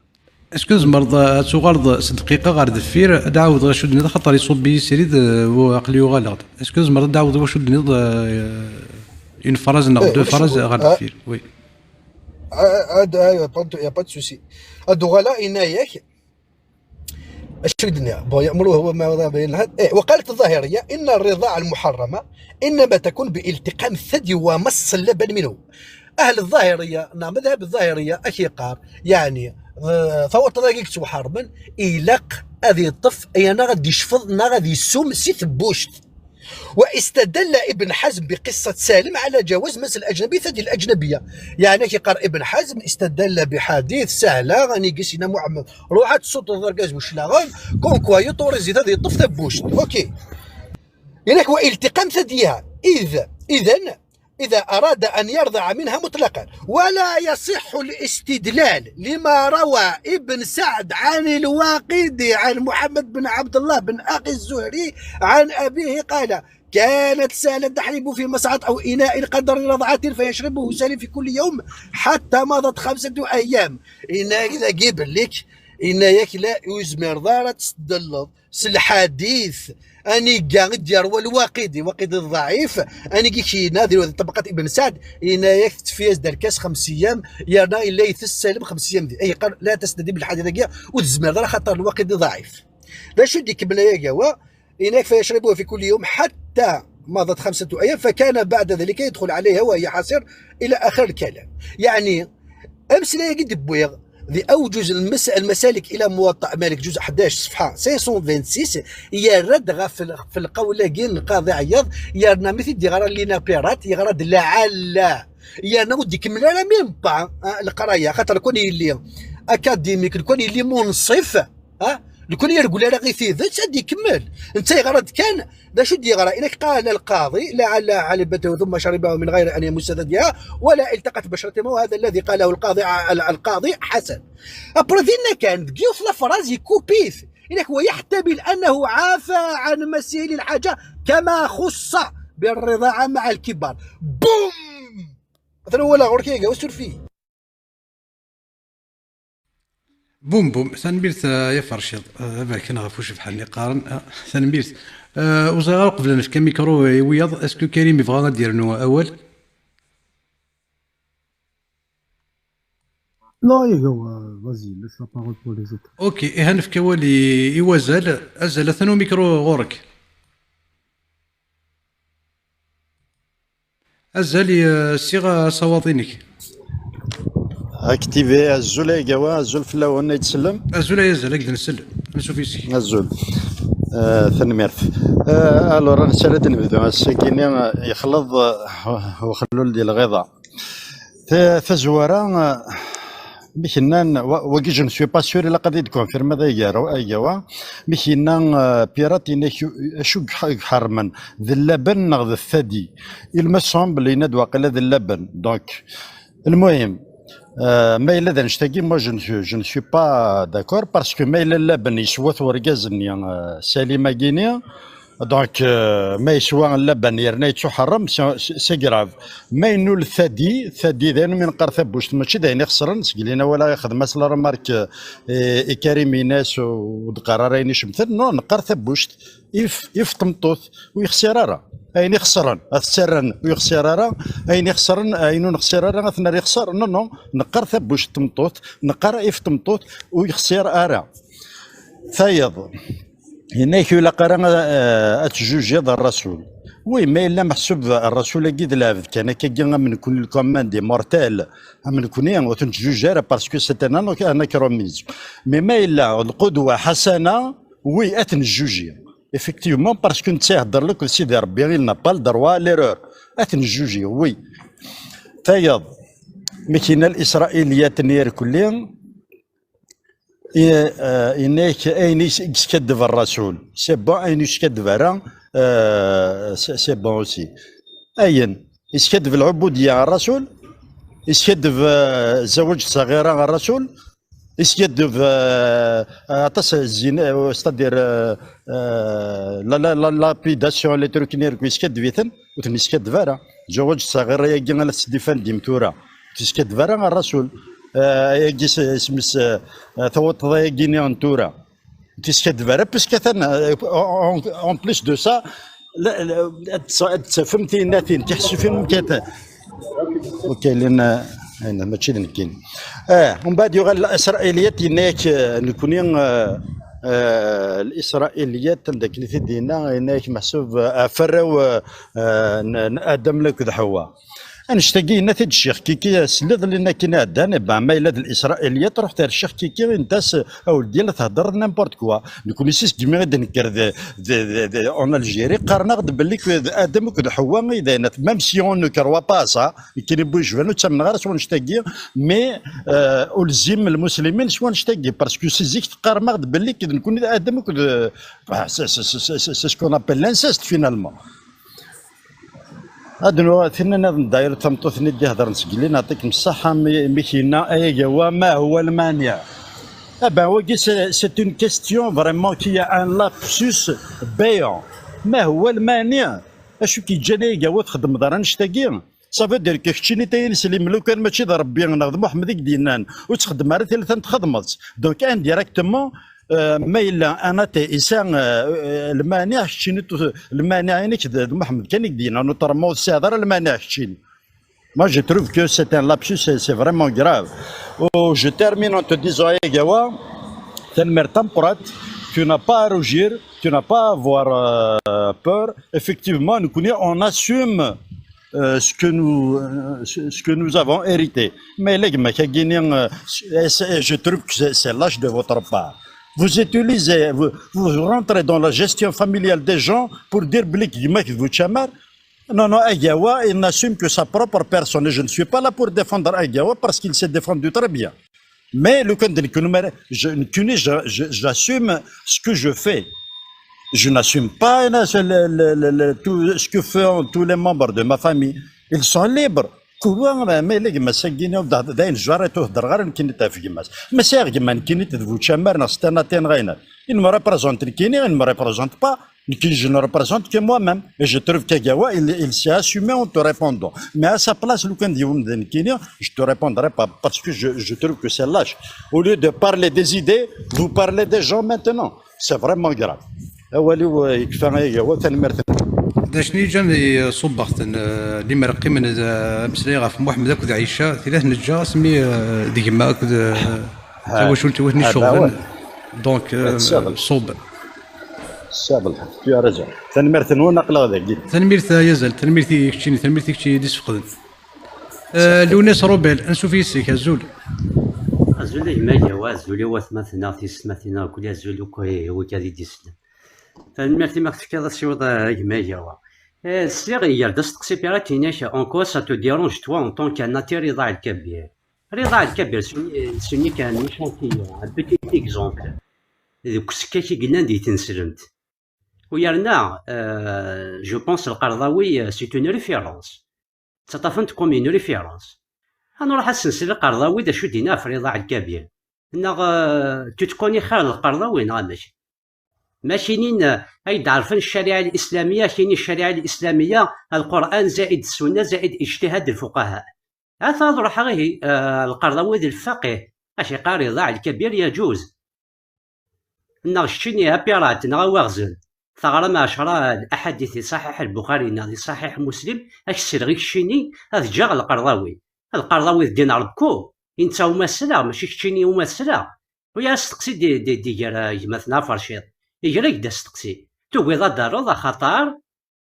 Est-ce que tzemreḍ ad tuɣaleḍ s dqiqa ɣer deffir, ad ɛawdeɣ acu d-tenniḍ, axaṭer iṣubb-iyi srid, eh, u aql-i uɣaleɣ-d. Est-ce que tzemreḍ ad d-ɛawdeḍ wacu d-tenniḍ, eh, une phrase neɣ Eh, deux ulac, phrases ɣer ah, deffir? Oui. Ah, ah, ah, y a pas de, y a pas de souci. Ad uɣaleɣ, yenna-yak, acu i d-nniɣ? Bon, يأمره هو ما وضع بين الحد. إيه، وقالت الظاهرية إن الرضاعة المحرمة إنما تكون بالتقام الثدي ومص اللبن منه. أهل الظاهرية, neɣ madhab الظاهرية, acu yeqqar? يعني, eh, taweṭṭa-agi yettwaḥermen, ilaq ad yeṭṭef, ya neɣ ad yecfeḍ, neɣ ad yessum si tebbuct. واستدل ابن حزم بقصة سالم على جواز مس الأجنبي ثدي الأجنبية. يعني, acu yeqqar Ibn Hazm, استدل بحديث سهلة, anida i s-yenna Muḥemmed: روح ad tessuṭreḍ argaz bu cclaɣem, comme quoi i-, autorisé-t ad yeṭṭef tabbuct. Ok. Yenna-k والتقام ثديها. إذ, إذن, إذا أراد أن يرضع منها مطلقا. ولا يصح الاستدلال لما روى ابن سعد عن الواقدي عن محمد بن عبد الله بن أخي الزهري عن أبيه قال: كانت سهلة تحلب في مصعد أو إناء قدر رضعة فيشربه سالم في كل يوم حتى مضت خمسة أيام. إناك إذا جيب لك، إناك لا يزمر ضارة تدلل سلحاديث. أنيقا ديار والواقدي، واقدي الضعيف، أنيقي كينا ديال طبقة ابن سعد، إناك تفيز دار كاس خمس أيام، يانا إلا يتسلم خمس أيام دي. أي قال لا تستدل بالحاجة دقيقة وتزمر ضارة خاطر الواقدي ضعيف. لا شو ديك بلا يا جوا، إناك فيشربه في كل يوم حتى مضت خمسة أيام، فكان بعد ذلك يدخل عليها وهي حصير، إلى آخر الكلام. يعني، أمس لا يجد بويغ ذي أوجز المس-، المسالك إلى موطأ مالك، جزء حداش، صفحة خمسمية وخمسة وعشرين، يا رد غا في ال-، في القول لاقين القاضي عياض، يا رنا مثل دي غرا لينا بيرات، يا غرا د لعل، يا نودي كمل أنا ميم با، آه، القراية، خاطر كون يلي أكاديميك، كون يلي منصف، ها؟ لكون يرقل على غير تيدت، غادي يكمل. انت يغرد كان، دا شو دي يغرى؟ إنك قال القاضي: "لعل علبته ثم شربه من غير أن يمس ثديها ولا التقت بشرتهما"، وهذا الذي قاله القاضي ع-، ال-، القاضي حسن. أبرو ذينا كان دقيوف لفراز يكوبيث. إنك ويحتمل أنه عافى عن مسه للحاجة كما خص بالرضاعة مع الكبار. بوم! مثلا هو لا غور كيغا وسور فيه. بوم بوم، tanemmirt a Yaferciḍ, eh, aberkan ɣef ucebḥan-nni qqaren, ah, tanemmirt. Eh, ur ẓriɣ ara, qbel ad nefk amikru i wiyaḍ, est-ce que Karim yebɣa ad d-yernu awal? Non, Yagawa, vas-y, laisse la parole pour les autres. Ok, ihi ad nefk awal i, i wazal. Azal, atan umikru ɣur-k. Azal, eh, ssiɣ asawaḍ-inek. Activé, azul a Yagawa, azul fell-awen, ay d-sellem. Azul ay azal, ad k-d-nsel. Ansuf yes-k. Azul. Eh, tanemmirt. Eh, alors, ansa ara d-nebdu? Ass-agi-nni, eh, yexleḍ, eh, uxellul di lɣiḍa. Ta-, tazwara, eh, mi k-nnan, wa-, wagi, je ne suis pas sûr, ilaq ad yi-d-confirmeḍ a Yagawa, a Yagawa. Mi k-yenna, eh, Pirate, yenna-k acu i iḥ-, i iḥerrmen, d llaben neɣ d tadi? Il me semble, yenna-d waqila d llaben. Donc, lmuhim, eh, ma yella d annect-agi, moi, je ne suis, je ne suis pas d'accord, parce que ma yella llaben yeswa-t urgaz-nni, eh, Salim-agi-nni, donc, eh, ma yeswa llaben yerna yettuḥerrem, c'est, c'est, c'est grave. Ma yennul tadi, tadi d ayen mi neqqar tabuct, mačči d ayen ixesren, seg lin awal ixdem-as la remarque, eh, i Karim, yenna-as ur d-qqar ara ayen icemten, non, neqqar tabuct, if, if tmeṭṭut, ur yexsir ara. Ayen ixesren, ad t-ttarran ur yexsir ara, ayen ixesren, ayen ur nexsir ara, ad t-nerr yexser, non, non, neqqar tabuct n tmeṭṭut, neqqar if tmeṭṭut, ur yexsir ara. Tayeḍ, yenna-k ur ilaq ara, eh, ad tjujiḍ Rasul. Oui, ma yella meḥsub Rasul-agi d lɛebd kan, akkagi am nekni, le commun des mortels, am nekni, ur t-nettjuj ara, parce que c'est un, un anachronisme. Mais ma yella lqudwa ḥasana, oui, ad t-nejjuji. Effectivement, parce que netta ihedder lekk d Sidi Rebbi, il n'a pas le droit à l'erreur. Ad t-nejjuji, oui. Tayeḍ, mi k-yenna Lisrailiyat-nni irkelli, i, eh, yenna-k ayen i s-, i yeskaddeb Rasul. C'est bon, ayen ur yeskaddeb ara, eh, c'est, c'est bon aussi. Ayen, yeskaddeb lɛubudiya Rasul, yeskaddeb, eh, zawaǧ ṣaɣira Rasul, yeskaddeb, eh, aṭas zzina, eh, c'est-à-dire, eh, eh, la, la, la lapidation, les trucs-nni, yeskaddeb-iten, ur ten-yeskaddeb ara. Zawaǧ ṣaɣira-agi ala s-d-ifan dim tura. Ur t-yeskaddeb ara Rasul. Eh, ayagi s-, isem-is, eh, tawaṭṭḍa-agi-nni n tura. Ur t-yeskaddeb ara, puisque atan, eh, en, en plus de ça, la, la, ad tt-, ad tafem tiynatin, tiḥessufin, mkata. Ok, lin, eh, ayna, mačči d nekkini. Eh, umbeɛd yuɣal Lisrailiyat, yenna-yak, eh, nekni, eh, eh, Lisrailiyat, anda akken i t-id-yenna, yenna-yak meḥsub, eh, ɣef warraw, eh, eh, n, n Adam akked Ḥewwa. Annect-agi yenna-t-id Ccix Kiki, sliḍ lin akken iɛeddan, eh ben, ma yella d Lisrailiyat, ruḥet ar Ccix Kiki, init-as, a weldi, la theddreḍ n'importe quoi. Nekni si segmi i d-nekker d, d, d, d, en Algérie, qqaren-aɣ-d belli d Adam akked Ḥewwa i d ayennat, même si on ne croit pas à ça, nekkini bu yejban ur ttamneɣ ara s wannect-agi, mais, euh, ulzim lmuslimin s wannect-agi, parce que si zik teqqarem-aɣ-d belli d nekkni d Adam akked, bah, c'est, c'est, c'est, c'est, c'est ce qu'on appelle l'inceste finalement. Ad nuɣal tin nniḍen d'ailleurs, tameṭṭut-nni d-ihedren seg Lille, neɛṭikem ṣṣeḥḥa, mi, mi k-yenna ay agawa, ma huwa lmaniɛ? Ah ben, wagi, c'est, c'est une question vraiment qui a un lapsus béant. Ma huwa lmaniɛ? Acu k-yeǧǧan ay agawa txeddmeḍ ara annect-agi? Ça veut dire que keččini, tayi n Slim, lukan mačči d Rebbi neɣ d Muḥemmed i k-d-yennan, ur ttxeddem ara tilata n txedmeḍ-tt. Donc, indirectement, euh, ma yella un athée yesɛa, euh, euh, lmaniɛ, keččini tu-, lmaniɛ-inek d, d Muḥemmed kan i k-d-yennan, autrement ur tesɛiḍ ara lmaniɛ keččini. Moi, je trouve que c'est un lapsus, c'est, c'est vraiment grave. Oh, je termine en te disant, ay agawa, tanemmirt tameqqrant, tu n'as pas à rougir, tu n'as pas à avoir, euh, peur. Effectivement, nous, on assume, euh, ce que nous, euh, ce, ce que nous avons hérité. Mais les gars, euh, c'est, je trouve que c'est, c'est lâche de votre part. Vous utilisez, vous, vous rentrez dans la gestion familiale des gens pour dire, بلي gma-k d bu tcamar. Non, non, Agawa, il n'assume que sa propre personne. Et je ne suis pas là pour défendre Agawa parce qu'il s'est défendu très bien. Mais lukan d nekkini, je, nekkini, je, je, j'assume ce que je fais. Je n'assume pas, euh, le, le, le, le, tout ce que font tous les membres de ma famille. Ils sont libres. Kul wa, ma, ma yella gma-s-agi, d, d ayen j'arrête ur heddreɣ ara nekkini ɣef gma-s. Ma sɛiɣ gma nekkini d bu tcamar neɣ s tanatin ɣayna. Il me représente nekkini, il me représente pas. Nekkini, je ne représente que moi-même. Et je trouve qu'Agawa, il, il s'est assumé en te répondant. Mais à sa place, lukan d yiwen d nekkini, je te répondrai pas parce que je, je trouve que c'est lâche. Au lieu de parler des idées, vous parlez des gens maintenant. C'est vraiment grave. Awal-iw, euh, yekfa, ay Agawa, tanemmirt. D acu i ǧǧan di ṣubbeɣt-n, eh, limer qqimen d, eh, ameslay ɣef Muḥemmed akked Ɛica, tila tneǧǧa asmi, eh, d gma akked, eh, tawacult-iw i ten-iceɣben. Donc, eh, ṣubben. Ssiɣ d lḥeqq, tu as raison. Tanemmirt-nwen, aql-aɣ dagi. Tanemmirt ay azal, tanemmirt i keččini, tanemmirt i kečči i d-isfeqden. Eh, Lewnis Rubel, ansuf yes-k, azul. Azul a gma Agawa, azul i watmaten-nneɣ, tiyessetmatin-nneɣ, akk azul akk i wigad i d-isellen. Tanemmirt imi ɣ-tefkiḍ asiweḍ, a gma Agawa. Eh, ssiɣ, iger-d asteqsi pirate-inek, en quoi ça te dérange, toi, en tant qu'un athée, Rida El Kabir? Rida El Kabir, ce n'est, ce n'est qu'un échantillon, un petit exemple. Deg usekkak i yellan di tneslemt. U yerna, euh, je pense, Lqerḍawi, euh, c'est une référence. Ttaṭṭafen-t comme une référence. Ad nruḥ ad s-nsel Lqerḍawi d acu d-yenna ɣef Rida El Kabir. Neɣ, euh, tu te connais xir Lqerḍawi, neɣ amek? Ma kinin, euh, ay d-ɛerfen ccariɛa l-islamiyya, kini ccariɛa l-islamiyya, Lqur'an zaid ssunna zaid ijtihad lfuqaha. Ata ad ruḥeɣ ihi, eh, Lqerḍawi d lfaqih, a k-iqqar iḍaɛ lkabir yaǧuz. Neɣ keččini a pirate neɣ a waɣzen, teɣram ɛecra n aḥadit di Ṣaḥiḥ Lbuxari neɣ di Ṣaḥiḥ Muslim, a k-sseleɣ i keččini ad ǧǧeɣ Lqerḍawi. Lqerḍawi d din Ṛebku, i netta umasleɣ, mačči keččini umasleɣ. Uya asteqsi d-, d-, d-iger, eh, gma-tneɣ Aferciḍ. Iger-ak-d asteqsi. Tugiḍ ad d-terreḍ axaṭer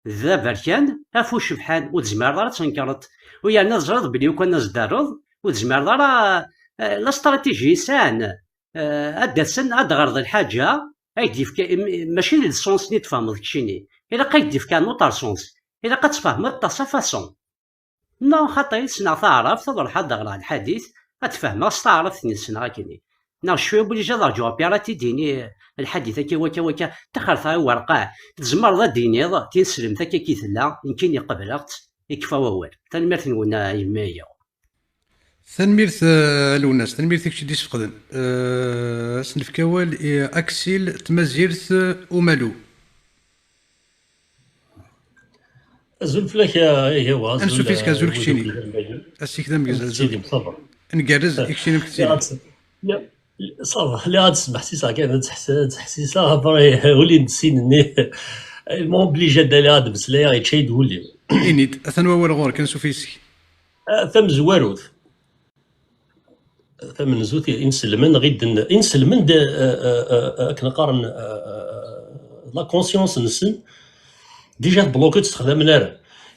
d aberkan, af ucebḥan, ur tezmireḍ ara ad tnekreḍ. U yerna teẓriḍ belli ukan ad s-d-terreḍ, ur tezmireḍ ara, eh, la stratégie i sɛan, eh, ad d-asen, ad d-ɣreḍ lḥaǧa, ay d-yefka, im-, mačči d le sens-nni tfehmeḍ keččini. Ilaq ad k-d-yefk un autre sens. Ilaq ad tfehmeḍ ta sa façon. Neɣ xaṭi, ssneɣ taɛrabt, ad ruḥeɣ ad d-ɣreɣ lḥadit, ad t-fehmeɣ s taɛrabt-nni ssneɣ akkenni. Neɣ je suis obligé ad rǧuɣ pirate i d-yini lḥadit-agi wakka, wakka, taxert-a i werqeɛ, tzemreḍ ad d-tiniḍ, tineslemt akka i tella, nekkini qebleɣ-tt, ikfa wawal. Tanemmirt-nwen, a yemma-agi. Tanemmirt, eh, a Lwennas, tanemmirt i kečč i d-isfeqden. Eh, ad s-nefk awal i Aksil Tmazirt Umalu. Azul fell-ak, a Igawa, azul, ansuf yes-k, azul eh, keččini. Ass-ik d ameggaz, azul. Ngerrez i keččini amek tettiliḍ. Ṣabeḥ, lliɣ ad smeḥsiseɣ kan, ad ttḥess-, ad ttḥessiseɣ, après, ul-iw d sin-nni. M'oblige ad d-aliɣ ad mmeslayeɣ, yečča-yi-d wul-iw. Ini-d, atan wawal ɣur-k, ansuf yes-k. Eh, tamezwarut. Tamenzut, inselmen, ɣidden, inselmen, d, eh, eh, eh, eh, akken qqaren, eh, eh, eh, la conscience-nsen, déjà tbloquée, ur tt-ssexdamen ara.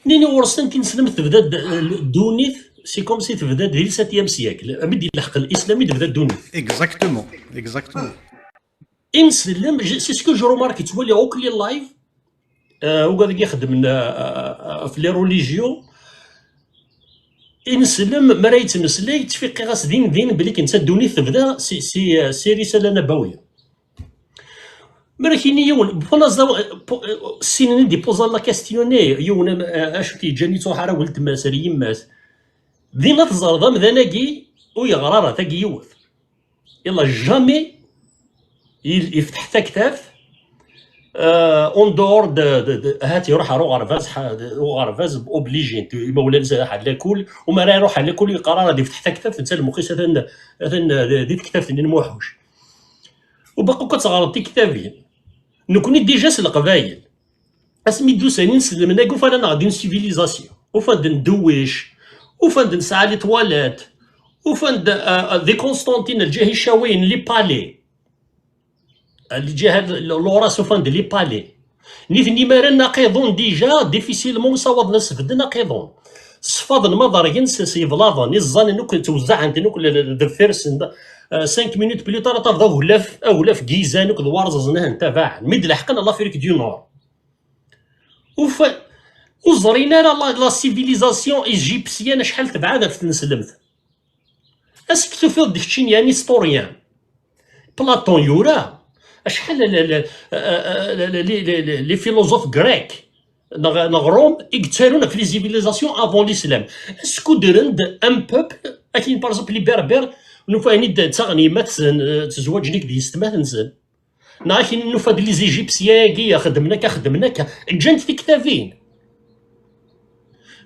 Nini ɣur-sen tinselmen tebda-d, eh, ddunit, c'est comme si tebda-d di le septième siècle. Mi d-yelḥeq l'islam i d-tebda ddunit. Exactement, exactement. Insellem, je, c'est ce que je remarque, ttwaliɣ akk les lives, euh, ugad i ixeddmen, euh, euh, ɣef les religions, insellem, mi ara yettmeslay, ttfiqiɣ-as din, din, belli kan ddunit tebda si, si, euh, si risala nabawiya. Mi ara k-yini yiwen, pulaẓ, ssinen i d-ipuẓan la question-nni, yiwen am-, a-, acu t-yeǧǧan yettuḥar a weltma-s ar yemma-s. Dinna teẓreḍ amdan-agi ur yeɣra ara, tagi yiwet. Il a jamais il-, yefteḥ taktabt, euh, en dehors de, de, de, ahat iruḥ ar uɣerbaz, ḥa-, uɣerbaz obligé, imawlan-is ad iruḥ ar lakul, u mi ara iruḥ ar lakul yeqqar ara ad yefteḥ taktabt, netta lmux-is atan, atan di, di tektabt-nni n Muḥuc. U baqi akk ad teɣreḍ tiktabin. Nekni déjà s Leqbayel. Asmi d-usan inselmen-agi, ufan-aneɣ-d une civilisation. Ufan-d ndewwic, ufan-d nesɛa les toilettes, ufan-d, euh, di Constantine, lǧiha icawayen, les palais. Lǧiha l-, Loras ufan-d les palais. Nitni mi ara naqidun déjà, difficilement sawaḍen ad sbedden aqidun. Sfaḍen ma ḍergen s, s yeblaḍen, iẓẓanen akk ttwezzɛen-ten akk l-, l-, deffir-sen. Euh, cinq minutes plus tard, ad tafeḍ aglaf, aglaf n yizan akk d warẓaẓen ahen tabaɛen. Mi d-leḥqen à l'Afrique du Nord. Ufa-, ur ẓrin ara la, la civilisation égyptienne acḥal tebɛed ɣef tneslemt. Est-ce que tufiḍ-d keččini un historien? Platon yura acḥal la, la, la, les, les, les, les philosophes grecs neɣ, neɣ Rome i yettarun ɣef les civilisations avant l'islam. Est-ce que udren-d un peuple, akken par exemple les Berbères, nufa-ten-id ttaɣen yemma-tsen, eh, ttezwaǧen-ik d yessetma-nsen? Neɣ akken nufa-d les Égyptiens-agi xedmen akka, xedmen akka, ǧǧan-d tiktabin.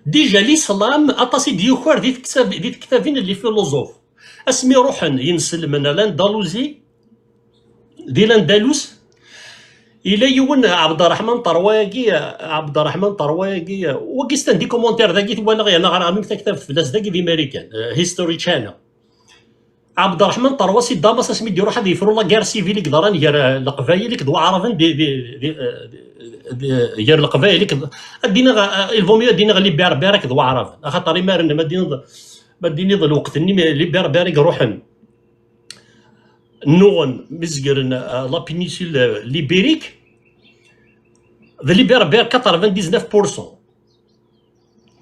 Déjà l'islam aṭas i d-yuker di tektab-, di tektabin n les philosophes. Asmi ruḥen yinselmen ar l'Andalousie, di l'Andalus, yella yiwen Ɛebderreḥman Ṭerwa-agi, Ɛebderreḥman Ṭerwa-agi, wagi stan di commentaire dagi twalaɣ yerna ɣriɣ même taktabt fell-as dagi di Marikan, eh, History Channel. Ɛebderreḥman Ṭerwa si Damas asmi d-iruḥ ad yefru la guerre civile i yeḍran gar, eh, Leqbayel akked Waɛraben di, di, di, eh, di, di, gar Leqbayel akked, ad d-iniɣ, eh, il vaut mieux ad d-iniɣ les Berbères akked Waɛraben. Axaṭer imaren ma d-tiniḍ, ma d-tiniḍ lweqt-nni, les Berbères i iruḥen nnuɣen mi zegren, euh, la péninsule, euh, l'Ibérique, d les Berbères quatre-vingt-dix-neuf pour cent.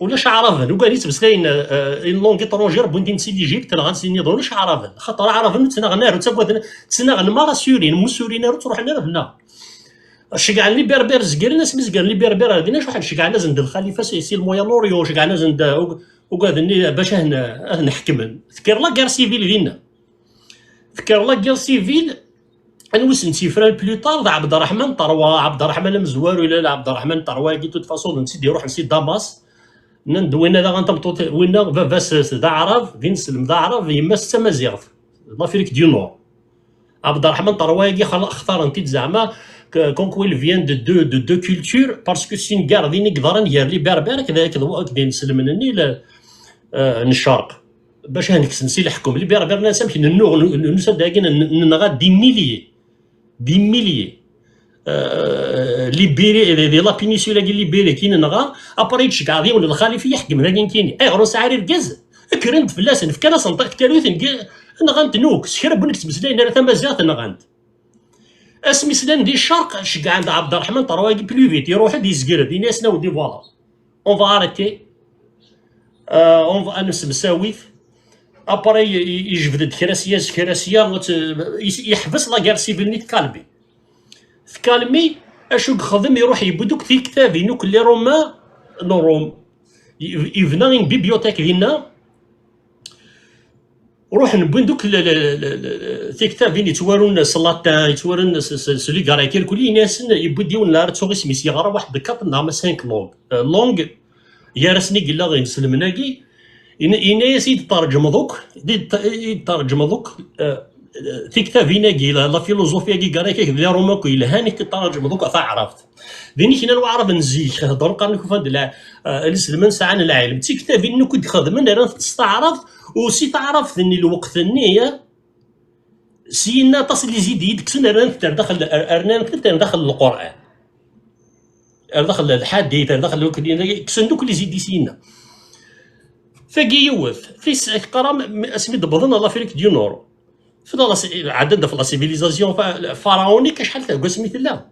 Ulac Aɛraben, ugaden yettmeslayen, euh, une langue étrangère, wwin-ten-id si l'Égypte, nɣan sin nniḍen, ulac Aɛraben. Xaṭer Aɛraben ur ttnaɣen ara, ur ttagaden, ttnaɣen merra s Surin, mu Surin ara ur ttruḥen ara dinna. Ceggɛen les Berbères, zegren, asmi zegren les Berbères ar dinna, acu ḥen ceggɛen-asen-d lxalifa si, si le Moyen-Orient, ceggɛen-asen-d, uh, ug-, ugaden-nni bac ad ten-, ad ten-ḥekmen. Tekker la guerre civile dinna. Tekker la guerre civile, anwa i sen-tt-yefran plus tard? D Ɛebderreḥman Ṭerwa, Ɛebderreḥman amezwaru, yella Ɛebderreḥman Ṭerwa-agi, de toute façon, d netta i d-iruḥen si Damas. Nnan-d winna daɣen tameṭṭut, winna baba-s d Aɛrab, d ineslem d Aɛrab, yemma-s d Tamaziɣt, d l'Afrique du Nord. Ɛebderreḥman Ṭerwa-agi xla-, xtaren-t-id zeɛma que-, comme quoi il vient de deux, de deux cultures, parce que c'est une guerre din i yeḍran gar les Berbères akked, akked, akked ineslmen-nni, le, euh, n ccerq. Bac ad ken-kksen si leḥkem. Les Berbères nnan-as amek nennuɣ, n-, n-, nusa-d dagi n-, nenɣa des milliers, des milliers. Euh, l'Ibéri-, di, di la péninsule-agi l'Ibérique i nenɣa, après i d-ceggɛeɣ yiwen lxalif i iḥekmen dagi nekkini. Ayɣer ur nesɛi ara irgazen? Kkren-d fell-asen, fkan-asen ṭ-, fkan-iten, nɣan-ten akk. S kra n win i yettmeslayen ara tamaziɣt nɣan-t. Asmi slan di ccerq, ceggɛen-d Ɛebderreḥman Ṭerwa-agi plus vite, iruḥ-d yezger-d, ini-asen awi-d, voilà. On va arrêter. Euh, on va, ad nessemsawi-t. Après, i-, i-, yejbed-d kra sya, kra sya, tt-, i-, yeḥbes la guerre civile-nni tkalmi. Tkalmi, acu yexdem, iruḥ yewwi-d akk tiktabin akk n les Romains n Rome. Yeb-, yebna une bibliothèque dinna. Ruḥen wwin-d akk le-, le-, le-, le-, tiktabin yettwarun s latin, yettwarun s, s, s les Grecs, irkelli, ini-asen, yewwi-d yiwen n la, ur ttuɣ isem-is, yeɣra waḥed quatre neɣ ma cinq langues. Euh, langue, gar-asen i yella ineslmen-agi, in-, ini-as i d-tṛeǧmeḍ akk, i d-, i d-tṛeǧmeḍ akk, euh, tiktabin-agi, la, la philosophie-agi, gar-ak akked les Romains akk yelhan, i d-tṛeǧmeḍ akk ɣer taɛrabt. Din i knan waɛraben n zik, heddren qqaren akk ufan-d la, euh, ineslmen sɛan lɛilm. D tiktabin-nni akk i d-xedmen, rran-tent s taɛrabt, u si taɛrabt-nni lweqt-nni, eh, syin aṭas n les idées i d-kksen, rran-tent ar daxel, r-, rran-tent ar daxel n Lqur'an. Ar daxel n lḥadit, ar daxel n, kksen-d akk les idées syin. Tagi yiwet. Tis, qqaren, asmi d-wwḍen ɣer l'Afrique du Nord. Fell-, ɛeddan-d ɣef la civilisation fa-, pharaonique, acḥal deg wasmi tella.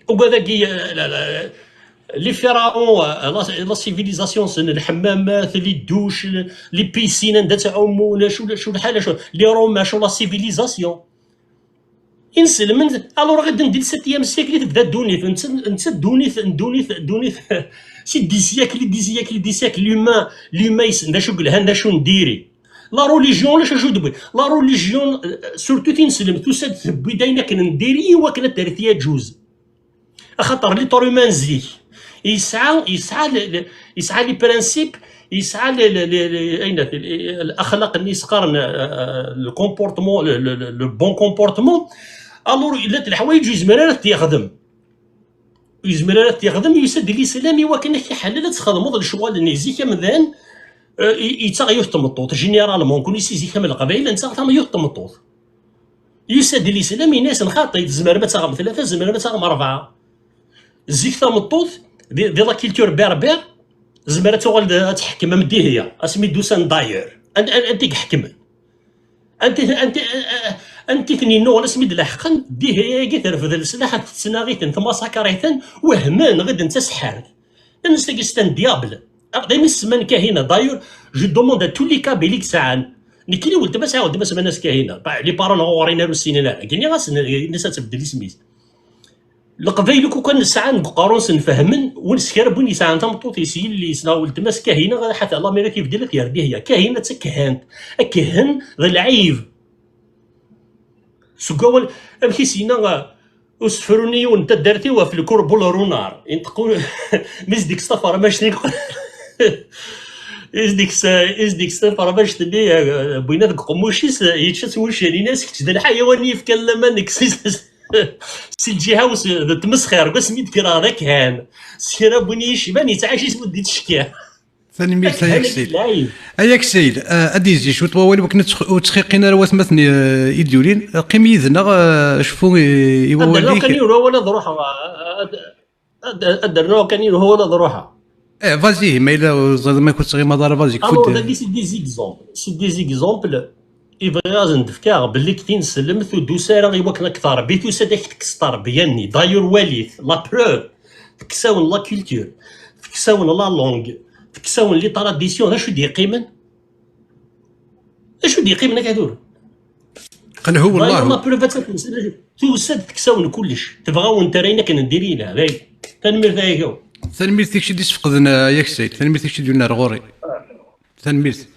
Ugad-agi, euh, la, la, les pharaons, euh, la, la civilisation, sen lḥemmamat, les douches, les piscines, anda ttɛumun, acu, acu lḥal, acu, les Romains, acu la civilisation. Inselmen, alors ɣiden di le septième siècle i tebda ddunit, netta, netta ddunit, ddunit, ddunit, si dix siècle, dix siècle, dix siècle, l'humain, l'humain yessen d acu yelhan, d acu n diri. La religion, ulac acu d-tewwi. La religion, euh, surtout tinselmt, tusa-d tewwi-d ayen akken n diri i wakken ad terr tiyaǧuz. Axaṭer l'être humain zik, yesɛa, yesɛa le, le, yesɛa les principes, yesɛa le, le, le, le, ayen, le, le, l'axlaq-nni i s-qqaren, euh, le comportement, le, le, le, le bon comportement. Alors, llant leḥwayeǧ ur yezmir ara ad t-yexdem. Ur yezmir ara ad t-yexdem, yusa-d l'islam i wakken ad k-iḥellel ad txedmeḍ lecɣal-nni. Zik amdan, euh, i, yettaɣ yiwet tmeṭṭut. Généralement, nekkni si zik am Leqbayel, nettaɣ tam yiwet tmeṭṭut. Yusa-d l'islam, yenna-yasen xaṭi, tzemrem ad taɣem tlata, tzemrem ad taɣem rebɛa. Zik tameṭṭut, di, di la culture berbère, tezmer ad tuɣal d, ad teḥkem am Dihya, asmi d-usan d'ailleurs. An-, an-, anti i iḥekmen? Anti, anti, anti ten-yennuɣen asmi d-laḥqen? Dihya-agi terfed leslaḥ, tettnaɣ-iten, tmasakar-iten, wehmen, ɣiden d taseḥḥart. Nnan-as tagi c'est un diable. Daymi semman Kahina. D'ailleurs, je demande à tous les Kabyles i yesɛan. Nekkini weltma sɛiɣ weltma semman-as Kahina. Bah, les parents ɣur-i ur ssinen ara. Gini-as, nnan-as ad tbeddel isem-is. Leqbayel akk kan sɛan deg uqerru-nsen fehmen, win s kra n win yesɛan tameṭṭut-is, yelli-s neɣ weltma-s Kahina, ɣer ḥat Lameric ibeddel ad yerr Dihya. Kahina d takehhant. Akehhen d lɛib. Seg wawal, amek i s-yenna, uh, usefru-nni yiwen n taddart-iw ɣef lkurbul runar. Inṭeq u-, mi s-d-ikkes tafermajt-nni, mi s-d-ikkes, mi s-d-ikkes tafermajt-nni, uh, wwin-as deg uqemmuc-is, uh, yečča-tt wuccen. Ini-as, kečč d lḥayawan i yefkan laman deg s-, si lǧiha-w s-, d tmesxir. Deg wasmi d-kkreɣ d akan. S kra n win i yi-icban, yettɛac isem ur d-ittcekkiɛ. Tanemmirt, ay Aksil. Ay Aksil, eh, ad d-yezzi cwiṭ wawal, wakken ur ttx-, ur ttxiqqin ara watmaten, eh, i d-yulin. Eh, qqim yid-neɣ, eh, cfu i, i wawal-ik. Ad d-rnuɣ kan yiwen wawal ad ruḥeɣ, ad, ad, ad d-rnuɣ kan yiwen wawal ad ruḥeɣ. Eh, vas-y, ma yella ur teẓriḍ ma ur tettɣimaḍ ara, vas-y, kfud. Alors, dagi, c'est des exemples. C'est des exemples. I bɣiɣ ad sen-d-fkeɣ belli deg tinsellemt ur d-tusa ara i wakken ad k-terbi, tusa-d ad k-tekkes terbiya-nni. D'ailleurs, walit, la preuve, tekkes-awen la culture, tekkes-awen la langue, tekkes-awen les traditions. D acu i d-yeqqimen? D acu i d-yeqqimen akka tura? Qelhu. D'ailleurs, wallah, la preuve ad tt-tekkes, tusa-d tekkes-awen kullec. Tebɣa-wen terra ayen akken n diri yelha. Day. Tanemmirt a Yagaw. Tanemmirt i kečč i d-isfeqden, a Aksil. Tanemmirt i kečč i d-yulin ar ɣur-i. Tanemmirt.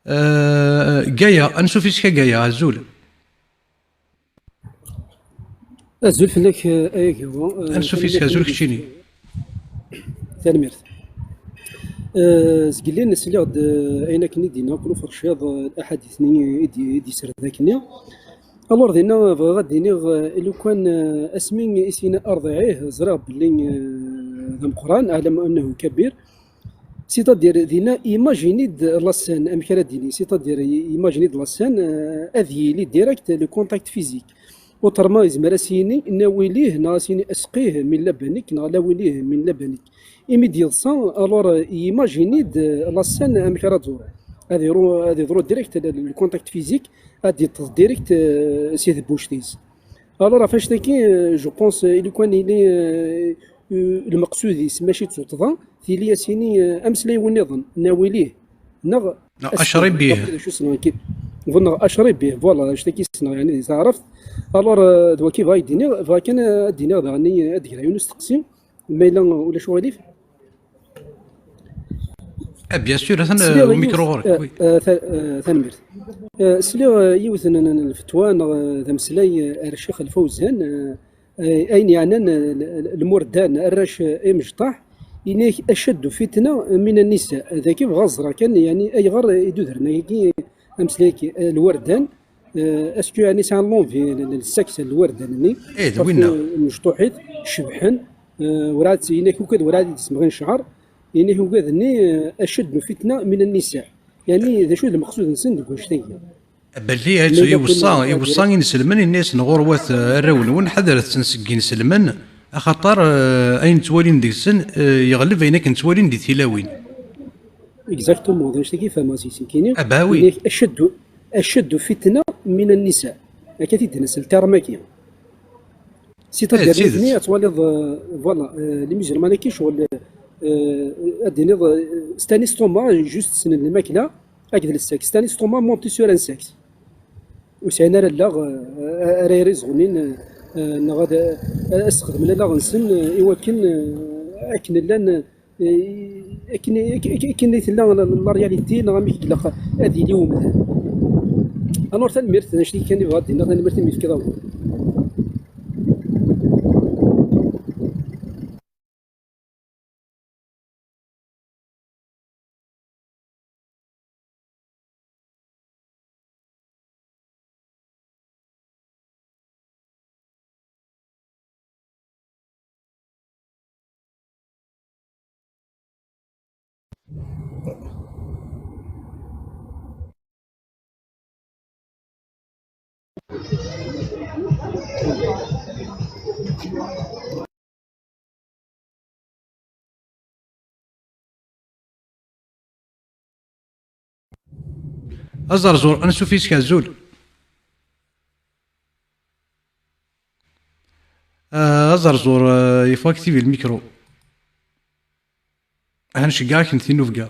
Eh, Gaya, ansuf yes-k a Gaya, azul. Azul fell-ak, eh, a Yagawa. Eh, ansuf yes-k, tanemmirt azul imi keččini. Tanemmirt. Eh, zgelli sliɣ-d, eh, ayen akken i d-yenna akk uferciḍ, eh, aḥadit-nni i d-, i d-yesred akkenni. Alors, dinna bɣiɣ ad d-iniɣ, eh, lukan, eh, asmi i s-yenna arḍiɛ-ih, ẓriɣ belli, eh, d ameqqran, أعلم أنه كبير. C'est-à-dire, dinna, imagine-d la scène, amek ara d-ini, c'est-à-dire, i-, imagine-d la scène, euh, ad yili direct le contact physique. Autrement, yezmer ad s-yini, nawil-ih, neɣ ad s-yini, asqih min labanik, neɣ nawil-ih min labanik. Imi d-yeḍsa, alors, euh, imagine-d, euh, la scène, amek ara d-ẓur. Ad iru-, ad iḍru direct le, le contact physique, ad d-iṭṭeḍ direct, euh, si tebbuct-is. Alors, ɣef annect-agi, euh, je pense, euh, i lukan yili, euh, euh, lmeqsud-is mačči d tuṭṭḍa, tili ad s-yini, euh, ameslay win nniḍen, nawil-ih, neɣ neɣ acrib-ih. D acu ssneɣ, neɣ acrib-ih, voilà, annect-agi ssneɣ, yeɛni, di taɛrabt. Alors, euh, d wagi bɣiɣ ad d-iniɣ, bɣiɣ kan ad d-iniɣ daɣen, ad d-greɣ yiwen usteqsi, ma yella ulac uɣilif. Ah, bien sûr, atan, sliɣ euh, yiwet, mikro ɣur-k, euh, oui. Euh, ta-, euh, tanemmirt. Euh, sliɣ, euh, yiwet n, n, n lfetwa neɣ, euh, d ameslay, euh, ar Ccix Lfawzan, euh, euh, ayen yeɛnan, euh, l-, l-, lmurdan, arrac, euh, imecṭaḥ, ini-ak أشد فتنة من النساء. Dagi bɣiɣ ad ẓreɣ kan, yeɛni, ayɣer i d-udren ayagi ameslay-agi, euh, lwardan, euh, est-ce que yeɛni sɛan l'envie, l-, l-, le sexe, lwardan-nni? Eh, d winna. Parce que mecṭuḥit, cebḥen, euh, werɛad, ini-ak ugad werɛad i d-ssemɣin ccɛer, ini-ak ugad-nni, euh, أشد فتنة من النساء. Yeɛni, d acu i d lmeqsud-nsen deg wannect-agi? Belli, ma yella iweṣṣa, kan iweṣṣa inselmen, yenna-yasen ɣurwat, euh, arraw-nwen, ḥadret-ten seg inselmen, axaṭer, euh, ayen ttwalin deg-sen, euh, yeɣleb ayen akken ttwalin di tilawin. Exactement, d annect-agi fehmeɣ seg-s nekkini. Ah, bah oui. Ini-ak أشد، أشد فتنة من النساء. Akka i t-id-nna s le terme-agi. C'est-à-dire, eh, d tidet, nitni ad twaliḍ, euh, voilà, euh, les musulmans-agi, ccɣel, euh, ad d-tiniḍ, euh, c'est un estomac, juste ssnen lmakla, akked le sexe. C'est un estomac monté sur un sexe. Ur sɛin ara allaɣ, euh, ara iẓunin, eh, neɣ ad, eh, ad sxedmen allaɣ-nsen, eh, i wakken, eh, akken llan, eh, akken, akken, akken i tella la, la réalité, neɣ amek i ilaq ad yili umdan. Alors, tanemmirt, d acu kan i bɣiɣ ad d-iniɣ, tanemmirt imi tefkiḍ awal. Aẓerẓur, ansuf yes-k, azul. Ah, aẓerẓur, ah, il faut activer le micro. Ah, nceggeɛ-ak n tinubga.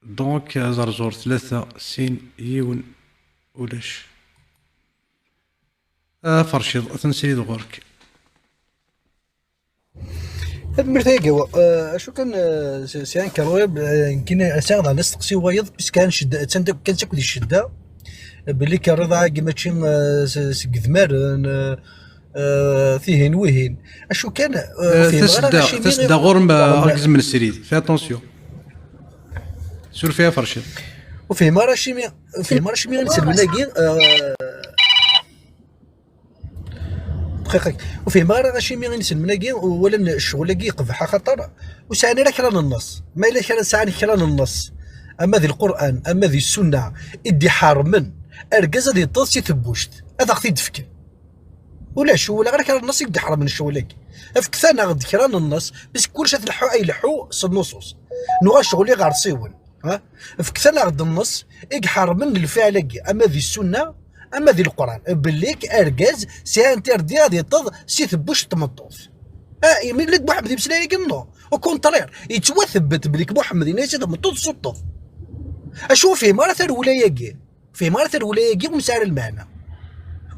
Donc, aẓerẓur, tlata, sin, yiwen, ulac. Aferciḍ, atan srid ɣur-k. Tanemmirt ay Gawa. Eh, acu kan, eh, c'est, c'est incroyable, eh, nekkini sɛiɣ daɣen asteqsi wayeḍ, puisque kan ccedda, attan kan akk di ccedda, eh, belli kan rriḍa-agi mačči, eh, s-, seg idmaren, eh, eh, tihin wihin. Acu kan, eh, ur fhimeɣ ara tasedda, acimi tasedda ɣur-m, eh, argaz n srid. Fais attention. Suref-iyi a Ferciḍ. Ur fhimeɣ ara acimi, ur fhimeɣ ara acimi inselmen-agi, eh, Dqiqa. Ur fhimeɣ ara acimi inselmen-agi walan ccɣel-agi yeqbeḥ, axaṭer ur sɛin ara kra n nneṣ. Ma yella kra sɛan kra n nneṣ, ama di Lqur'an, ama di Ssunna, i d-iḥermen argaz ad yeṭṭeḍ si tebbuct, ad aɣ-t-id-fken. Ulac, ur walaɣ ara kra n nneṣ i d-iḥermen ccɣel-agi. Fket-aneɣ-d kra n nneṣ, parce que kullec ad t-leḥḥu, ay leḥḥu s nnuṣuṣ. Nuɣal ccɣel iɣersiwen. Ha? Fket-aneɣ-d nneṣ i iḥermen lfiɛl-agi, ama di Ssunna, ama di Leqran, belli argaz c'est interdit ad yeṭṭeḍ si tebbuct n tmeṭṭut. Ah, imi la d Muḥemmed imeslay-agi, non. Au contraire, yettwathebbat belli Muḥemmed yenna-yas i tmeṭṭut suṭṭeḍ. Acu ur fhimeɣ ara tarewla-agi? Ur fhimeɣ ara tarewla-agi, ur nesɛi ara lmeɛna.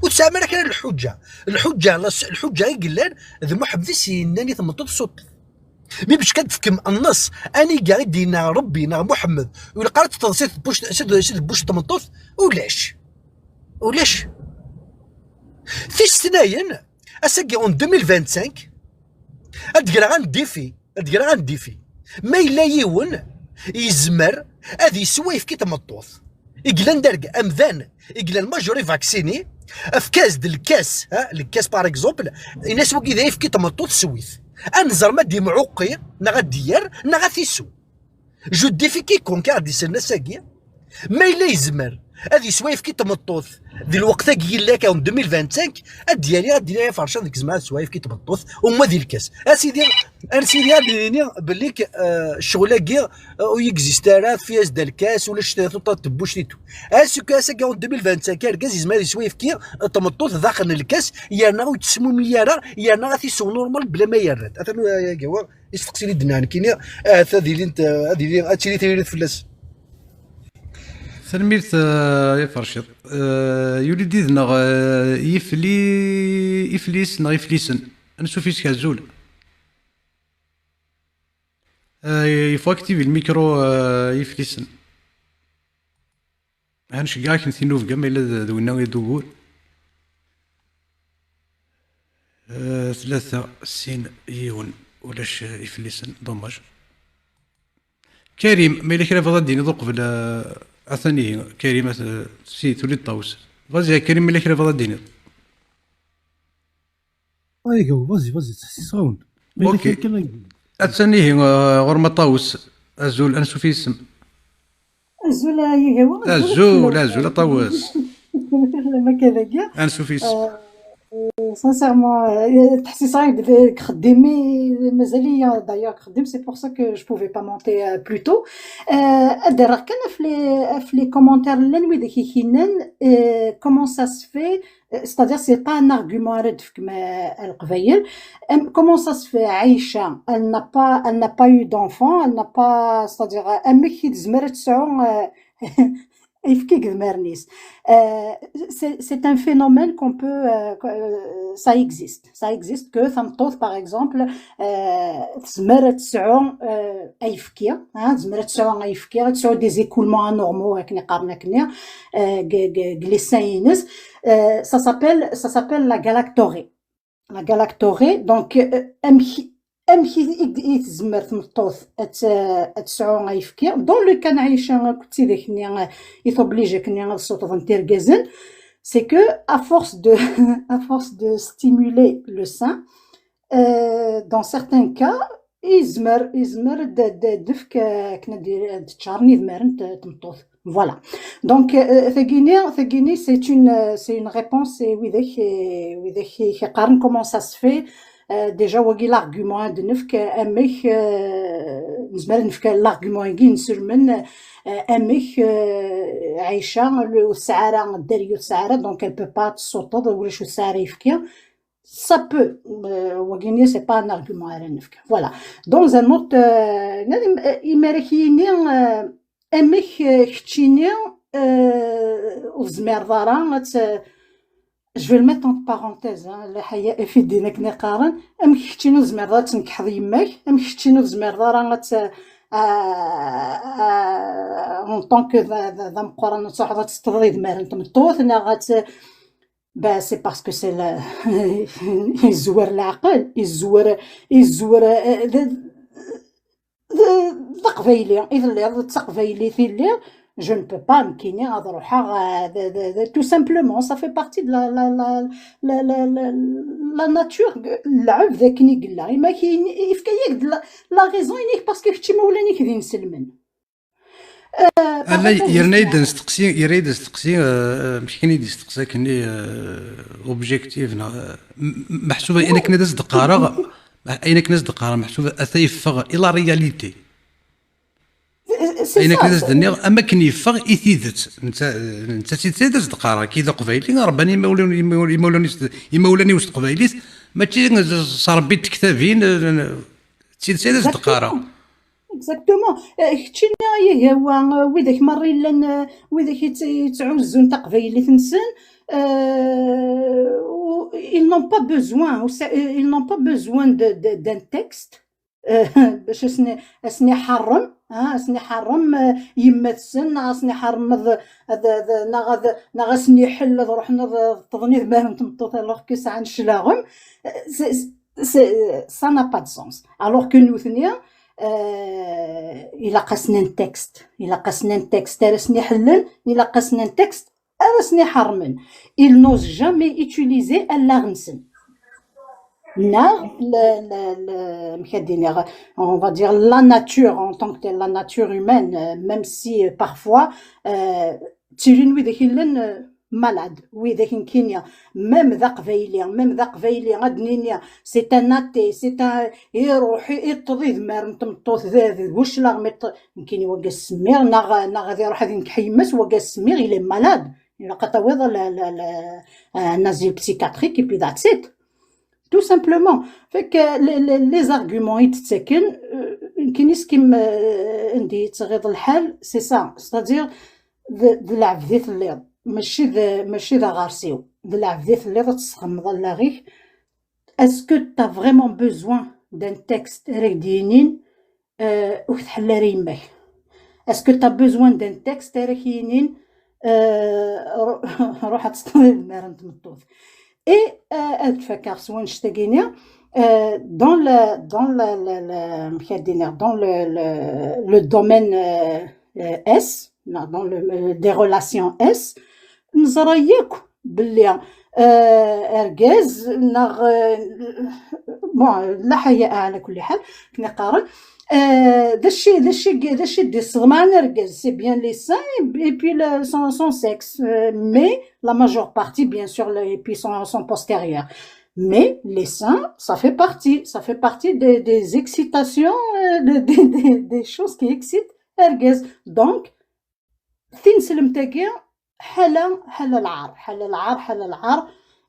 Ur tesɛam ara kra n lḥuǧǧa. Lḥuǧǧa, la, lḥuǧǧa i yellan d Muḥemmed i s-yennan i tmeṭṭut suṭṭeḍ. Mi bac kan tefkem nneṣ, aniga i d-yenna Rebbi neɣ Muḥemmed, ur ilaq ara ad teṭṭeḍ si tebbuct, si, si tebbuct n tmeṭṭut? Ulac. Ulac. Tis tnayen, ass-agi en deux mille vingt-cinq, ad d-greɣ un défi, ad d-greɣ un défi. Ma yella yiwen yezmer ad yeswa ayefki i tmeṭṭut, i yellan d arg-, amdan, i yellan majeur i vaccini, efk-as-d lkas, ha, lkas par exemple, in-as wagi d ayefki n tmeṭṭut, sew-it. Ad nẓer ma ad d-imɛuqqi, neɣ ad d-yerr, neɣ ad t-isew. Je défie quiconque i ɣ-d-isellen ass-agi, ma yella yezmer ad yeswa ayefki n tmeṭṭut di lweqt-agi yella akka en deux mille vingt-cinq, ad d-yali, ad d-yali afercan deg tzemra ad teswa ayefki n tmeṭṭut, uma di lkas. A sidi, a sidi, ad d-nini belli k-, eh, ccɣel-agi, eh, ur yegzist ara, fi as-d alkas, ulac tuṭṭa n tebbuct i tu. Ass-, ass-agi en deux mille vingt-cinq, argaz yezmer ad yeswa ayefki n tmeṭṭut daxel n lkas, yerna ur yettesmumi ara, yerna ad t-isew normal bla ma yerra-d. Atan, eh, agi wa, isteqsi-nni d-nnan nekkini, ahat ad ilint, eh, ad ili, ad tili tririt fell-as. Tanemmirt, eh, ay Ferciḍ. Eh, yuli-d yid-neɣ, eh, Yifli, Iflisen neɣ Iflisen. Ansuf yes-k, azul. Eh, il faut activer le micro, eh, Iflisen. Ha, nceggeɛ-ak n tinubga, ma yella d, d winna i d ugur. Eh, tlata, sin, yiwen, ulac, eh, Iflisen, dommage. Karim, ma yella kra bɣiḍ ad d-tiniḍ uqbel, eh, atan ihi, Karim, at-, si, tuli Ṭawes. Vas-y a Karim, ma yella kra bɣiḍ ad d-tiniḍ. Aygo, vas-y, vas-y, c'est sound. Ma yella kra kan, aygo. Attan ihi, eh, ɣur-m a Ṭawes. Azul, ansuf yes-m. Azul a Yihiwa, azul, azul, azul a Ṭawes. Lama akka dagi. Ansuf yes-m. Euh, sincèrement, euh, ttḥessiseɣ-ak-d deg xeddim-i, mazal-iyi d'ailleurs deg xeddim, c'est pour ça que je pouvais pas monter, euh, plus tôt. Euh, ad d-rreɣ kan ɣef les, ɣef les commentaires llan widak i k-yennan, euh, comment ça se fait, euh, c'est-à-dire c'est pas un argument ara d-tefkem, euh, à Leqbayel. Em, comment ça se fait, Aïcha, elle n'a pas, elle n'a pas eu d'enfant, elle n'a pas, c'est-à-dire, euh, amek i tezmer ad tesɛu, euh, Ayefki deg idmaren-is. Euh, c'est, c'est un phénomène qu'on peut, euh, que- euh, ça existe. Ça existe que tameṭṭut, par exemple, euh, tezmer ad tesɛu, euh, ayefki, hein, tezmer ad tesɛu ayefki, ad tesɛu des écoulements anormaux, akken i qqaren akkenni, euh, deg, deg, deg les seins-ines. Euh, ça s'appelle, ça s'appelle la galactorrhée. La galactorrhée, donc, euh, amek, amek i, i, i tezmer tmeṭṭut ad t-, ad tesɛu ayefki? Dans le cas n Aïcha, akked tidak-nni, euh, i t-oblige akkenni ad ssuṭṭḍent irgazen, c'est que à force de, à force de stimuler le sein, euh, dans certains cas, yezmer, yezmer d, d, d-efk, euh, akken ad d-, ad d-ččaren idmaren n t-, tmeṭṭut. Voilà. Donc, euh, tagini, tagini, c'est une, euh, c'est une réponse, et widak, et widak i qqaren comment ça se fait. Euh, déjà, wagi l'argument ad nefk, euh, amek, euh, nezmer ad nefk l'argument-agi inselmen, euh, amek, euh, Aïcha, le, ur tesɛi ara, Darius ur tesɛi ara, donc elle peut pas tessuṭṭeḍ, ulac ur tesɛi ara ayefki. Ça peut, euh, wagini, c'est pas un argument ara nefk. Voilà. Dans un autre, euh, imar ak-yini, euh, amek, euh, keččini, euh, ur tezmireḍ ara ad t-, je vais le mettre entre parenthèses, hein, la haya fi ddin akken i qqaren, amek keččini ur tezmireḍ ara ad tnekkḥeḍ yemma-k, amek keččini ur tezmireḍ ara ad t-, euh, euh, en tant que d, d, d ameqqran ad truḥeḍ ad tesṭṭḍeḍ idmaren n tmeṭṭut, neɣ ad t-, bah, c'est parce que c'est la, yezwer leɛqel, yezwer, yezwer, euh, d, d, d aqbayli i telliḍ, d taqbaylit i lliɣ, je ne peux pas, nekkini, ad ruḥeɣ, euh, d, d, d, tout simplement, ça fait partie de la, la, la, la nature, lɛebd akken i yella. Imak yefka-yak-d la, la raison, inik, parce que kečč imawlan-ik d inselmen. Euh, parenthèse, yerna-yi-d asteqsi, yerna-yi-d asteqsi, euh, amek kan i d-isteqsa akkenni, euh, objectif, neɣ, euh, m-, m-, meḥsub ayen akken ad as-d-qqareɣ, ayen akken ad as-d-qqareɣ, meḥsub ata yeffeɣ i la réalité. C'est, c'est ayen akken ça, ad as-d-nniɣ, am akken yeffeɣ i tidet. Netta, netta si d-, si d-as-d-qqareɣ, ki d aqbayli, rebban imawlan, imawlan, imawlan-is, imawlan-iw s teqbaylit, mačči s rebbi n tektabin, euh, d tidet ad as-d-qqareɣ. Exactement. Euh, keččini ay agawa, euh, widak merra yellan, euh, widak yett-, yettɛuzzun taqbaylit-nsen, euh, u-, ils n'ont pas besoin, ou ça, euh, ils n'ont pas besoin de, de, d'un texte, euh, bac ad sen-, ad sen-iḥerrem, hein, ad sen-iḥerrem, euh, yemma-tsen, neɣ ad sen-iḥerrem ad, ad, ad, neɣ ad, neɣ ad sen-iḥell ad ruḥen ad ṭṭḍen idmaren n tmeṭṭut, alors que sɛan cclaɣem. Euh, c'est, c'est, ça n'a pas de sens. Alors que nutni, euh, ilaq-asen un texte. Ilaq-asen un texte ara sen-iḥellen, ilaq-asen un texte ara sen-iḥermen. Ils n'osent jamais utiliser allaɣ-nsen. Neɣ, le, le, le, amek ad d-iniɣ, on va dire la nature en tant que telle, la nature humaine, euh, même si, euh, parfois, euh, ttilin widak yellan, euh, malade, widak nekkini, même d aqbayli, même d aqbayli, ad d-nini, c'est un athée, c'est un, iruḥ, i-, iṭṭeḍ idmaren n tmeṭṭut, d, d, d waclaɣ, mi ṭ-, nekkini wagi ad s-semmiɣ, neɣ, neɣ ad iruḥ ad inkeḥ yemma-s, wagi ad s-semmiɣ, il est malade. Ilaq ad tawiḍ la, la, la, un asile psychiatrique, et puis that's it. Tout simplement. Fait que les, les, les arguments i d-ttaken, euh, nekkini s kim, euh, anda yettɣiḍ lḥal, c'est ça. C'est-à-dire, d, d lɛebd i telliḍ, mačči d, mačči d aɣersiw. D lɛebd i telliḍ, ad tesxemmeḍ allaɣ-ik. Est-ce que t'as vraiment besoin d'un texte ara k-d-yinin, euh, ur k-tḥelli ara yemma-k? Est-ce que t'as besoin d'un texte ara k-yinin, euh, ru-, ruḥ ad teṭṭeḍ idmaren n tmeṭṭut? Et, euh, ad k-fakeɣ s wannect-agi-ni, euh, dans le, dans le, le, le, amek ad d-iniɣ, dans le, le, le domaine, euh, euh, S, non, dans le, le, des relations S, neẓra yakk belli, euh, argaz neɣ, euh, bon, la haya ɛla kulli ḥal, akken i qqaren, euh, d acu, d acu, d acu i d-yesseḍmaɛen argaz, c'est bien les seins et puis le, son, son sexe, euh, mais la majeure partie, bien sûr, le, et puis son, son postérieur. Mais les seins, ça fait partie, ça fait partie des, des excitations, euh, de, des, des, des choses qui excitent argaz. Donc, tineslemt-agi, ḥala, ḥala lɛar, ḥala lɛar, ḥala lɛar.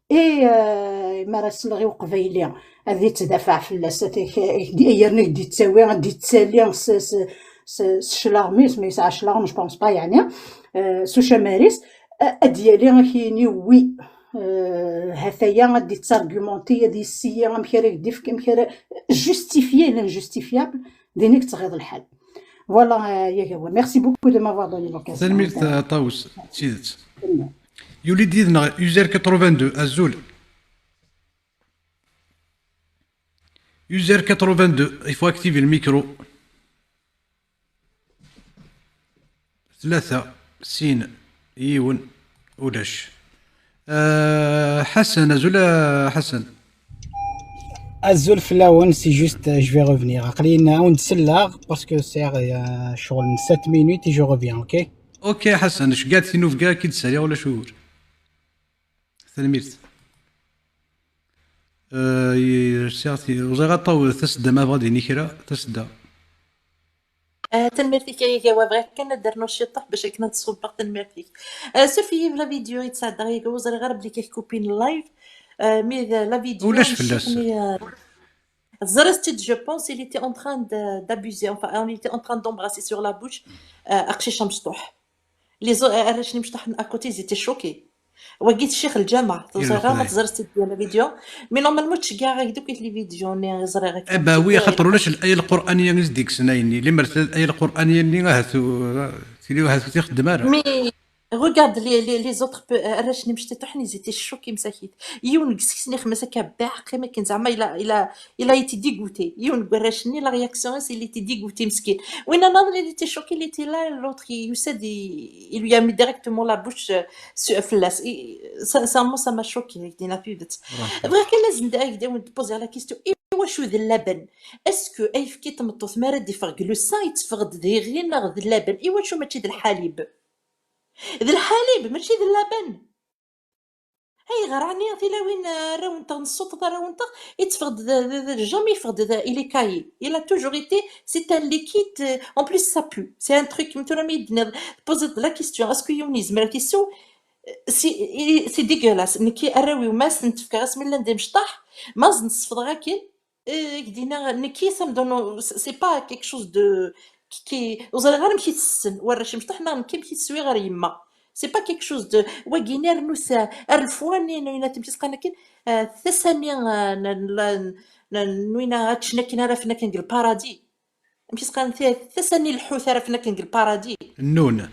Et, euh, mi ara sleɣ i uqbayli, ad yettdafaɛ fell-as, ad t-, yerna ad d-yettawi, ad d-yettali s, s, s, s cclaɣem-is, ma yesɛa cclaɣem, je pense pas, yeɛni, euh, s ucamar-is, a-, ad d-yali ad k-yini oui. Euh, hataya ad d-yettargumenté, ad yessiyi amek ara k-d-ifk, amek ara justifier l'injustifiable, din i yettɣiḍ lḥal. Voilà, euh, ya Gawa. Merci beaucoup de m'avoir donné l'occasion. Tanemmirt, euh, a Ṭawes, d tidet. Yuli-d yid-neɣ user quatre-vingt-deux, azul. User quatre-vingt-deux, il faut activer le micro. Tlata, sin, yiwen, ulac. Euh, Ḥasan, azul a Ḥasan. Azul fell-awen, c'est juste, euh, je vais revenir. Aql-i n-, awen-d-selleɣ, parce que c'est, euh, ccɣel n sept minutes et je reviens, ok? Ok, Ḥasan, ceggeɛ-d tinubga, ad k-id-ssariɣ, ulac ugur. Tanemmirt. Euh, y-, rsiɣ ti-, ur ẓriɣ aṭaw tasedda ma bɣa d-ini kra, tasedda. Ah, tanemmirt-ik a Igawa, bɣiɣ kan ad d-rnuɣ ciṭuḥ bac akken ad ṣubbeɣ, tanemmirt-ik. Ah, suf-iyi la vidéo i d-sɛeddaɣ, Igawa, ur ẓriɣ ara belli k-kupin live. Ah, mi d la vidéo ulac fell-as. Teẓriḍ-tt-id, je pense, il était en train de, d'abuser, enfin, il était en train d'embrasser sur la bouche, ah, aqcic amecṭuḥ. Les autres, arrac-nni mecṭuḥen à côté, ils étaient choqués. Wagi d ccix lǧameɛ, teẓriḍ ma teẓriḍ-tt-id la vidéo. Mais normalement, ttceggiɛeɣ-ak-d akk les vidéos-nni, ẓriɣ-ak. Eh ben oui, axaṭer ulac l'aya lqur'aniya i s-d-yekksen ayenni. Limer l'aya lqur'aniya-nni ahat, uh, tili ahat ur t-ixeddem ara. Mais regarde les, les, les autres pe-, arrac-nni mecṭuḥen, ils étaient choqués msakit. Yiwen deg-sen ixemmem-as akka beɛq, am akken zeɛma il a, il a, il a été dégoûté. Yiwen deg warrac-nni, la réaction-is, il était dégoûté, meskin. Winna nniḍen, il était choqué, il était là, l'autre, il, yusa-d, il, il lui a mis directement la bouche, euh, su-, fell-as. I, sincèrement, ça m'a choqué, ak-d-iniɣ tidet. Bɣiɣ kan ad zen-, ak-d-, ad wen-d-poser la question, iwacu d llaben? Est-ce que ayefki n tmeṭṭut mi ara d-iffeɣ deg le sein, yetteffeɣ-d d iɣi neɣ d llaben? Iwacu mačči d lḥalib? D lḥalib, mačči d llaben. Ayɣer ɛni tilawin, euh, arraw-nteɣ, nessuṭṭeḍ arraw-nteɣ, yetteffeɣ-d d, d, d, jamais yetteffeɣ-d d, il est caillé. Il a toujours été, c'est un liquide, euh, en plus ça pue. C'est un truc, mi tura mi yi-d-tenniḍ, tpoziḍ-d la question, est-ce que yiwen yezmer ad t-isew? Euh, c'est, c'est dégueulasse. Nekki arraw-iw ma asen-d-fkeɣ asmi llan d imecṭaḥ, ma asen-d-sefḍeɣ akken, euh, ak-d-iniɣ, nekki, ça me donne, c'est pas quelque chose de, qui, qui, ur ẓriɣ ara amek i t-ssen warrac imecṭaḥ, neɣ nekki amek i t-swiɣ ar yemma. C'est pas quelque chose de, wagi-nni rnu s, ar lefwani, n, n, n, n, n, n, tasa-nni, euh, n, n, n, n, n, wina ad ččen akken ara fen akken deg lparadis. Amek i s-qqaren ti-, tasa-nni n lḥut ara fen akken deg lparadis. Nnun.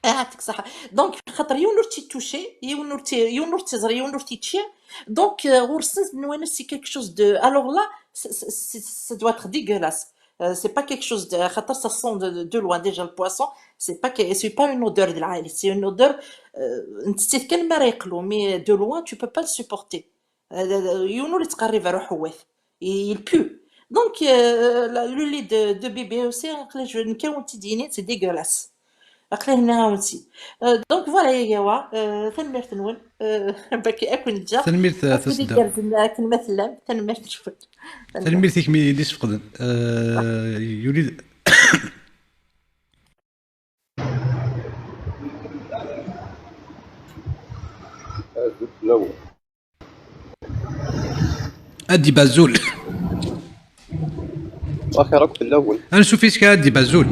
Ah, yeɛṭik ṣṣeḥḥa. Donc, xaṭer yiwen ur tt-itouché, yiwen ur tt-, yiwen ur tt-iẓri, yiwen ur tt-ičči. Donc, euh, ɣur-sen, nwan c'est quelque chose de, alors là, c'est, c'est, c'est, ça doit être dégueulasse. Euh, c'est pas quelque chose de, xaṭer ça sent de, de, de loin déjà le poisson, c'est pas que, c'est pas une odeur de lɛali, c'est une odeur, euh, n tsettit kan mi ara yeqlu, mais de loin, tu peux pas le supporter. Euh, yiwen ur yettqerrib ar uḥewwat. Il pue. Donc, euh, la, le lait de, de bébé aussi, aql-i je, nekk ad wen-t-id-yini, c'est dégueulasse. Aql-i nniɣ-awen-t-id. Euh, donc voilà, ya Igawa, euh, tanemmirt-nwen. Euh, baki ad ken-ǧǧeɣ. Tanemmirt, euh, a Tasedda. Igerrzen akken ma tellam, tanemmirt-nwen. Tanemmirt i kemm i d-isfeqden. Euh, yuli-d. Adib, azul. Axir akk fell-awen. Ansuf yes-k a Adib, azul.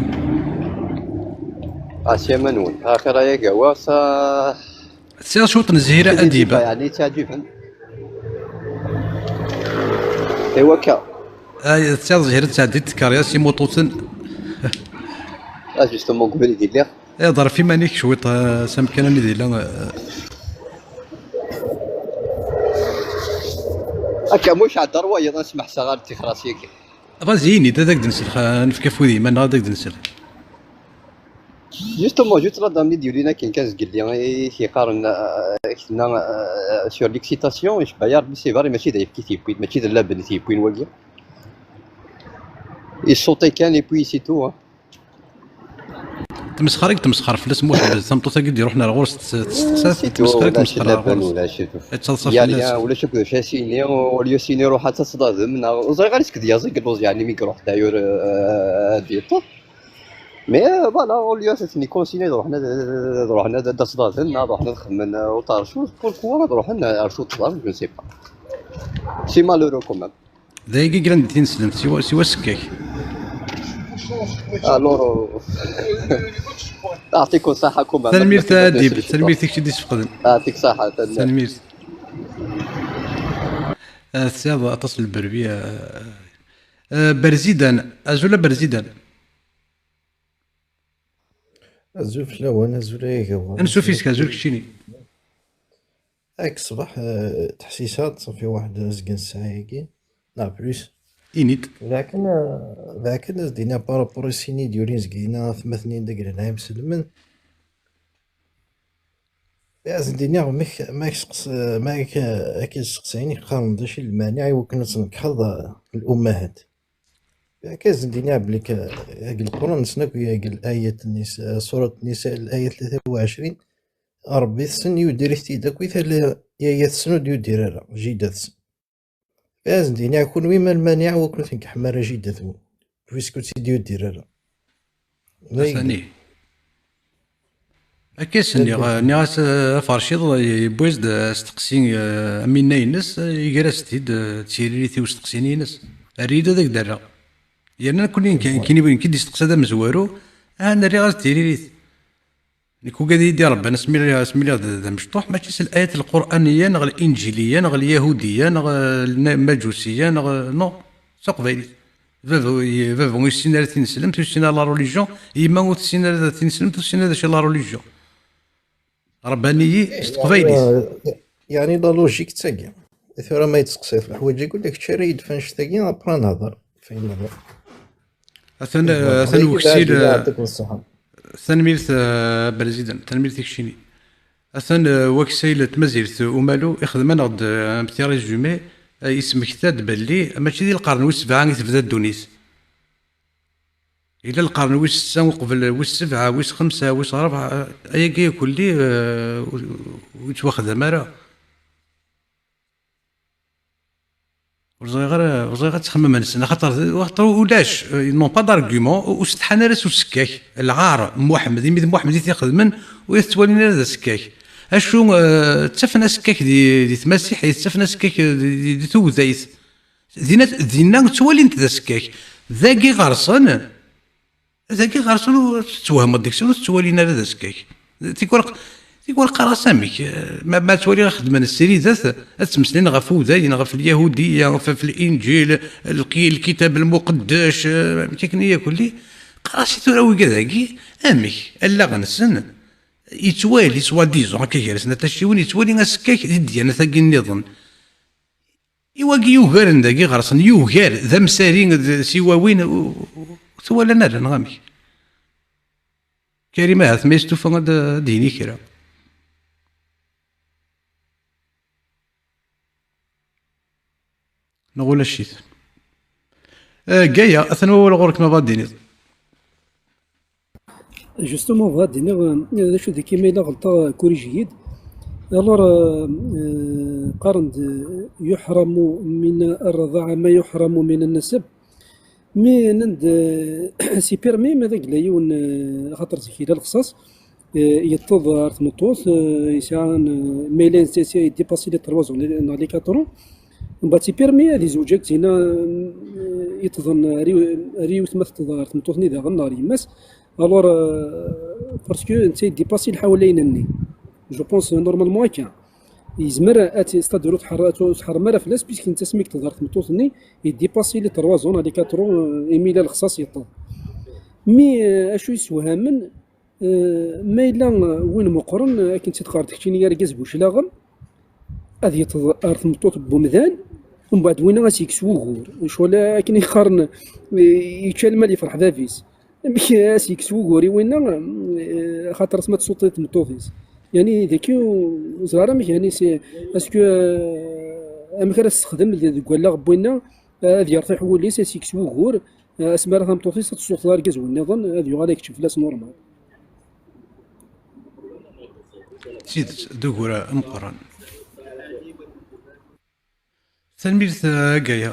Ɛassima-nwen. Axir ay Agawa, sa tesɛiḍ cwiṭ n zzhir a Adib. Yeɛni, yettɛeǧǧiben. Iwa akka. Ay, tesɛiḍ zzhir ad tɛeddiḍ tkeryas imuṭuten. Ah, justement, deg ubrid i lliɣ. Iḍer ɣef iman-ik cwiṭ, ah, s amkan anida yella, ah. Akka, muc ɛedder wayeḍ, ad smeḥseɣ ɣer tixras-agi. Vas-y, ini-d, ad ak-d-nselx, ah, nefk afud i iman-nneɣ, ad ak-d-nselx. Justement, juste la dame i d-yulin akken kan zgelli, i t-yeqqaren, ah, i k-tenna, ah, sur l'excitation, icebba-yi Rebbi, c'est vrai, mačči d ayefki i t-yewwin, mačči d llaben i t-yewwin wagi. Yessuṭi kan, et puis c'est tout, hein. Tmesxer i yetmesxer fell-as Muḥend, tameṭṭut-agi d-iruḥen ar ɣur-s, testeqsa-t, tmesxer i yetmesxer ar ɣur-s. Yettaḍsa fell-as. Ulac akk d acu as-yini, au lieu as-yini ruḥ ad taseḍ adem, neɣ ur ẓriɣ ara est-ce que d yaẓ i yelluẓ, yeɛni, mi iruḥ d'ailleurs, euh, ad yeṭṭef. Mais, euh, voilà, au lieu ad ten-ikonsinyi ad ruḥen ad, ad ruḥen ad, ad aseḍ adem, neɣ ad ruḥen ad xedmen, euh, autre chose, pourquoi ad ruḥen ar tuṭṭḍa, je ne sais pas. C'est malheureux quand même. D ayagi i yellan di tineslemt, siwa, siwa sekkak. Alors, euh, يعطيكم الصحة كوما. Tanemmirt a Adib, tanemmirt i kečč i d-isfeqden. يعطيك الصحة. Tanemmirt. Ah, tesɛiḍ aṭas n lberbi, ah, ah, Berzidan. Azul a Berzidan. Azul fell-awen, azul a Agawa. Ansuf yis-k, azul keččini. Ak ṣṣbeḥ, eh, ttḥessiseɣ-d ṣafi waḥed azgen ssaɛa-agi, neɣ plus. Ini-d. Dakken, eh, dakken ad d-iniɣ par rapport i sin i d-yurin zgina atmaten-in d agranay imselmen. Ad d-iniɣ mek, ma k-seqs-, ma k-, ak-d-seqsayen i qqaren d acu i lmaniɛ i wakken ad tnekḥeḍ, eh, l'ummahat. Akka ad d-iniɣ belli k-, deg Lquran nessen akk deg l'ayat n Nisa, surat Nisa, l'ayat tlata u ɛecrin, Ṛebbi tessen yuddir-it-id akk i tala yaya-tsen ur d-yuddir ara jida-tsen. Ad d-iniɣ kunwi ma lmaniɛ wakken ur tnekḥem ara jida-twen, puisque ur tt-id-yuddir ara. Atan ih. Akka i s-nniɣ, nniɣ-as, eh, aferciḍ, eh, yewwi-as-d asteqsi, eh, am winna-ines, eh, iger-as-t-id, eh, d tiririt i usteqsi-nni-ines. Err-iyi-d ad ak-d-rreɣ. Yerna nekkni, nekkni, nekkni i d-isteqsa d amezwaru, ah, nerra-as-d tiririt. Nekk ugad i yi-d irebban asmi lliɣ, asmi lliɣ d, d amecṭuḥ, mačči s l'ayat lquraniya neɣ l'inǧiliya neɣ lyahudiya neɣ, eh, lmaǧusiya neɣ, eh, non, s teqbaylit. Baba, baba ur yessin ara tineslemt, ur yessin ara la religion, yemma ur tessin ara tineslemt, ur tessin ara d acu la religion. Rebban-iyi s teqbaylit. Yeɛni la logique d tagi. Tura ma yettseqsay ɣef leḥwayeǧ-agi, ula kečč ara yi-d-f annect-agi, après ad nehder. Atan, atan weksil, yeɛṭikum ṣṣeḥḥa. Tanemmirt, eh, a Berzidan, tanemmirt i keččini. Atan, eh, waksayl n tmazirt umalu ixdem-aneɣ-d, eh, un petit résumé, eh, yesmekta-d belli mačči di lqern wis sebɛa i tebda ddunit. Yella lqern wis setta uqbel wis sebɛa, wis xemsa, wis ṛebɛa, eh, ayagi kulli, eh, ur, ur yettwaxdam ara. Ur ẓriɣ ara, ur ẓriɣ ad ttxemmimen-sen, axaṭer, axaṭer ulac, euh, ils n'ont pas d'argument, ur, ur setḥan ara s usekkak. Lɛar n Muḥemmed, imi d Muḥemmed i t-ixedmen, ur t-ttwalin ara d asekkak. Acu, euh, ttafen asekkak di, di tmasiḥit, ttafen asekkak di, di, di tugdayt. Dinna, dinna ttwalin-t d asekkak. Dagi ɣer-sen, Dagi ɣer-sen ur tettwehmeḍ deg-sen, ur tettwalin ara d asekkak. Tikwal, tikwal qqareɣ-as amek, eh, ma, ma ttwaliɣ xedmen ssiridat, ad ttmeslayen ɣef udayen, ɣef lyahudiya, ɣef, ɣef linǧil, lqi-, lkitab lmuqeddac, eh, amek akken i yakulli. Qqareɣ-as i tura wigad-agi, amek allaɣ-nsen yettwali, soi-disant, akka gar-sen, a taciwin, yettwali asekkak di ddyanat-agi nniḍen. I wagi yugaren dagi ɣer-sen, yugar d amsari d siwawin, u-, u-, ur t-walan ara, neɣ amek? Karim, ahat ma yestufa ad, ad d-yini kra. Neɣ ulac-it. Eh, Gaya, atan wawal ɣur-k ma bɣa d-tiniḍ. Justement, bɣiɣ ad d-iniɣ, eh, d acu deg-i ma yella ɣelṭeɣ, eh, corrige-iyi-d. Alors, eh, eh, qqaren-d, eh, يحرم من الرضاعة ما يحرم من النسب. Mi nnan-d, eh, c'est permis, ma d yella yiwen, eh, axaṭer zik yella lexṣaṣ, eh, yeṭṭeḍ ar tmeṭṭut, eh, yesɛa, eh, ma yella yedipasi les trois ans neɣ les quatre ans, mbeɛd c'est permis ad izweǧ ak tina, eh, yeṭṭḍen ar yiw-, ar yiwet ma teṭṭeḍ ar tmeṭṭut-nni daɣen neɣ ar yemma-s. Alors, euh, parce que netta yedipasi lḥawalayen-nni. Je pense normalement akka. Yezmer ad t-, c'est-à-dire ur tḥer-, ur tḥerrem ara fell-as, puisque netta asmi yeṭṭeḍ ar tmeṭṭut-nni, yedipasi les trois ans, les quatre ans, euh, imi yella lexṣaṣ yeṭṭeḍ. Mi, euh, acu yessewhamen, euh, ma yella, euh, win meqqren, euh, akken tt-id-qqaren keččini argaz bu cclaɣem, ad yeṭṭeḍ ar tmeṭṭut n wemdan, umbeɛd winna ad s-yekkes wugur. Ccɣel akken i qqaren, eh, yečča lmal yefreḥ bab-is. Amek ad s-yekkes wugur i winna, eh, xaṭer asma tsuṭṭeḍ tmeṭṭut-is? Yani, daki ur ẓriɣ ara amek, yani, c'est, est-ce que, eh, amek ara s-texdem de-, deg wallaɣ n winna, eh, ad yertiḥ wul-is, ad s-yekkes wugur, eh, asmi ara tameṭṭut-is ad tsuṭṭeḍ argaz win nniḍen, ad yuɣal ad yečč fell-as normal. D tidet, d ugur ameqqran. Tanemmirt, eh, a Gaya.